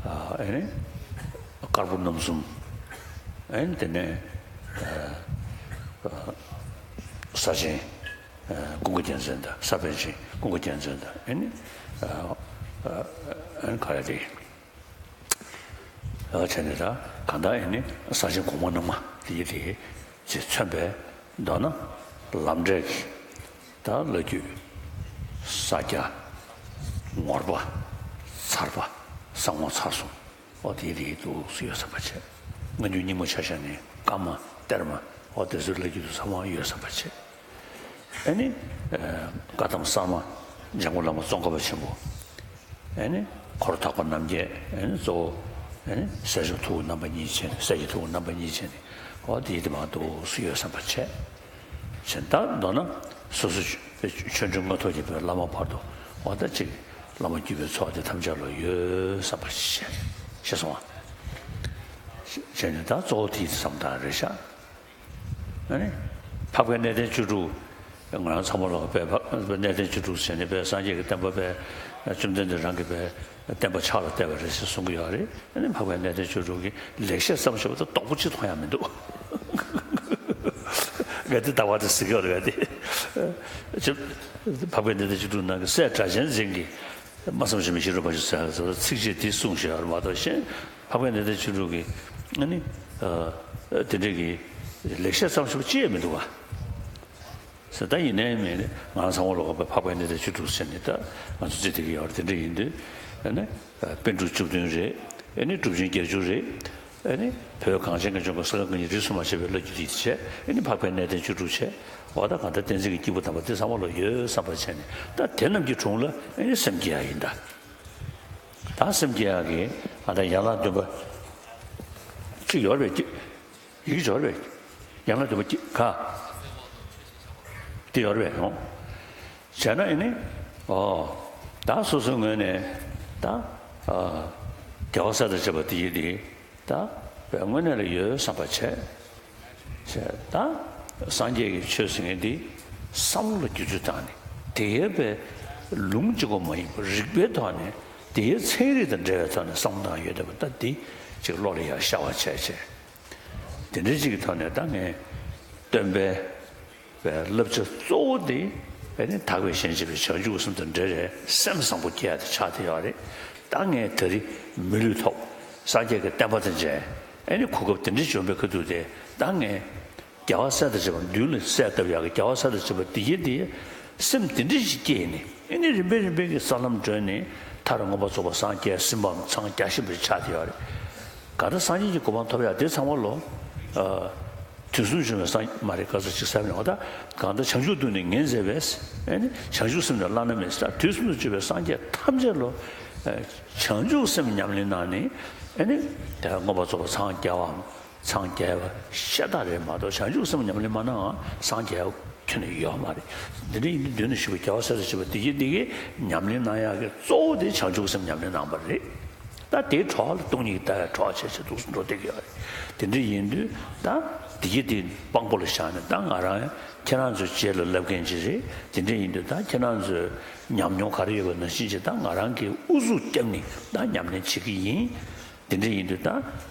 ཨ་ཨེ་ནི་དཀར་པོ་རྣམ་གསུམ། ཨེ་ནི་དེ་ནས་ཨ་ཨ་ས་ཆེན་ཨ་ཀུན་དགའ་རྒྱལ་མཚན་དང་ས་པཎ་ཆེན་ཀུན་དགའ་རྒྱལ་མཚན་དང་ཨེ་ནི་ཨ་ཨ་ཨེ་ནི་ག་རེ་དེ། བྱས་ནས་ད་གང་ལྟར་ཨེ་ནི་ས་ཆེན་གོང་མ་རྣམ་ལྔ་དེ་ཡི་དེ་ཅེས་མཚོན་པའི་མདོར་ན་ལམ་འབྲས་ཀྱི་ད་བླ་བརྒྱུད་ས་སྐྱ་ངོར་པ་ཚར་པ་ས་ངོ་ཚར་གསུམ། འོ་དེ་རེད་འདུག་སུ་ཡོད་བསམ་པ་བྱས། སྔ་འགྱུར་རྙིང་མ་ཆ་བཞག་ནས་ཀརྨ་གཏེར་མ་འོ་དེ་ཚོའི་བླ་བརྒྱུད་དུ་ཚང་མ་ཡོད་བསམ་པ་བྱས། ཨེ་ནི། ཨ་བཀའ་གདམས་གསར་མ་འཇམ་མགོན་བླ་མ་ཙོང་ཁ་པ་ཆེན་པོ། ཨེ་ནི། འཁོར་དག་པ་རྣམ་བརྒྱད། ཨེ་ནི་གཙོ་བོ། ཨེ་ནི་སྲས་མཆོག་ཐུ་བོ་རྣམ་པ་གཉིས་བྱས་ནས་སྲས་ཀྱི་ཐུ་བོ་རྣམ་པ་གཉིས་བྱས་ནས་འོ་དེ་དེ་མ་གཏོགས་སུ་ཡོད་བསམ་པ་བྱས། བྱས་ད་མདོར་ན་སོ་སོ་ཆོས་འབྲེལ་དངོས་ཐོག་གི་བླ་མ་བར་དུ་འོ་ད་ཅིག་བླ་མ་བརྒྱུད་པའི་ཚོགས་དེ་ཐམས་ཅད་ལ་ཡོད་བསམ་པ་བྱས། ཤེས་སོང་ང་། བྱས་ནས་ད་གཙོ་བོ་དེ་བསམ་སྟངས་རེད་ཤག་ཨ་ནི། འཕགས་པའི་གནས་བརྟན་བཅུ་དྲུག་ང་རང་ཚང་མ་ལོག་པའི་འཕགས་པའི་གནས་བརྟན་བཅུ་དྲུག་ཟེར་ནས་པའི་སངས་རྒྱས་ཀྱི་བསྟན་པ་པའི་བཅོམ་ལྡན་འདས་རང་གི་པའི་བསྟན་པ་ཕྱག་ལ་གཏད་པ་རེད་ཟེར་གསུང་གི་ཡོད་རེད། ཨ་ནི་འཕགས་པའི་གནས་བརྟན་བཅུ་དྲུག་གི་ལེགས་བཤད་ཙམ་ཞིག་བ་དང་རྡོག་པོ་གཅིག་མཐོང་ཡ་མི་འདུག་ང་དེ་ལྟ་བ་དེ་ཟེར་གི་ཡོད་རེད་ང་དེ། ཅེས། འཕགས་པའི་གནས་བརྟན་བཅུ་དྲུག་ནང་གི་སྲས་སྒྲ་གཅན་འཛིན་གྱི། སྨྲ་བསམ་བརྗོད་མེད་ཤེས་རབ་འབའ་ཞིག་ཟེར་ཡག་ཚིགས་བཅད་འདི་གསུངས་བཞག་པ་མ་གཏོགས་གཞན་འཕགས་པའི་གནས་བརྟན་བཅུ་དྲུག་གི་ཨ་ནི་དེ་འདྲས་ཀྱི་ལེགས་བཤད་ཙམ་ཞིག་ཅི་ཡང་མི་འདུག་བ། ཟེར་ད་ཡིན་ནའི་མིན་ནའི་ང་རང་ཚང་མ་ལོག་པའི་འཕགས་པའི་གནས་བརྟན་བཅུ་དྲུག་ཟེར་ནས་ད་ང་ཚོ་བརྩི་བསྡད་ཀྱི་ཡོད་རེད། དེ་འདྲ་ཡིན་དུས་ཨ་ནི་པཎ་གྲུབ་བཅུ་བདུན་རེད། ཨ་ནི་གྲུབ་ཆེན་བརྒྱད་ཅུ་རེད། ཨ་ནི་བོད་གངས་ཅན་གྱི་ལྗོངས་ཀྱི་ས་ག་རྐང་གཉིས་རིས་སུ་མ་ཆད་པའི་བླ་བརྒྱུད་འདི་བྱས། ཨ་ནི་འཕགས་པའི་གནས་བརྟན་བཅུ་དྲུག་བྱས། འོ་ད་གང་ལྟར་བསྟན་འཛིན་གྱི་སྐྱེས་བུ་དམ་པ་འདི་ཚང་མ་ལ་ཡོད་བསམ་པ་བྱས་ནས་ད་དེ་རྣམས་ཀྱི་དྲུང་ལ་ཨ་ནི་སེམས་བསྐྱེད་ཡ་ཡིན་ད། ད་སེམས་བསྐྱེད་ཡ་གི་ཨ་ད་ཡན་ལག་བདུན་པ་གཅིག་ཡོད་རེད་པས། ཡིག་ཡོད་རེད་པས། ཡན་ལག་བདུན་པ་གཅིག་ག་དེ་ཡོད་རེད་པས། ཨོ། བྱས་ན་ཨ་ནི། ཨོ། ད་སོ་སོའི་ངོས་ནས་ད་ཨ་རྒྱལ་བ་སྲས་དང་བཅས་པ་དེ་ཡི་དེ། ད་དངོས་གནས་ལ་ཡོད་བསམ་པ་བྱས། བྱས་ད་སངས་རྒྱས་ཀྱི་ཆོས་ཟེར་མཁན་འདི་བསམ་བློ་ལ་བསྒྱུར་བཅོས་བཏང་ནས་དེའི་པའི་ལུང་གཅིག་པོ་མ་ཡིན་པར་རིགས་པའི་ཐོག་ནས་དེའི་ཚན་རིག་དང་འབྲེལ་བའི་ཐོག་ནས་བསམ་བློ་བཏང་ཡོད་བསྡད་པ་ད་འདི་ཅིག་བློ་ལ་ཡར་ཤར་བ་བྱས་བྱས། དེ་འདྲའི་ཅིག་གི་ཐོག་ནས་ད་ངས་སྟོན་པའི། བའི་བསླབ་བྱ་གཙོ་བོ་དེ་ཨེ་ནི་དག་པའི་ཞིང་གཤེགས་པའི་བྱང་ཆུབ་སེམས་དང་འབྲེལ་བའི་སེམས་བཟང་པོ་སྐྱེ་ཡ་དེ་ཆགས་བསྡད་ཡོད་རེད། ད་ངས་ད་རེས་མི་ལུས་ཐོབ། སངས་རྒྱས་ཀྱི་བསྟན་པ་དང་མཇལ། ཨེ་ནི་གོ་སྐབས་དེ་འདྲ་བྱུང་བའི་ཁ་ཐུག་དེ་ད་ངས་རྒྱལ་བ་སྲས་དང་བཅས་པ་མདུན་ལ་གསལ་བཏབ་ཡག་གི་རྒྱལ་བ་སྲས་དང་བཅས་པ་འདི་ཡི་འདི་སེམས་དེ་འདྲ་ཞིག་སྐྱེས་ནས་ཨེ་ནི་རིམ་པས་རིམ་པས་ཀྱི་ས་ལམ་བགྲོད་ནས་མཐར་མངོན་པར་རྫོགས་པར་སངས་རྒྱས་ཟིན་པའམ་འཚང་རྒྱ་བཞིན་པ་ཆགས་བསྡད་ཡོད་རེད། གང་ལྟར་སངས་རྒྱས་ཀྱི་གོ་འཕང་ཐོབ་ཡག་དེ་ཚང་མ་ལོ། དུས་གསུམ་འབྱུང་བའི་སངས་མ་རེད་ག་ཚོད་ཅིག་ཟེར་ནས་འོ་ད་གང་ལྟར་བྱང་ཆུབ་ཏུ་ནི་ངེས་མཛད་པས་ཨེ་ནི་བྱང་ཆུབ་སེམས་ནི་བླ་ན་མེད་ཟེར། དུས་གསུམ་དུ་སྤྱོད་པའི་སངས་རྒྱས་ཐམས་ཅད་ལོ། བྱང་ཆུབ་སེམས་ཉམས་ལེན་གནང་ནས་ཨེ་ནི་དེ་མངོན་པར་རྫོགས་པར་འཚང་རྒྱ་བའམ་འཚང་རྒྱ་བ་ཤ་སྟག་རེད་མ་གཏོགས་བྱང་ཆུབ་སེམས་ཉམས་ལེན་མ་གནང་ང་སངས་རྒྱ་ཁྱོན་ནས་ཡོད་མ་རེད། འདི་འདྲ་ཡིན་དུས་མདུན་ནས་ཞུས་པའི་རྒྱལ་བ་སྲས་དང་བཅས་པ་འདི་ཡི་འདི་གའི་ཉམས་ལེན་གནང་ཡག་གི་གཙོ་བོ་དེ་བྱང་ཆུབ་སེམས་ཉམས་ལེན་གནང་བ་རེད། ད་དེའི་གྲོགས་ལ་སྟོང་ཉིད་ཀྱི་ལྟ་བའི་གྲོགས་བྱས་བྱས་འདུག་སེ་འགྲོ་བསྡད་ཀྱི་ཡོད་རེད། དེ་འདྲ་ཡིན་དུས་ད་འདི་གི་དེ་དཔང་པོ་ལ་བཞག་ནས་ད་ང་རང་ཁྱེད་རང་ཚོའི་རྗེས་ལ་བསླབ་མཁན་ཅིག་རེད། དེ་འདྲ་ཡིན་དུས་ད་ཁྱེད་རང་ཚོའི་ཉམས་མྱོང་ག་རེ་ཡོད་པ་ནང་བཞིན་ཅིག་ད་ང་རང་གིས་ཨུ་ཚུགས་བརྒྱབ་ནས་ད་ཉམས་ལེན་བྱེད་ཀྱི་ཡིན། དེ་འདྲ་ཡིན་དུས་ད་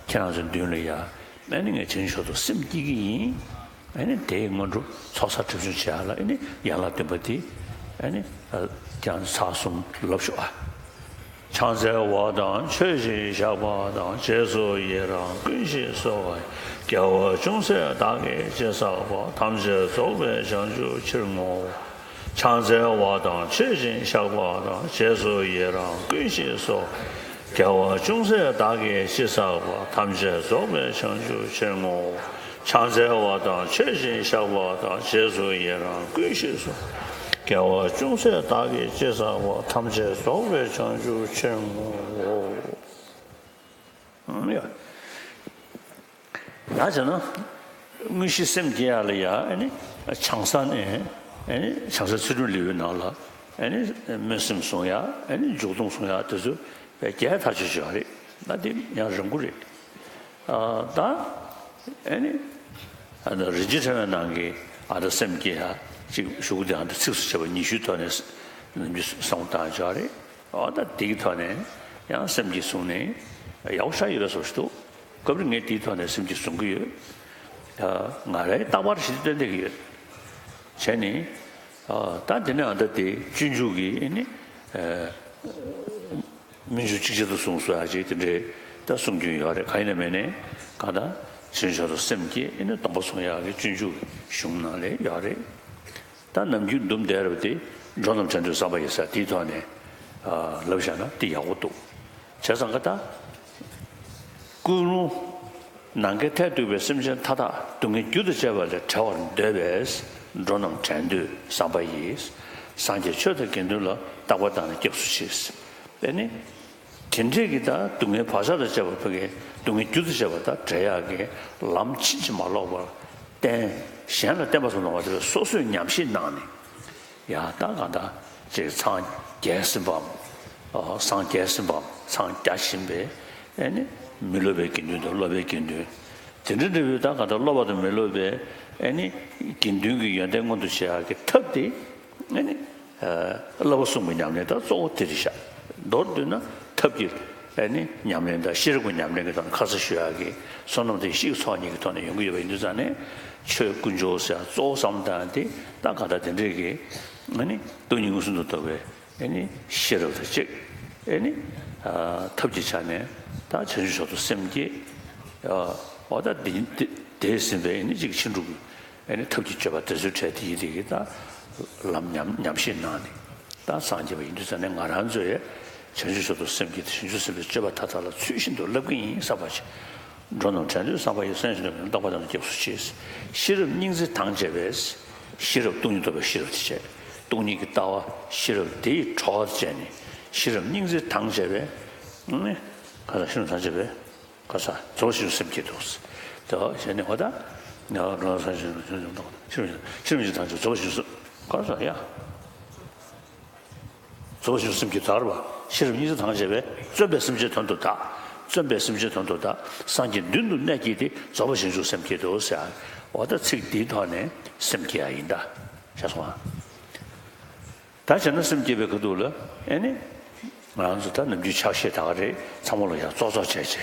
ཁྱེད་རང་ཚོའི་མདུན་ལ་ཡ་ཨ་ནི་ངས་བྱང་ཆུབ་ཏུ་སེམས་བསྐྱེད་ཀྱི་ཡིན། ཨ་ནི་དེའི་སྔོན་འགྲོ་ཚོགས་བསགས་སྒྲིབ་སྦྱོང་བྱེད་ཡག་ལ་ཨ་ནི་ཡན་ལག་བདུན་པ་དེ་ཨ་ནི་ཀྱང་ཚར་གསུམ་ལབ་ཤོག་ཨ། ཕྱག་འཚལ་བ་དང་མཆོད་ཅིང་བཤགས་པ་དང་། རྗེས་སུ་ཡི་རང་ཀུན་ཤེས་སོ། དགེ་བ་ཅུང་ཟད་བདག་གིས་ཅི་བསགས་པ། ཐམས་ཅད་རྫོགས་པའི་བྱང་ཆུབ་ཕྱིར་བསྔོའོ། ཕྱག་འཚལ་བ་དང་མཆོད་ཅིང་བཤགས་པ་དང་། རྗེས་སུ་ཡི་རང་ཀུན་ཤེས་སོ། དགེ་བ་ཅུང་ཟད་བདག་གིས་ཅི་བསགས་པ། ཐམས་ཅད་རྫོགས་པའི་བྱང་ཆུབ་ཕྱིར་བསྔོའོ། ཕྱག་འཚལ་བ་དང་མཆོད་ཅིང་བཤགས་པ་དང་། རྗེས་སུ་ཡི་རང་ཀུན་ཤེས་སོ། དགེ་བ་ཅུང་ཟད་བདག་གིས་ཅི་བསགས་པ། ཐམས་ཅད་རྫོགས་པའི་བྱང་ཆུབ་ཕྱིར་བསྔོའོ། ཡ། ཡང་བྱས་ན། དངོས་གཞི་སེམས་བསྐྱེད་ཡག་ལ་ཡ་ཨ་ནི་བྱང་ས་ནས་ཨ་ནི་བྱང་ས་ཚུལ་ཁྲིམས་ལེའུའི་ནང་ལ་ཨ་ནི་སྨོན་སེམས་བཟུང་ཡག་ཨ་ནི་འཇུག་ལྡོག་བཟུང་ཡག་དེ་ཚོ་ བས་རྒྱས་ཐག་ཆོད་ཅིག་ཡོད་རེད། ད་དེ་ཡང་རིང་པོ་རེད། ཨ་ད་ཨེ་ནི་ཨ་ད་རིན་ཆེན་ཕྲེང་བའི་ནང་གི་ཨ་ད་སེམས་བསྐྱེད་ཡ་ཅིག་གཞུག་གུ་དེ་ཨ་ད་ཚིགས་སུ་བཅད་པ་ཉི་ཤུའི་ཐོག་ནས་ནམ་རྒྱུན་གསུང་སྟངས་ཅིག་ཡོད་རེད། ཨ་ད་དེ་གི་ཐོག་ནས་ཡང་སེམས་བསྐྱེད་བཟུང་ནས་ཡག་པོ་ཞེ་དྲག་ཡོད་པའི་བཟོ་ཞིག་འདུག་སྐབས་རེ་ངས་དེའི་ཐོག་ནས་སེམས་བསྐྱེད་བཟུང་གི་ཡོད། ཨ་ང་རའི་རྟག་པར་ཞིག་སྟོན་བསྡད་ཀྱི་ཡོད། བྱས་ནས་ཨ་ད་དེ་ནས་ཨ་ད་དེ་སྤྱོད་འཇུག་གི་ཨེ་ནི་ཨ། སྨོན་འཇུག་ཅིག་ཆེད་དུ་གསུངས་སོ་ཡག་ཅིག་དེ་འདྲའི་ད་གསུང་རྒྱུན་ཡོད་རེད། གང་ཡིན་ན་མིན་ནའི་གང་ལྟར་བྱང་ཆུབ་མཆོག་ཏུ་སེམས་བསྐྱེད་ཨེ་ནི་སྡོམ་པ་བཟུང་ཡག་གི་སྤྱོད་འཇུག་གཞུང་ནང་ལ་ཡོད་རེད། ད་ནམ་རྒྱུན་འདུམ་བསྡད་རབས་དེ་འགྲོ་རྣམས་བྲལ་འདོད་བསམ་པ་ཡིས་ཟེར་དེའི་ཐོག་ནས་ལབ་བཞག་ན་དེ་ཡག་པོ་འདུག་བྱས་ཙང་ཀ་ད། ཀུན་སློང་། ནམ་མཁའི་མཐས་གཏུགས་པའི་སེམས་ཅན་མཐའ་དག་སྡུག་བསྔལ་རྒྱུ་དང་བཅས་པ་ལས་བྲལ་བར་འདོད་པས་འགྲོ་རྣམས་བྲལ་འདོད་བསམ་པ་ཡིས། སངས་རྒྱས་ཆོས་དང་དགེ་འདུན་ལ་བརྟག་པ་བཏང་ནས་སྐྱབས་སུ་མཆི། དེ་ནི། དེ་འདྲས་ཀྱི་ད་སྡུག་བསྔལ་བག་ཆགས་དང་བཅས་པ་ཕ་གི་སྡུག་བསྔལ་རྒྱུ་དང་བཅས་པ་ད་བྲལ་ཡག་གི་ལམ་ཕྱིན་ཅི་མ་ལོག་པར་བསྟན། གཞན་ལ་བསྟན་པ་སོགས་གནང་བ་དེ་ལ་སོ་སོས་ཉམས་བཞེས་གནང་ནས། ཡང་ད་གང་ལྟར་ཅིག་འཚང་རྒྱ་སེམས་དཔའམ། ཨ་སངས་རྒྱ་སེམས་དཔའམ་འཚང་རྒྱ་བཞིན་པའི་ཨེ་ནི་མི་སློབ་པའི་དགེ་འདུན་དང་སློབ་པའི་དགེ་འདུན། དེ་འདྲ་འདྲ་བའི་ད་གང་ལྟར་སློབ་པ་དང་མི་སློབ་པའི་ཨེ་ནི་དགེ་འདུན་གྱི་ཡོན་ཏན་མངོན་དུ་བྱེད་ཡག་གི་ཐབས་དེ་ཨེ་ནི་ཨ་བསླབ་པ་གསུམ་གྱི་ཉམས་ལེན་ད་གཙོ་བོ་དེ་རེད་ཤག་མདོར་བསྡུས་ན་ཐབས་ཀྱི་ཨེ་ནི་ཉམས་ལེན་དང་ཤེས་རབ་ཀྱི་ཉམས་ལེན་གྱི་ཐོག་ནས་ཁ་ཚ་ཞུ་ཡག་གི་བསོད་ནམས་དེ་ཤེས་ཀྱི་ཚོགས་གཉིས་ཀྱི་ཐོག་ནས་ཡོང་གི་ཡོད་པ་ཡིན་དུས་ཙང་ནས་ཆོས་དཀོན་མཆོག་ཟེར་ཡག་གཙོ་བོ་བསམ་བློ་བཏང་ཡག་དེ་ད་གང་ལྟར་དེ་འདྲས་ཀྱི་ཨ་ནི་སྟོང་ཉིད་མངོན་སུམ་དུ་རྟོགས་པའི་ཨེ་ནི་ཤེས་རབ་དང་གཅིག་ཨེ་ནི་ཨ་ཐབས་ཀྱི་ཆ་ནས་ད་བྱང་ཆུབ་མཆོག་ཏུ་སེམས་བསྐྱེད། ཨ་འོ་ད་དེ་དེ་དེས་ཟིན་པའི་ཨེ་ནི་གཅིག་ཕྱིན་དྲུག་གི་ཨེ་ནི་ཐབས་ཀྱི་སྤྱོད་པ་དེ་ཚོའི་གྲས་དེ་ཡི་དེ་གི་ད་ལམ་ཉམས་ཉམས་བཞེས་གནང་ནས་ད་སངས་རྒྱས་པ་ཡིན་དུས་ཙང་ནས་ང་རང་ཚོས་བྱང་ཆུབ་མཆོག་ཏུ་སེམས་བསྐྱེད་དེ་བྱང་ཆུབ་སེམས་དཔའི་སྤྱོད་པ་མཐའ་དག་ལ་ཚུལ་བཞིན་དུ་བསླབ་ཀྱི་ཡིན་བསམ་པ་ཞིག་འགྲོ་རྣམས་བྲལ་འདོད་བསམ་པ་ཡིས། སེམས་ཤིན་ཏུ་བརྟག་པ་དང་སྐྱབས་སུ་མཆི། ཤེས་རབ་སྙིང་བརྩེ་དང་བཅས་པས། ཤེས་རབ་སྟོང་ཉིད་རྟོགས་པའི་ཤེས་རབ་དེ་བྱས། སྟོང་ཉིད་ཀྱི་ལྟ་བ་ཤེས་རབ་དེ་ཡི་གྲོགས་བྱས་ནས་ཤེས་རབ་སྙིང་བརྩེ་དང་བཅས་པས། ཨ་ནི་ག་ས་ཤེས་རབ་དང་བཅས་པས་ག་ས་རྫོགས་པའི་སེམས་བསྐྱེད་དོ། དེ་བྱས་ནས་འོ་ད་ང་རང་ས་ཤེས་རབ་ཤེས་རབ་ཤེས་རབ་སྙིང་བརྩེ་དང་བཅས་རྫོགས་པའི་སེམས་བསྐྱེད་དོ། ག་ས་ཡ། རྫོགས་པའི་སེམས་ཀྱི་དར་བ། ཤེས་རབ་སྙིང་རྗེ་དང་བཅས་པས་བརྩོན་པས་སེམས་ཅན་དོན་དུ་བདག་བརྩོན་པས་སེམས་ཅན་དོན་དུ་བདག་སངས་རྒྱས་མདུན་དུ་གནས་བསྐྱེད་དེ། རྫོགས་པ་བྱང་ཆུབ་སེམས་བསྐྱེད་དོ་ཟེར། འོ་ད་ཚིག་འདིའི་ཐོག་ནས་སེམས་བསྐྱེད་ཡ་ཡིན་ད། ཤེས་སོང་ཨ། ད་བྱས་ན་སེམས་བསྐྱེད་པའི་ཁ་ཐུག་ལ་ཨེ་ནི། ང་རང་ཚོ་ད་ནམ་རྒྱུན་ཕྱག་བཞེས་ད་ག་རེད། ཚང་མ་ལ་ཡ་ཙོག་ཙོག་བྱས་བྱས།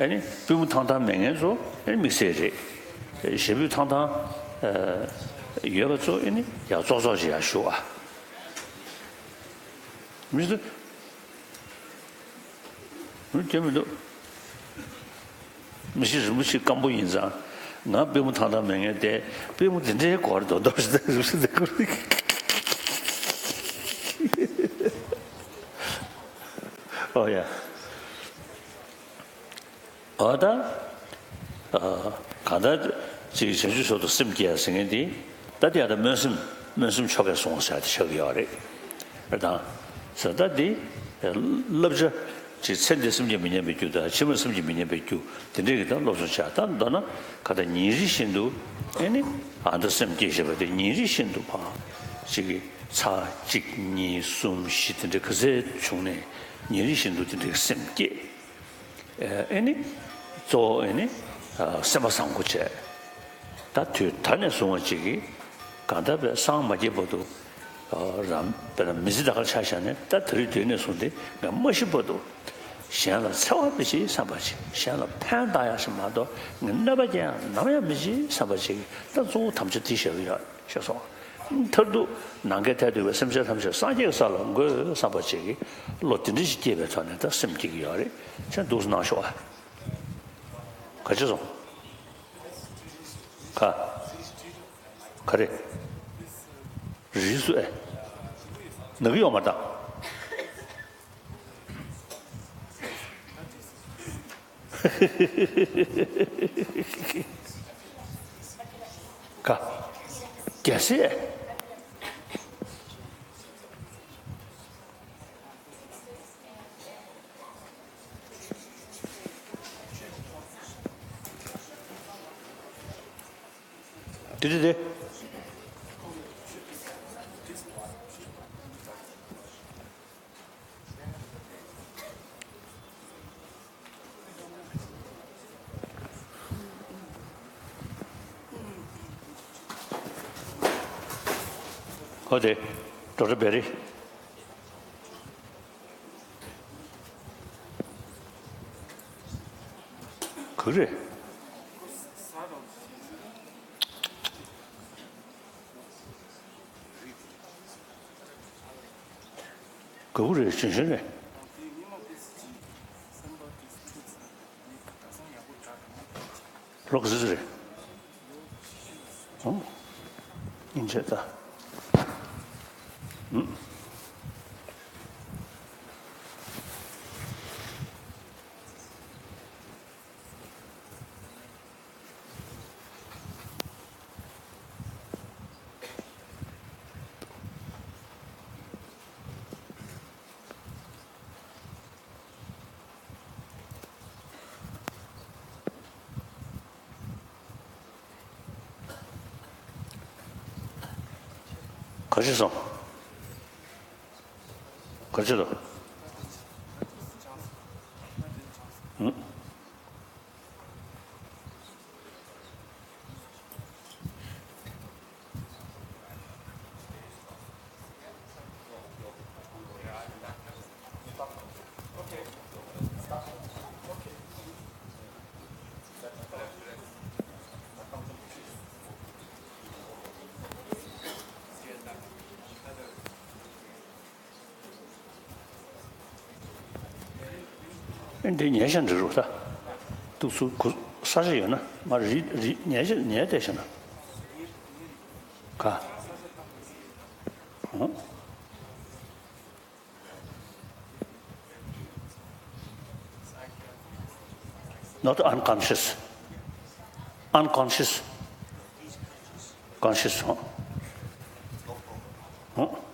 ཨེ་ནི་པུས་མོ་ཐང་ཐང་མེད་མཁན་ཚོ་ཨེ་ནི་དམིགས་བསལ་རེད། ཞབས་པུས་ཐང་ཐང་ཨ་ཡོད་པ་ཚོ་ཨེ་ནི་ཡ་ཙོག་ཙོག་ཅིག་ཡ་བཞུགས་ཨ། མི་ཚོ་མི་སྐྱོན་མི་འདུག་མི་ཤེས་རིན་པོ་ཆེ་སྐམ་པོ་ཡིན་ཙང་ང་པུས་མོ་ཐང་ཐང་མེད་མཁན་དེ་པུས་མོ་དེ་འདྲའི་སྐོར་རྡོག་རྡོག་ཞིག་རིན་པོ་ཆེ་དེ་སྐོར། ཨོ་ཡ། འོ་ད། ཨ་གང་ལྟར་ཅིག་བྱང་ཆུབ་མཆོག་ཏུ་སེམས་བསྐྱེད་ཟེར་མཁན་དེ་ད་ལྟ་ཡང་ད་སྨོན་སེམས་སྨོན་སེམས་ཆོ་གས་སོང་ཟེར་དེ་ཆགས་ཀྱི་ཡོད་རེད། རེད་དང་། ཟེར་ད་འདི་བསླབ་བྱ་ཅིག་ཚེ་འདིར་སེམས་ཅན་མི་ཉམས་པའི་རྒྱུ་དང་ཕྱི་མར་སེམས་ཅན་མི་ཉམས་པའི་རྒྱུ་དེ་འདྲས་ཀྱི་ད་སློབ་གསོ་བྱ། ད་མདོར་ན་ག་ད་ཉིན་རེ་བཞིན་དུ་ཨེ་ནི་ཨ་ད་སེམས་བསྐྱེད་བྱེད་པ་དེ་ཉིན་རེ་བཞིན་དུ་ཕར་ཅིག་གི་ཚར་གཅིག་གཉིས་གསུམ་བཞི་དེ་འདྲས་ག་ཚད་བྱུང་ནས་ཉིན་རེ་བཞིན་དུ་དེ་འདྲས་སེམས་བསྐྱེད། ཨེ་ནི། གཙོ་བོ་ཨེ་ནི། སེམས་པ་བཟང་པོ་བྱས། ད་དུས་ད་ནས་བཟུང་བ་ཅིག་གིས་གང་ལྟར་བས་སངས་མ་རྒྱས་བར་དུ། རང་དཔེར་ན་མི་ཚེ་ད་གར་ཆ་བཞག་ནས་ད་དེ་རིང་དུས་ནས་བཟུང་སྟེ་ང་མ་ཤི་བར་དུ། གཞན་ལ་འཚེ་བ་མི་བྱེད་བསམ་པ་ཅིག་གཞན་ལ་ཕན་བཏགས་ཡག་ཞིག་མ་གཏོགས་ངས་གནོད་པ་སྐྱེལ་ཡག་ནམ་ཡང་མི་བྱེད་བསམ་པ་ཅིག་ད་གཙོ་བོ་དམ་བཅའ་དེ་བཞག་གི་ཡོད། ཤེས་སོང་། མཐར་ཐུག་ནམ་མཁའི་མཐས་གཏུགས་པའི་སེམས་ཅན་ཐམས་ཅད་སངས་རྒྱས་ཀྱི་ས་ལ་འགོད་བསམ་པ་ཅིག་གི་བློ་དེ་འདྲ་ཞིག་སྐྱེས་པའི་ཐོག་ནས་ད་སེམས་སྐྱེ་གི་ཡོད་རེད། ཁྱེད་འདུག་སེ་གནང་ཤོག་ཨ། ག་ཅི་སོང་། ག་ག་རེ། རིས་སུ་ཨེ། ན་གི་ཡོད་མ་རེད་ད། ག་རྒྱལ་སྲས། དེ་དེ་དེ། ཨོ་དེ། ཌོག་ཊར་བེ་རི། ག་རེ། ག་རེ་རེད། ཞན་ཞན་རེད། ལོ་ག་ཚོད་རེད། ཨང་། ཨིན་ཇི་ད། ཨང་། ག་རེ་བྱས་སོང་། ག་རེ་བྱས་འདུག་ཨང་། ཨེ་འདི་ཉལ་ཤག་འདྲ་རུ་ད། ཏུག་ཙུ་གུ་ས་ཆ་ཡོད་ན་མ་རི་རི་ཉལ་ཤག་ཉལ་བསྡད་ཤག་ན། ག་ཨང་། Not unconscious. Unconscious. Conscious. ཨང་། ཨང་།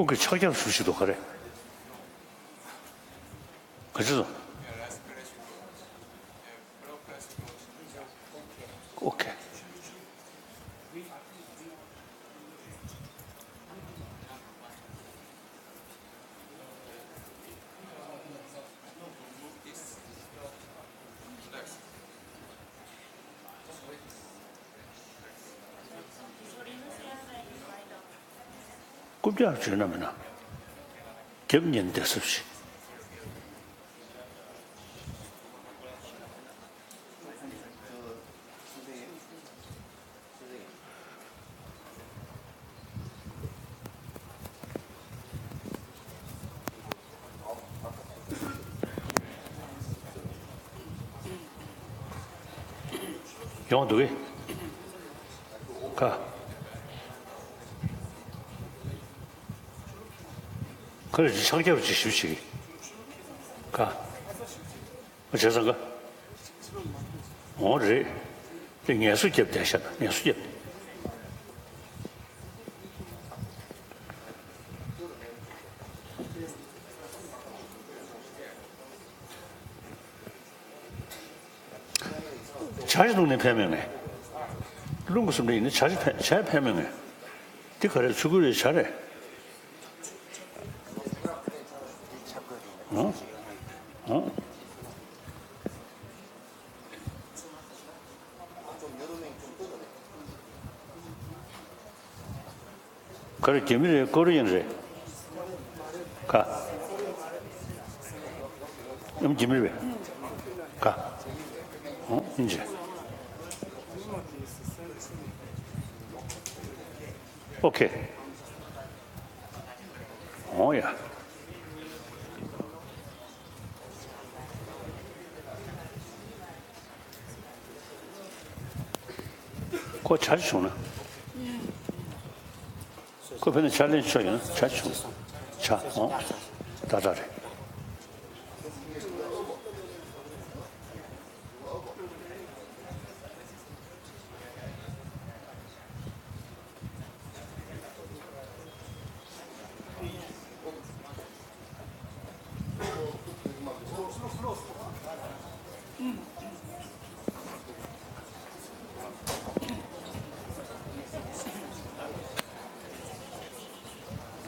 དབུགས་ཀྱི་ཕྱག་རྒྱ་ཞུ་ཞིག་འདུག་ག་རེ། ག་ཚོད་སོང་། ཨོ་ཁེ། རྐུབ་བཀྱག་བྱོས་ན་མིན་ན། རྒྱབ་གཉིས་བསྡད་སྲིད་ཤིག་ཡོང་འདུག་གས། ཁ། ཁ་རེ་ཕྱག་རྒྱ་བ་ཅིག་ཞིབ་ཞིག་ཁ། བྱས་ཙང་ཀ། འོང་རེད། དེ་ངལ་གསོ་རྒྱབ་བསྡད་ཤག་ངལ་གསོ་རྒྱབ། ཇ་ཞིག་བླུགས་ནས་ཕན་མེད་ངས། རླུང་གི་སུམ་འདྲ་ཡིན་ན་ཇ་ཞིག་ཕན་ཇ་ཕན་མེད་ངས། འདི་ག་རེ་ཚུར་ཁུར་རེ་ཇ་རེད། ཨང་། ཨང་། ག་རེ་རྒྱ་མི་རེད། ཀོ་རི་ཡན་རེད། ག། ཨམ་རྒྱ་མི་རེད། ག། ཨོ་ཨིན་ཇི། ཨོ་ཁེ། ཨོ་ཡ། ཁོ་ཇ་བྱུང་ན། ཁོ་ཕེབས་ན་ཇ་ལེན་ཆོག་ཡོད་ན་ཇ་བྱུང་། ཇ་ཨོ། ཏག་ཏག་རེད།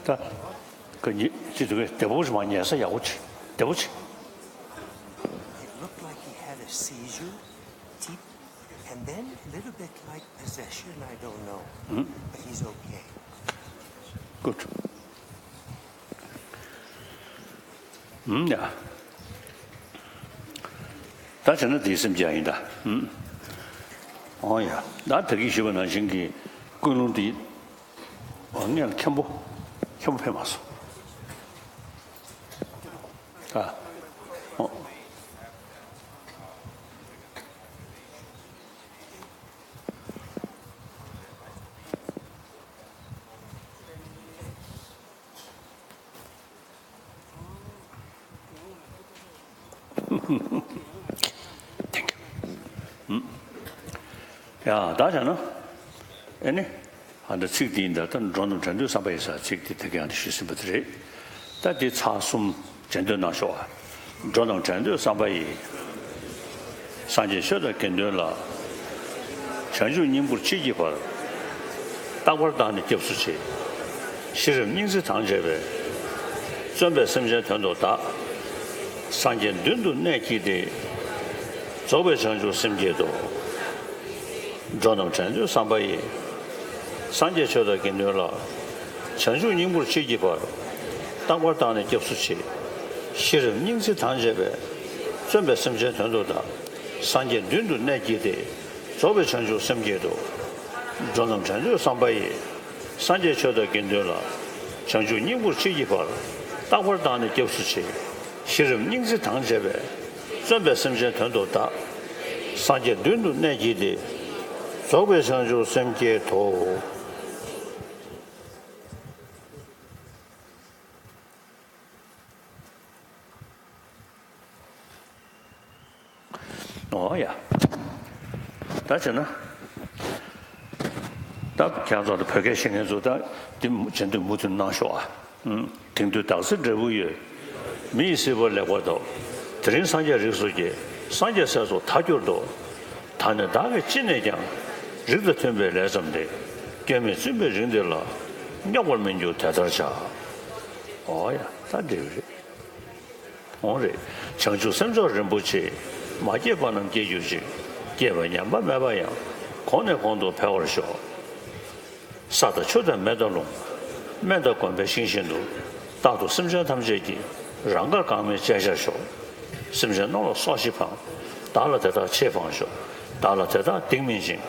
ད། ཁོ་ཉི་ཅི་དུ་བདེ་པོ་ཞིག་མ་ཉལ་ས་ཡག་པོ་ཅིག་བདེ་པོ་ཅིག It looked like he had a seizure, deep, and then a little bit like possession, I don't know. But he's okay. Good. ཨུམ་ཡ། ད་བྱས་ན་དེའི་སེམས་ཀྱི་ཡ་ཡིན་ད། ཨུམ། ཨོ་ཡ། ད་ད་གིན་ཞུས་པ་ནང་བཞིན་གྱི་ཀུན་སློང་དེ། ཨོ་ངས་ལ་མཁན་པོ། མཁན་པོ་ཕེབས་མ་སོང་། ཨ། ཨོ། Thank you. ཡ་ད་བྱས་ན། ཨེ་ནི། ཨ་འདི་ཚིག་འདི་ཡིན་ད་ལྟ་འགྲོ་རྣམས་བྲལ་འདོད་བསམ་པ་ཡིས་ཟེར་ཚིག་འདི་ད་གིན་ཨ་འདི་ཞུས་ཟིན་པ་དེ་རེད། ད་འདི་ཚར་གསུམ་འགྲེལ་བསྟོད་གནང་ཤོག་ཨ། འགྲོ་རྣམས་བྲལ་འདོད་བསམ་པ་ཡིས། སངས་རྒྱས་ཆོས་དང་དགེ་འདུན་ལ། བྱང་ཆུབ་སྙིང་པོར་མཆིས་ཀྱི་བར། རྟག་པར་བདག་ནི་སྐྱབས་སུ་མཆི། ཤེས་རབ་སྙིང་བརྩེ་དང་བཅས་པས། བརྩོན་པས་སེམས་ཅན་དོན་དུ་བདག་སངས་རྒྱས་མདུན་དུ་གནས་བསྐྱེད་དེ། རྫོགས་པའི་བྱང་ཆུབ་སེམས་བསྐྱེད་དོ། འགྲོ་རྣམས་བྲལ་འདོད་བསམ་པ་ཡིས། སངས་རྒྱས་ཆོས་དང་དགེ་འདུན་ལ། བྱང་ཆུབ་སྙིང་པོར་མཆིས་ཀྱི་བར། རྟག་པར་བདག་ནི་སྐྱབས་སུ་མཆི། ཤེས་རབ་སྙིང་བརྩེ་དང་བཅས་པས། བརྩོན་པས་སེམས་ཅན་དོན་དུ་བདག་སངས་རྒྱས་མདུན་དུ་གནས་བསྐྱེད་དེ། རྫོགས་པའི་བྱང་ཆུབ་སེམས་བསྐྱེད་དོ། འགྲོ་རྣམས་བྲལ་འདོད་བསམ་པ་ཡིས། སངས་རྒྱས་ཆོས་དང་དགེ་འདུན་ལ། བྱང་ཆུབ་སྙིང་པོར་མཆིས་ཀྱི་བར། རྟག་པར་བདག་ནི་སྐྱབས་སུ་མཆི། ཤེས་རབ་སྙིང་བརྩེ་དང་བཅས་པས། བརྩོན་པས་སེམས་ཅན་དོན་དུ་བདག་སངས་རྒྱས་མདུན་དུ་གནས་བསྐྱེད་དེ། རྫོགས་པའི་བྱང་ཆུབ་སེམས་བསྐྱེད་དོ། ཨོ་ཡ། ད་བྱས་ན། ད་ཁྱེད་ཚོ་ད་བོད་སྐད་ཤེས་མཁན་ཚོ་ད་འདི་མུ་བྱེད་འདོད་མུ་མཐུད་གནང་ཤོག་ཨ། ཨུམ། དེང་དུས་བདག་སྲིད་འབྲས་བུ་ཡོད། མི་ཡི་སྲིད་པ་ལེགས་པར་ཐོབ། དེ་རིང་སངས་རྒྱས་རིགས་སུ་སྐྱེས། སངས་རྒྱས་སྲས་སུ་ད་གྱུར་ཏོ། ད་ནི་བདག་གིས་ཅི་ནས་ཀྱང་། རིགས་དང་མཐུན་པའི་ལས་བརྩམས་ཏེ། སྐྱོན་མེད་བཙུན་པའི་རིགས་འདི་ལ། རྙོག་པར་མི་འགྱུར་དེ་ལྟར་བྱ། ཨོ་ཡ། ད་འགྲིག་རེད། འོང་རེད། བྱང་ཆུབ་སེམས་མཆོག་རིན་པོ་ཆེ། མ་སྐྱེས་པ་རྣམས་སྐྱེ་གྱུར་ཅིག་སྐྱེས་པ་ཉམས་པ་མེད་པ་ཡང་། གོང་ནས་གོང་དུ་འཕེལ་བར་ཤོག་ས་དང་ཆུ་དང་མེ་དང་རླུང་། སྨན་དང་གོམས་པའི་ཤིང་བཞིན་དུ། རྟག་ཏུ་སེམས་ཅན་ཐམས་ཅད་ཀྱི། རང་དགར་གང་མེད་སྤྱད་བྱར་ཤོག་སེམས་ཅན་རྣམས་ལ་སོགས་ཤིག་ཕངས། བདག་ལ་དེ་དག་ཆེས་ཕངས་ཤོག་བདག་ལ་དེ་དག་སྡིག་མིན་འབྱིན།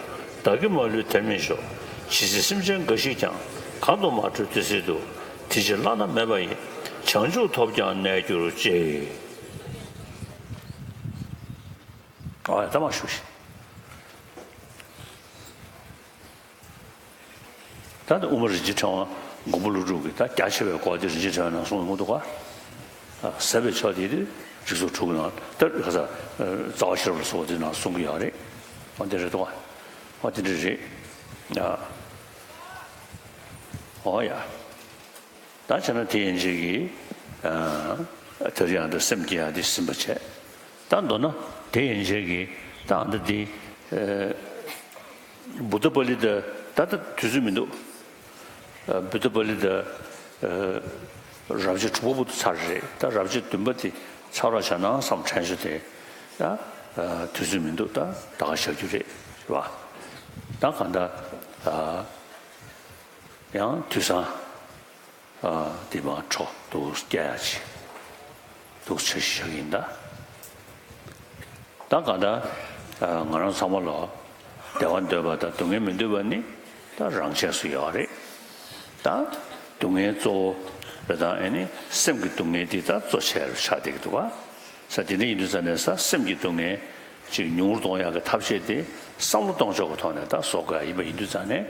བདག་གིས་མ་ལུས་དེར་མི་ཤོག་ཇི་སྲིད་སེམས་ཅན་འགའ་ཞིག་ཀྱང་། གང་དུ་མ་བགྲོད་དེ་སྲིད་དུ། དེ་ཕྱིར་བླ་ན་མེད་པ་ཡི། བྱང་ཆུབ་ཐོབ་ཀྱང་གནས་གྱུར་ཅིག་ཨ་ད་མ་ཞུ་ཞིག་ད་ནི་དབུ་མ་རིན་ཆེན་ཕྲེང་བ་མགོན་པོ་ཀླུ་སྒྲུབ་ཀྱིས་ད་རྒྱ་ཆེ་བའི་སྐོར་དེ་རིན་ཆེན་ཕྲེང་བའི་ནང་གསུངས་ཡོང་གི་འདུག་ག་ཟབ་པའི་ཕྱོགས་དེ་དེ་རིགས་ཚོགས་དྲུག་གི་ནང་ད་ག་ས་རྩ་བ་ཤེས་རབ་ལ་སོགས་པ་དེ་ནང་གསུང་གི་ཡོད་རེད། ཨོ་དེ་རེད་འདུག་ག་ཨོ་དེ་འདྲ་རེད། ཨོ་ཡ། ད་བྱས་ན་དེ་ཡན་ཆད་ཀྱིས་ཨ་དེ་རིང་ཡང་འདི་སེམས་བསྐྱེད་ཡག་འདི་ཟིན་པ་བྱས། ད་མདོར་ན་དེ་ཡན་ཆད་ཀྱིས་ད་འདི་འདི་ཨ་བུདྡྷ་པཱ་ལི་ད་ད་ད་དུས་ཚོད་མི་འདུག་ཨ་བུདྡྷ་པཱ་ལི་ད་ཨ་རབ་བྱེད་དྲུག་པ་བུ་དུ་ཚར་རེད། ད་རབ་བྱེད་བདུན་པ་དེ་ཚར་བ་བྱས་ན་བསམ་དྲན་བྱུང་སྟེ། ད་ཨ་དུས་ཚོད་མི་འདུག་ད་ད་ག་བཞག་རྒྱུ་རེད། རེད་བ། ད་གང་ལྟར་ཨ་ཡང་དུས་སང་། དེ་མ་འཕྲོ་འདུག་སྐྱ་ཡ་ཆེ་འདུག་ཆེ་ཞིག་ཡིན་ད། ད་ག་ད་ང་རང་ཚང་མ་ལ་བདེ་བ་འདོད་པ་དང་སྡུག་བསྔལ་མི་འདོད་པ་ནི་ད་རང་ཆས་སུ་ཡོད་རེད། ད་སྡུག་བསྔལ་གཙོ་བོ་རེད། ད་ཨེ་ནི་སེམས་ཀྱི་སྡུག་བསྔལ་འདི་ད་གཙོ་ཆེ་རུ་ཆགས་བསྡད་ཀྱི་འདུག་ག་ས་དེ་འདྲ་ཡིན་དུས་ཙང་ནས་ས་སེམས་ཀྱི་སྡུག་བསྔལ་ཅིག་ཉུང་རུ་གཏོང་ཡག་གི་ཐབས་ཤེས་དེ་བསམ་བློ་གཏོང་ཕྱོགས་ཀྱི་ཐོག་ནས་ད་བཟོ་དགོས་ཡ་ཡིན་པ་ཡིན་དུས་ཙང་ནས་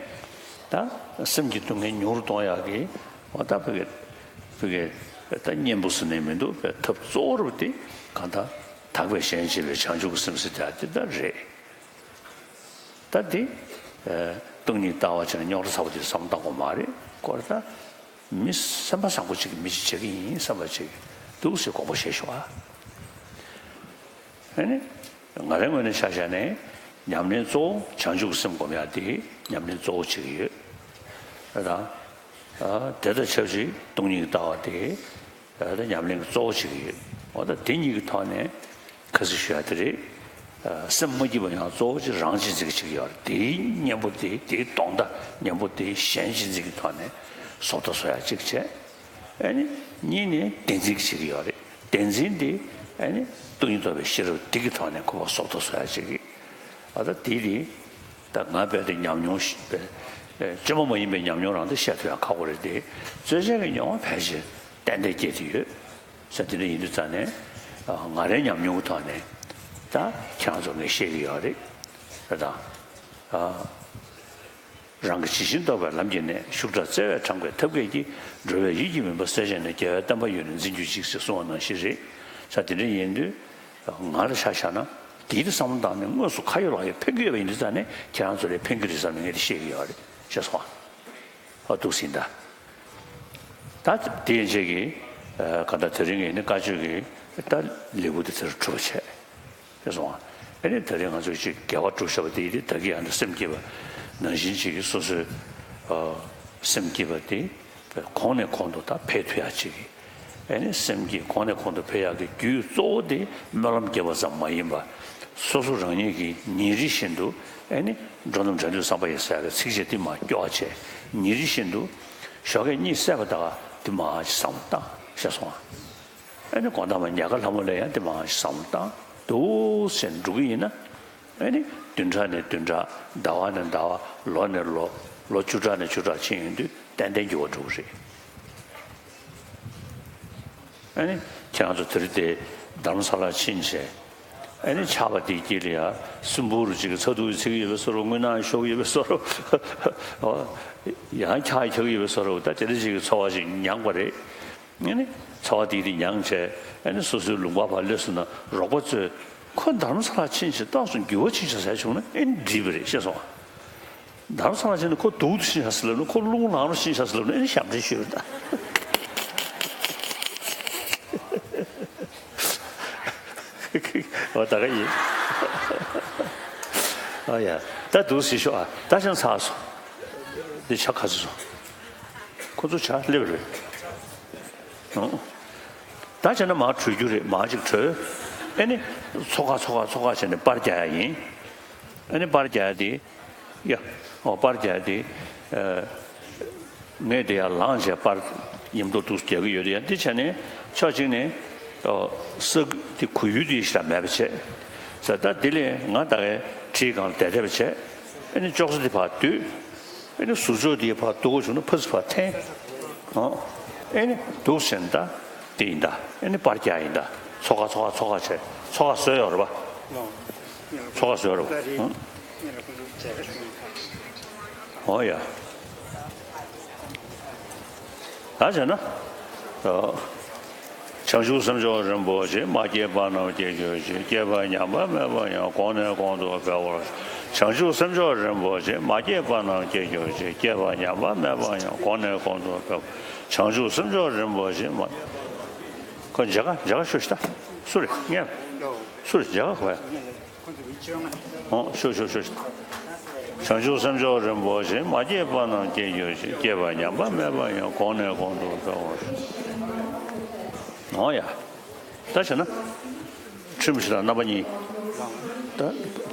ད་སེམས་ཀྱི་སྡུག་བསྔལ་ཉུང་རུ་གཏོང་ཡག་གི་འོ་ད་ཕ་གི་ཕ་གི་ད་གཉེན་པོ་ཟེར་ནས་མི་འདུག་པའི་ཐབས་གཙོ་བོ་རུ་དེ་གང་ལྟར་དག་པའི་ཞེན་བྱེད་པའི་བྱང་ཆུབ་ཀྱི་སེམས་ཟེར་དེ་དེ་ལྟར་རེད། ད་དེ་སྟོང་ཉིད་ལྟ་བ་བྱས་ན་རྙོག་དྲ་ཚ་པོ་དེ་བསམ་བཏང་དགོས་མ་རེད། ཁོ་ད་མི་སེམས་པ་བཟང་པོ་ཅིག་གིས་མི་ཅིག་བྱེད་ཀྱི་ཡིན་བསམ་པ་ཅིག་འདུག་ཟེར་དགོངས་པ་བཞེས་ཤོག་ཨ། ཨ་ནི་ང་རའི་ངོས་ནས་ཆ་བཞག་ནས་ཉམས་ལེན་གཙོ་བོ་བྱང་ཆུབ་ཀྱི་སེམས་སྒོམ་ཡག་དེ་ཉམས་ལེན་གཙོ་བོ་བྱེད་ཀྱི་ཡོད། ད་ དེ་དང་ཆབས་ཅིག་སྟོང་ཉིད་ཀྱི་ལྟ་བ་དེ་ད་ཉམས་ལེན་གྱི་གཙོ་བོ་བྱེད་ཀྱི་ཡོད། འོ་ད་དེ་གཉིས་ཀྱི་ཐོག་ནས་ཁ་གསལ་ཞུ་ཡ་དེ་རེད། སེམས་མ་སྐྱིད་པ་ཡང་གཙོ་བོ་ཅིག་རང་གཅེས་འཛིན་གྱི་བྱེད་ཀྱི་ཡོད་རེད། དེའི་གཉེན་པོ་དེ་དེའི་དོན་དག་གཉེན་པོ་དེ་གཞན་གཅེས་འཛིན་གྱི་ཐོག་ནས་བཟོ་ལྟ་བཟོ་ཡ་གཅིག་བྱས། ཨ་ནི་གཉིས་ནས་བདེན་འཛིན་གྱི་བྱེད་ཀྱི་ཡོད་རེད། བདེན་འཛིན་དེ་ཨ་ནི་སྟོང་ཉིད་རྟོགས་པའི་ཤེས་རབ་དེ་གི་ཐོག་ནས་ཁོ་པ་བཟོ་ལྟ་བཟོ་ཡ་གཅིག་གི། ཨ་ད་དེ་དེ་ད་ང་རྦད་དེ་ཉམས་མྱོང་ཞིག་པས་བཅོས་མ་མ་ཡིན་པའི་ཉམས་མྱོང་རང་དེ་བཤད་ཐུབ་ཡ་ཁག་པོ་རེད་དེ། རྩོལ་བཅས་ཀྱི་མྱོང་བ་ཕལ་ཆེར་ཏན་ཏན་སྐྱེས་ཏེ་ཡོད། ས་དེ་འདྲ་ཡིན་དུས་ཙང་ནས་ང་རའི་ཉམས་མྱོང་གི་ཐོག་ནས་ད་ཁྱེད་རང་ཚོ་ངས་བཤད་ཀྱི་ཡོད་རེད། ད་དང་། རང་གི་ཇི་བཞིན་རྟོགས་པའི་ལམ་གྱི་གནད། ཤུགས་དྲག་བརྩེ་བས་དྲངས་པའི་ཐབས་མཁས་ཀྱིས། འགྲོ་བའི་ཡིད་ཀྱི་མུན་པ་སེལ་བྱས་ནས། རྒྱལ་བའི་བསྟན་པ་ཡུན་རིང་འཛིན་གྱུར་ཅིག་ཅེས་གསུངས་པ་ནང་བཞིན་རེད། ས་དེ་འདྲ་ཡིན་དུས་ང་ལ་ཆ་བཞག་ན་དེའི་བསམ་བློ་བཏང་ནས་དངོས་སུ་ཁ་ཡོད་ལག་ཡོད་ཕན་གྱི་ཡོད་པ་ཡིན་དུས་ཙང་ནས་ཁྱེད་རང་ཚོ་ལ་ཕན་གྱི་རེད་བསམ་ནས་ངས་དེ་བཤད་ཀྱི་ཡོད་རེད། ཤེས་སོང་ཨ། ཨ་འདུག་ཟིན་ད། ད་དེ་ཡན་ཆད་ཀྱི་ག་ད་དེ་རིང་གི་ནི་བཀའ་ཆོས་ཀྱི་ད་ལེའུ་དེ་ཚར་གྲུབ་པ་བྱས། ཤེས་སོང་ཨ། ཨ་ནི་དེ་རིང་ང་ཚོས་ཅིག་དགེ་བ་སྒྲུབ་བྱ་བ་དེ་ཡིན་ཏེ་བདག་གིས་ཡང་དུ་སེམས་བསྐྱེད་པ་ནང་བཞིན་ཅིག་གིས་སོ་སོའི་སེམས་བསྐྱེད་པ་དེ་གོང་ནས་གོང་དུ་ད་འཕེལ་ཐུབ་ཡག་ཅིག་གིས། ཨ་ནི་སེམས་བསྐྱེད་གོང་ནས་གོང་དུ་འཕེལ་ཡག་གི་རྒྱུ་གཙོ་བོ་དེ་སྨོན་ལམ་བརྒྱབ་པ་ཙམ་མ་ཡིན་པར་སོ་སོ་རང་ཉིད་ཀྱིས་ཉིན་རེ་བཞིན་དུ་ཨ་ནི་འགྲོ་རྣམས་དགྲ་འདུལ་བསམ་པ་ཡིས་ཟེར་ཡག་གི་ཚིགས་བཅད་དེ་མར་སྐྱོར་བ་བྱས། ཉིན་རེ་བཞིན་དུ་ཞོགས་ཀས་གཉིད་སད་པ་ད་ག་དེ་མར་ཅིག་བསམ་བློ་བཏང་། ཤེས་སོང་ཨ། ཨ་ནི་དགོང་དག་མ་ཉལ་ཁ་ལྷ་མོ་ལ་ཡང་དེ་མང་ཞིག་བསམ་བློ་བཏང་འདུག་ཟེར་འགྲོ་གི་ཡིན་ན། ཨ་ནི་བདུན་ཕྲག་ནས་བདུན་ཕྲག་ཟླ་བ་ནས་ཟླ་བ་ལོ་ནས་ལོ་ལོ་བཅུ་ཕྲག་ནས་བཅུ་ཕྲག་ཕྱིན་ཡོང་དུས་ཏན་ཏན་འགྱུར་བ་འགྲོ་གི་རེད། ཨ་ནི་ཁྱེད་རང་ཚོ་དེ་རིང་དེ་རྡ་རམ་ས་ལར་ཕྱིན་བྱས། ཨ་ནི་ཆར་པ་དེའི་དཀྱིལ་ལ་ཡ་སྲིན་འབུ་རུ་ཅིག་གིས་ཚ་གདུག་ཚིག་ཡོད་པའི་བཟོ་འདྲ། རྔུལ་ནག་ཤོར་གྱི་ཡོད་པའི་བཟོ་འདྲ། ཡང་འཁྱག་འཁྱག་གི་ཡོད་པའི་བཟོ་འདྲ། ད་དེ་འདྲ་ཅིག་གི་ཚོར་བ་ཞིག་མྱངས་པ་རེད། ཨ་ནི་ཚོར་བ་དེ་དེ་མྱངས་བྱས། ཨ་ནི་སོ་སོའི་ལུང་པ་ཕར་སླེབས་སོང་ན་རོགས་པ་ཚོས་ཁོ་རྡ་རམ་ས་ལར་ཕྱིན་བྱས་ཏོག་ཙམ་འགྱུར་བ་ཕྱིན་བྱས་ཟེར་བྱུང་ན་ཨེ་འགྲིག་པ་རེད། ཤེས་སོང་ཨ། རྡ་རམ་ས་ལར་ཕྱིན་ན་ཁོ་སྡུག་ཏུ་ཕྱིན་བྱས་ཟེར་ལབ་ན། ཁོ་རླུང་ལངས་རུ་ཕྱིན་བྱས་ཟེར་ལབ་ན་ཨེ་ཞབས་འདྲེན་ཞུས་པ་རེད་ད། འོ་ད་ག་ཡིན། ཨ་ཡ། ད་འདུག་སེ་ཤོག་ཨ། ད་ཅང་ཚར་སོང་། འདི་ཆ་ཁ་ཚུ་སོང་། ཁོ་ཚོ་ཇ་སླེབས་རེད། ཨོ། ད་བྱས་ན་མར་བྲོས་རྒྱུ་རེད། མར་ཅིག་བྲོས། ཨ་ནི་ཚོགས་ཁ་ཚོགས་ཁ་ཚོགས་ཁ་བྱས་ནས་པར་རྒྱག་ཡ་ཡིན། ཨ་ནི་པར་རྒྱག་ཡ་དེ། ཡ། ཨོ་པར་རྒྱག་ཡ་དེ། ཨ། ངས་དེ་ཡར་ལངས་བྱས་པར་མཉམ་དུ་འདུག་རྒྱག་གི་ཡོད་དེ། ཡང་འདི་བྱས་ནས་ཕྱོགས་གཅིག་ནས། ཨོ། ས་དེ་གོ་ཡུལ་དེ་ཞིག་ལ་མེད་པ་བྱས། ས་ད་དེ་ལས་ང་ད་གའི་གྲིའི་སྒང་ལ་བསྡད་བསྡད་པ་བྱས། ཨ་ནི་ཅོག་ཙེ་དེ་ཕར་བསྡུས། ཨ་ནི་ཟུར་ཅོག་དེ་ཕར་བསྡུ་དགོས་བྱུང་ན་ཕར་ཚུར་ཕར་འཐེན། ཨོ། ཨ་ནི་འདུག་ཟེར་ན་ད་དེ་ཡིན་ད། ཨ་ནི་པར་རྒྱག་ཡིན་ད། ཚོགས་ཁ་ཚོགས་ཁ་ཚོགས་ཁ་བྱས། ཚོགས་ཁ་བཟོས་ཡོད་རེད་པ། ཚོགས་ཁ་བཟོས་ཡོད་རེད་པ། ཨོ་ཡ། ད་བྱས་ན། ཨོ། བྱང་ཆུབ་སེམས་མཆོག་རིན་པོ་ཆེ། མ་སྐྱེས་པ་རྣམས་སྐྱེ་གྱུར་ཅིག་སྐྱེས་པ་ཉམས་པ་མེད་པར་ཡང་། གོང་ནས་གོང་དུ་འཕེལ་བར་ཤོག་བྱང་ཆུབ་སེམས་མཆོག་རིན་པོ་ཆེ། མ་སྐྱེས་པ་རྣམས་སྐྱེ་གྱུར་ཅིག་སྐྱེས་པ་ཉམས་པ་མེད་པར་ཡང་། གོང་ནས་གོང་དུ་འཕེལ་བར་བྱང་ཆུབ་སེམས་མཆོག་རིན་པོ་ཆེ། མ། ཁོ་མཇལ་ཁ་མཇལ་ཁ་ཤོག་ཤིག་ད། སུ་རེད་ངས། སུ་རེད་མཇལ་ཁ་གོ་ཡ། ཨོ་ཤོག་ཤོག་ཤོག་ཤོག་བྱང་ཆུབ་སེམས་མཆོག་རིན་པོ་ཆེ། མ་སྐྱེས་པ་རྣམས་སྐྱེ་གྱུར་ཅིག་སྐྱེས་པ་ཉམས་པ་མེད་པར་ཡང་། གོང་ནས་གོང་དུ་འཕེལ་བར་ཤོག་ཨོ་ཡ། ད་བྱས་ན། ཁྲིམས་ཤིག་དང་རྣམ་པ་གཉིས། ད་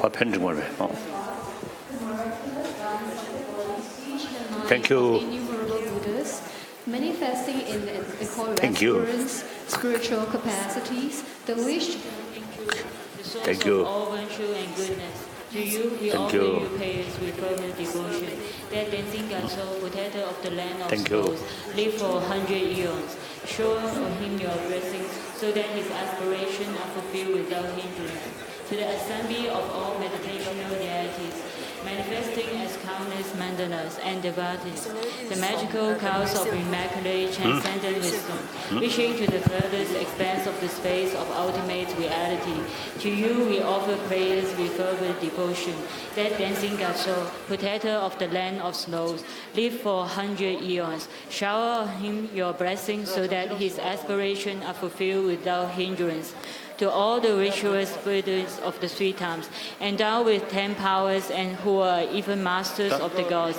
ཕ་ཕན་འགྲིག་མ་རེད། ཨོ། Thank you. Manifesting in the equal Thank you. Spiritual capacities, the wish. Thank you. The source Thank you. Of all virtue and goodness. To you, we Thank offer you. You prayers with fervent devotion. That Tenzin Gyatso, protector of the land of Thank you. Snows, live for a hundred eons. Shower on him your blessings, so that his aspirations are fulfilled without hindrance. To the assembly of all meditational deities, manifesting as countless mandalas and devotees, the magical clouds of immaculate transcendent wisdom, reaching to the furthest expanse of the space of ultimate reality. To you we offer prayers with fervent devotion, that Tenzin Gyatso, protector of the land of snows, live for a hundred eons. Shower on him your blessings so that his aspirations are fulfilled without hindrance. to all the virtuous Buddhas of the three times, endowed with ten powers and who are even masters of the gods,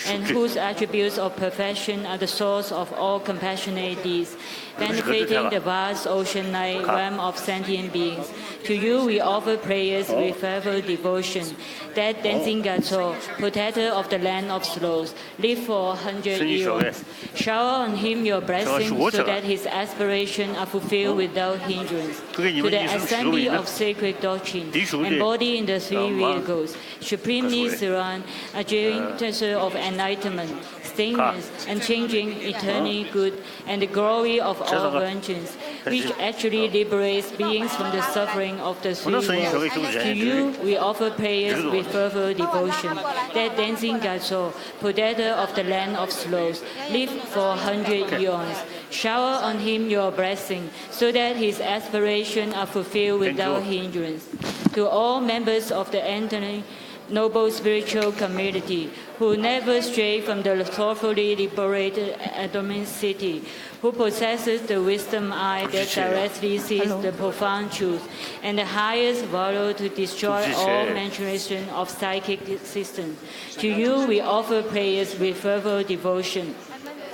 and whose attributes of perfection are the source of all compassionate deeds, benefiting the vast ocean-like realm of sentient beings. To you we offer prayers with fervent devotion, that Tenzin Gyatso, protector of the land of sloth, live for a hundred years. Shower on him your blessings so that his aspirations are fulfilled without hindrance. To the assembly of sacred doctrine, embodied in the three vehicles, supremely serene, a genuine treasure of enlightenment, stainless, unchanging, eternally good, and the glory of all virgins, which actually liberates beings from the suffering of the three worlds. To you we offer prayers with fervent devotion, that Tenzin Gyatso, protector of the land of sloth, live for a hundred eons. Shower on him your blessing, so that his aspirations are fulfilled without hindrance. To all members of the Anthony Noble Spiritual Community, who never stray from the thoughtfully liberated Adornment City, who possesses the wisdom eye that directly sees the profound truth and the highest valor to destroy all maturation of psychic systems. To you we offer prayers with fervent devotion,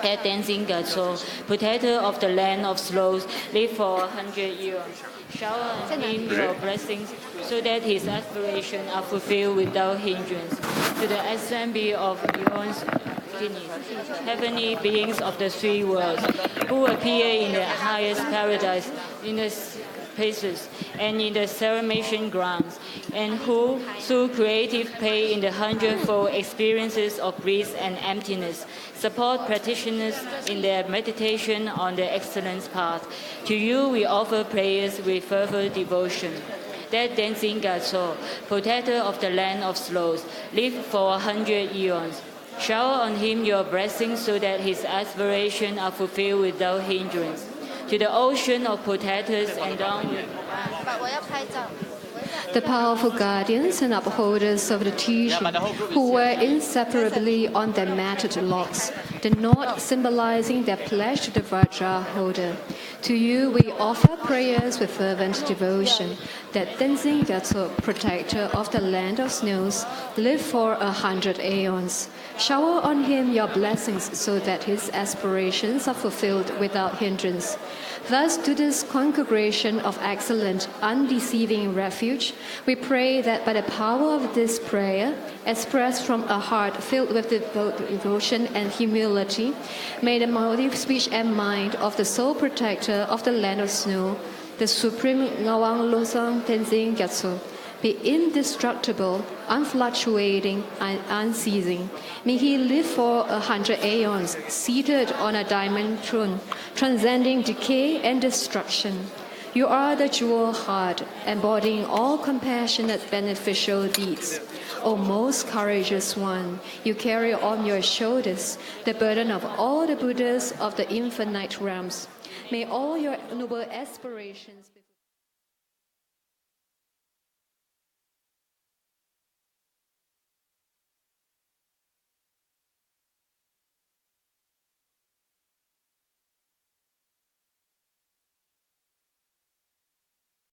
that Tenzin Gyatso, protector of the land of sloth, live for a hundred years. Shower on him your blessings, so that his aspirations are fulfilled without hindrance. To the assembly of Eons, heavenly beings of the three worlds, who appear in the highest paradise, in the spaces, and in the celebration grounds, and who, through creative play in the hundredfold experiences of bliss and emptiness, support practitioners in their meditation on the excellence path. To you we offer prayers with fervent devotion, that Tenzin Gyatso, protector of the land of sloth, live for a hundred eons. Shower on him your blessings, so that his aspirations are fulfilled without hindrance. To the ocean of protectors endowed with The powerful guardians and upholders of the teaching, who were inseparably on their matted locks, the knot symbolizing their pledge to the Vajra holder. To you we offer prayers with fervent devotion, that Tenzin Gyatso, protector of the land of snows, live for a hundred aeons. Shower on him your blessings, so that his aspirations are fulfilled without hindrance. Thus, to this congregation of excellent, undeceiving refuge, we pray that by the power of this prayer, expressed from a heart filled with devo- devotion and humility, may the motive, speech, and mind of the sole protector of the land of snow, the supreme Ngawang Losang Tenzin Gyatso, be indestructible, unfluctuating, and unceasing. May he live for a hundred aeons, seated on a diamond throne, transcending decay and destruction. You are the jewel heart, embodying all compassionate, beneficial deeds. O most courageous one, you carry on your shoulders the burden of all the Buddhas of the infinite realms. May all your noble aspirations be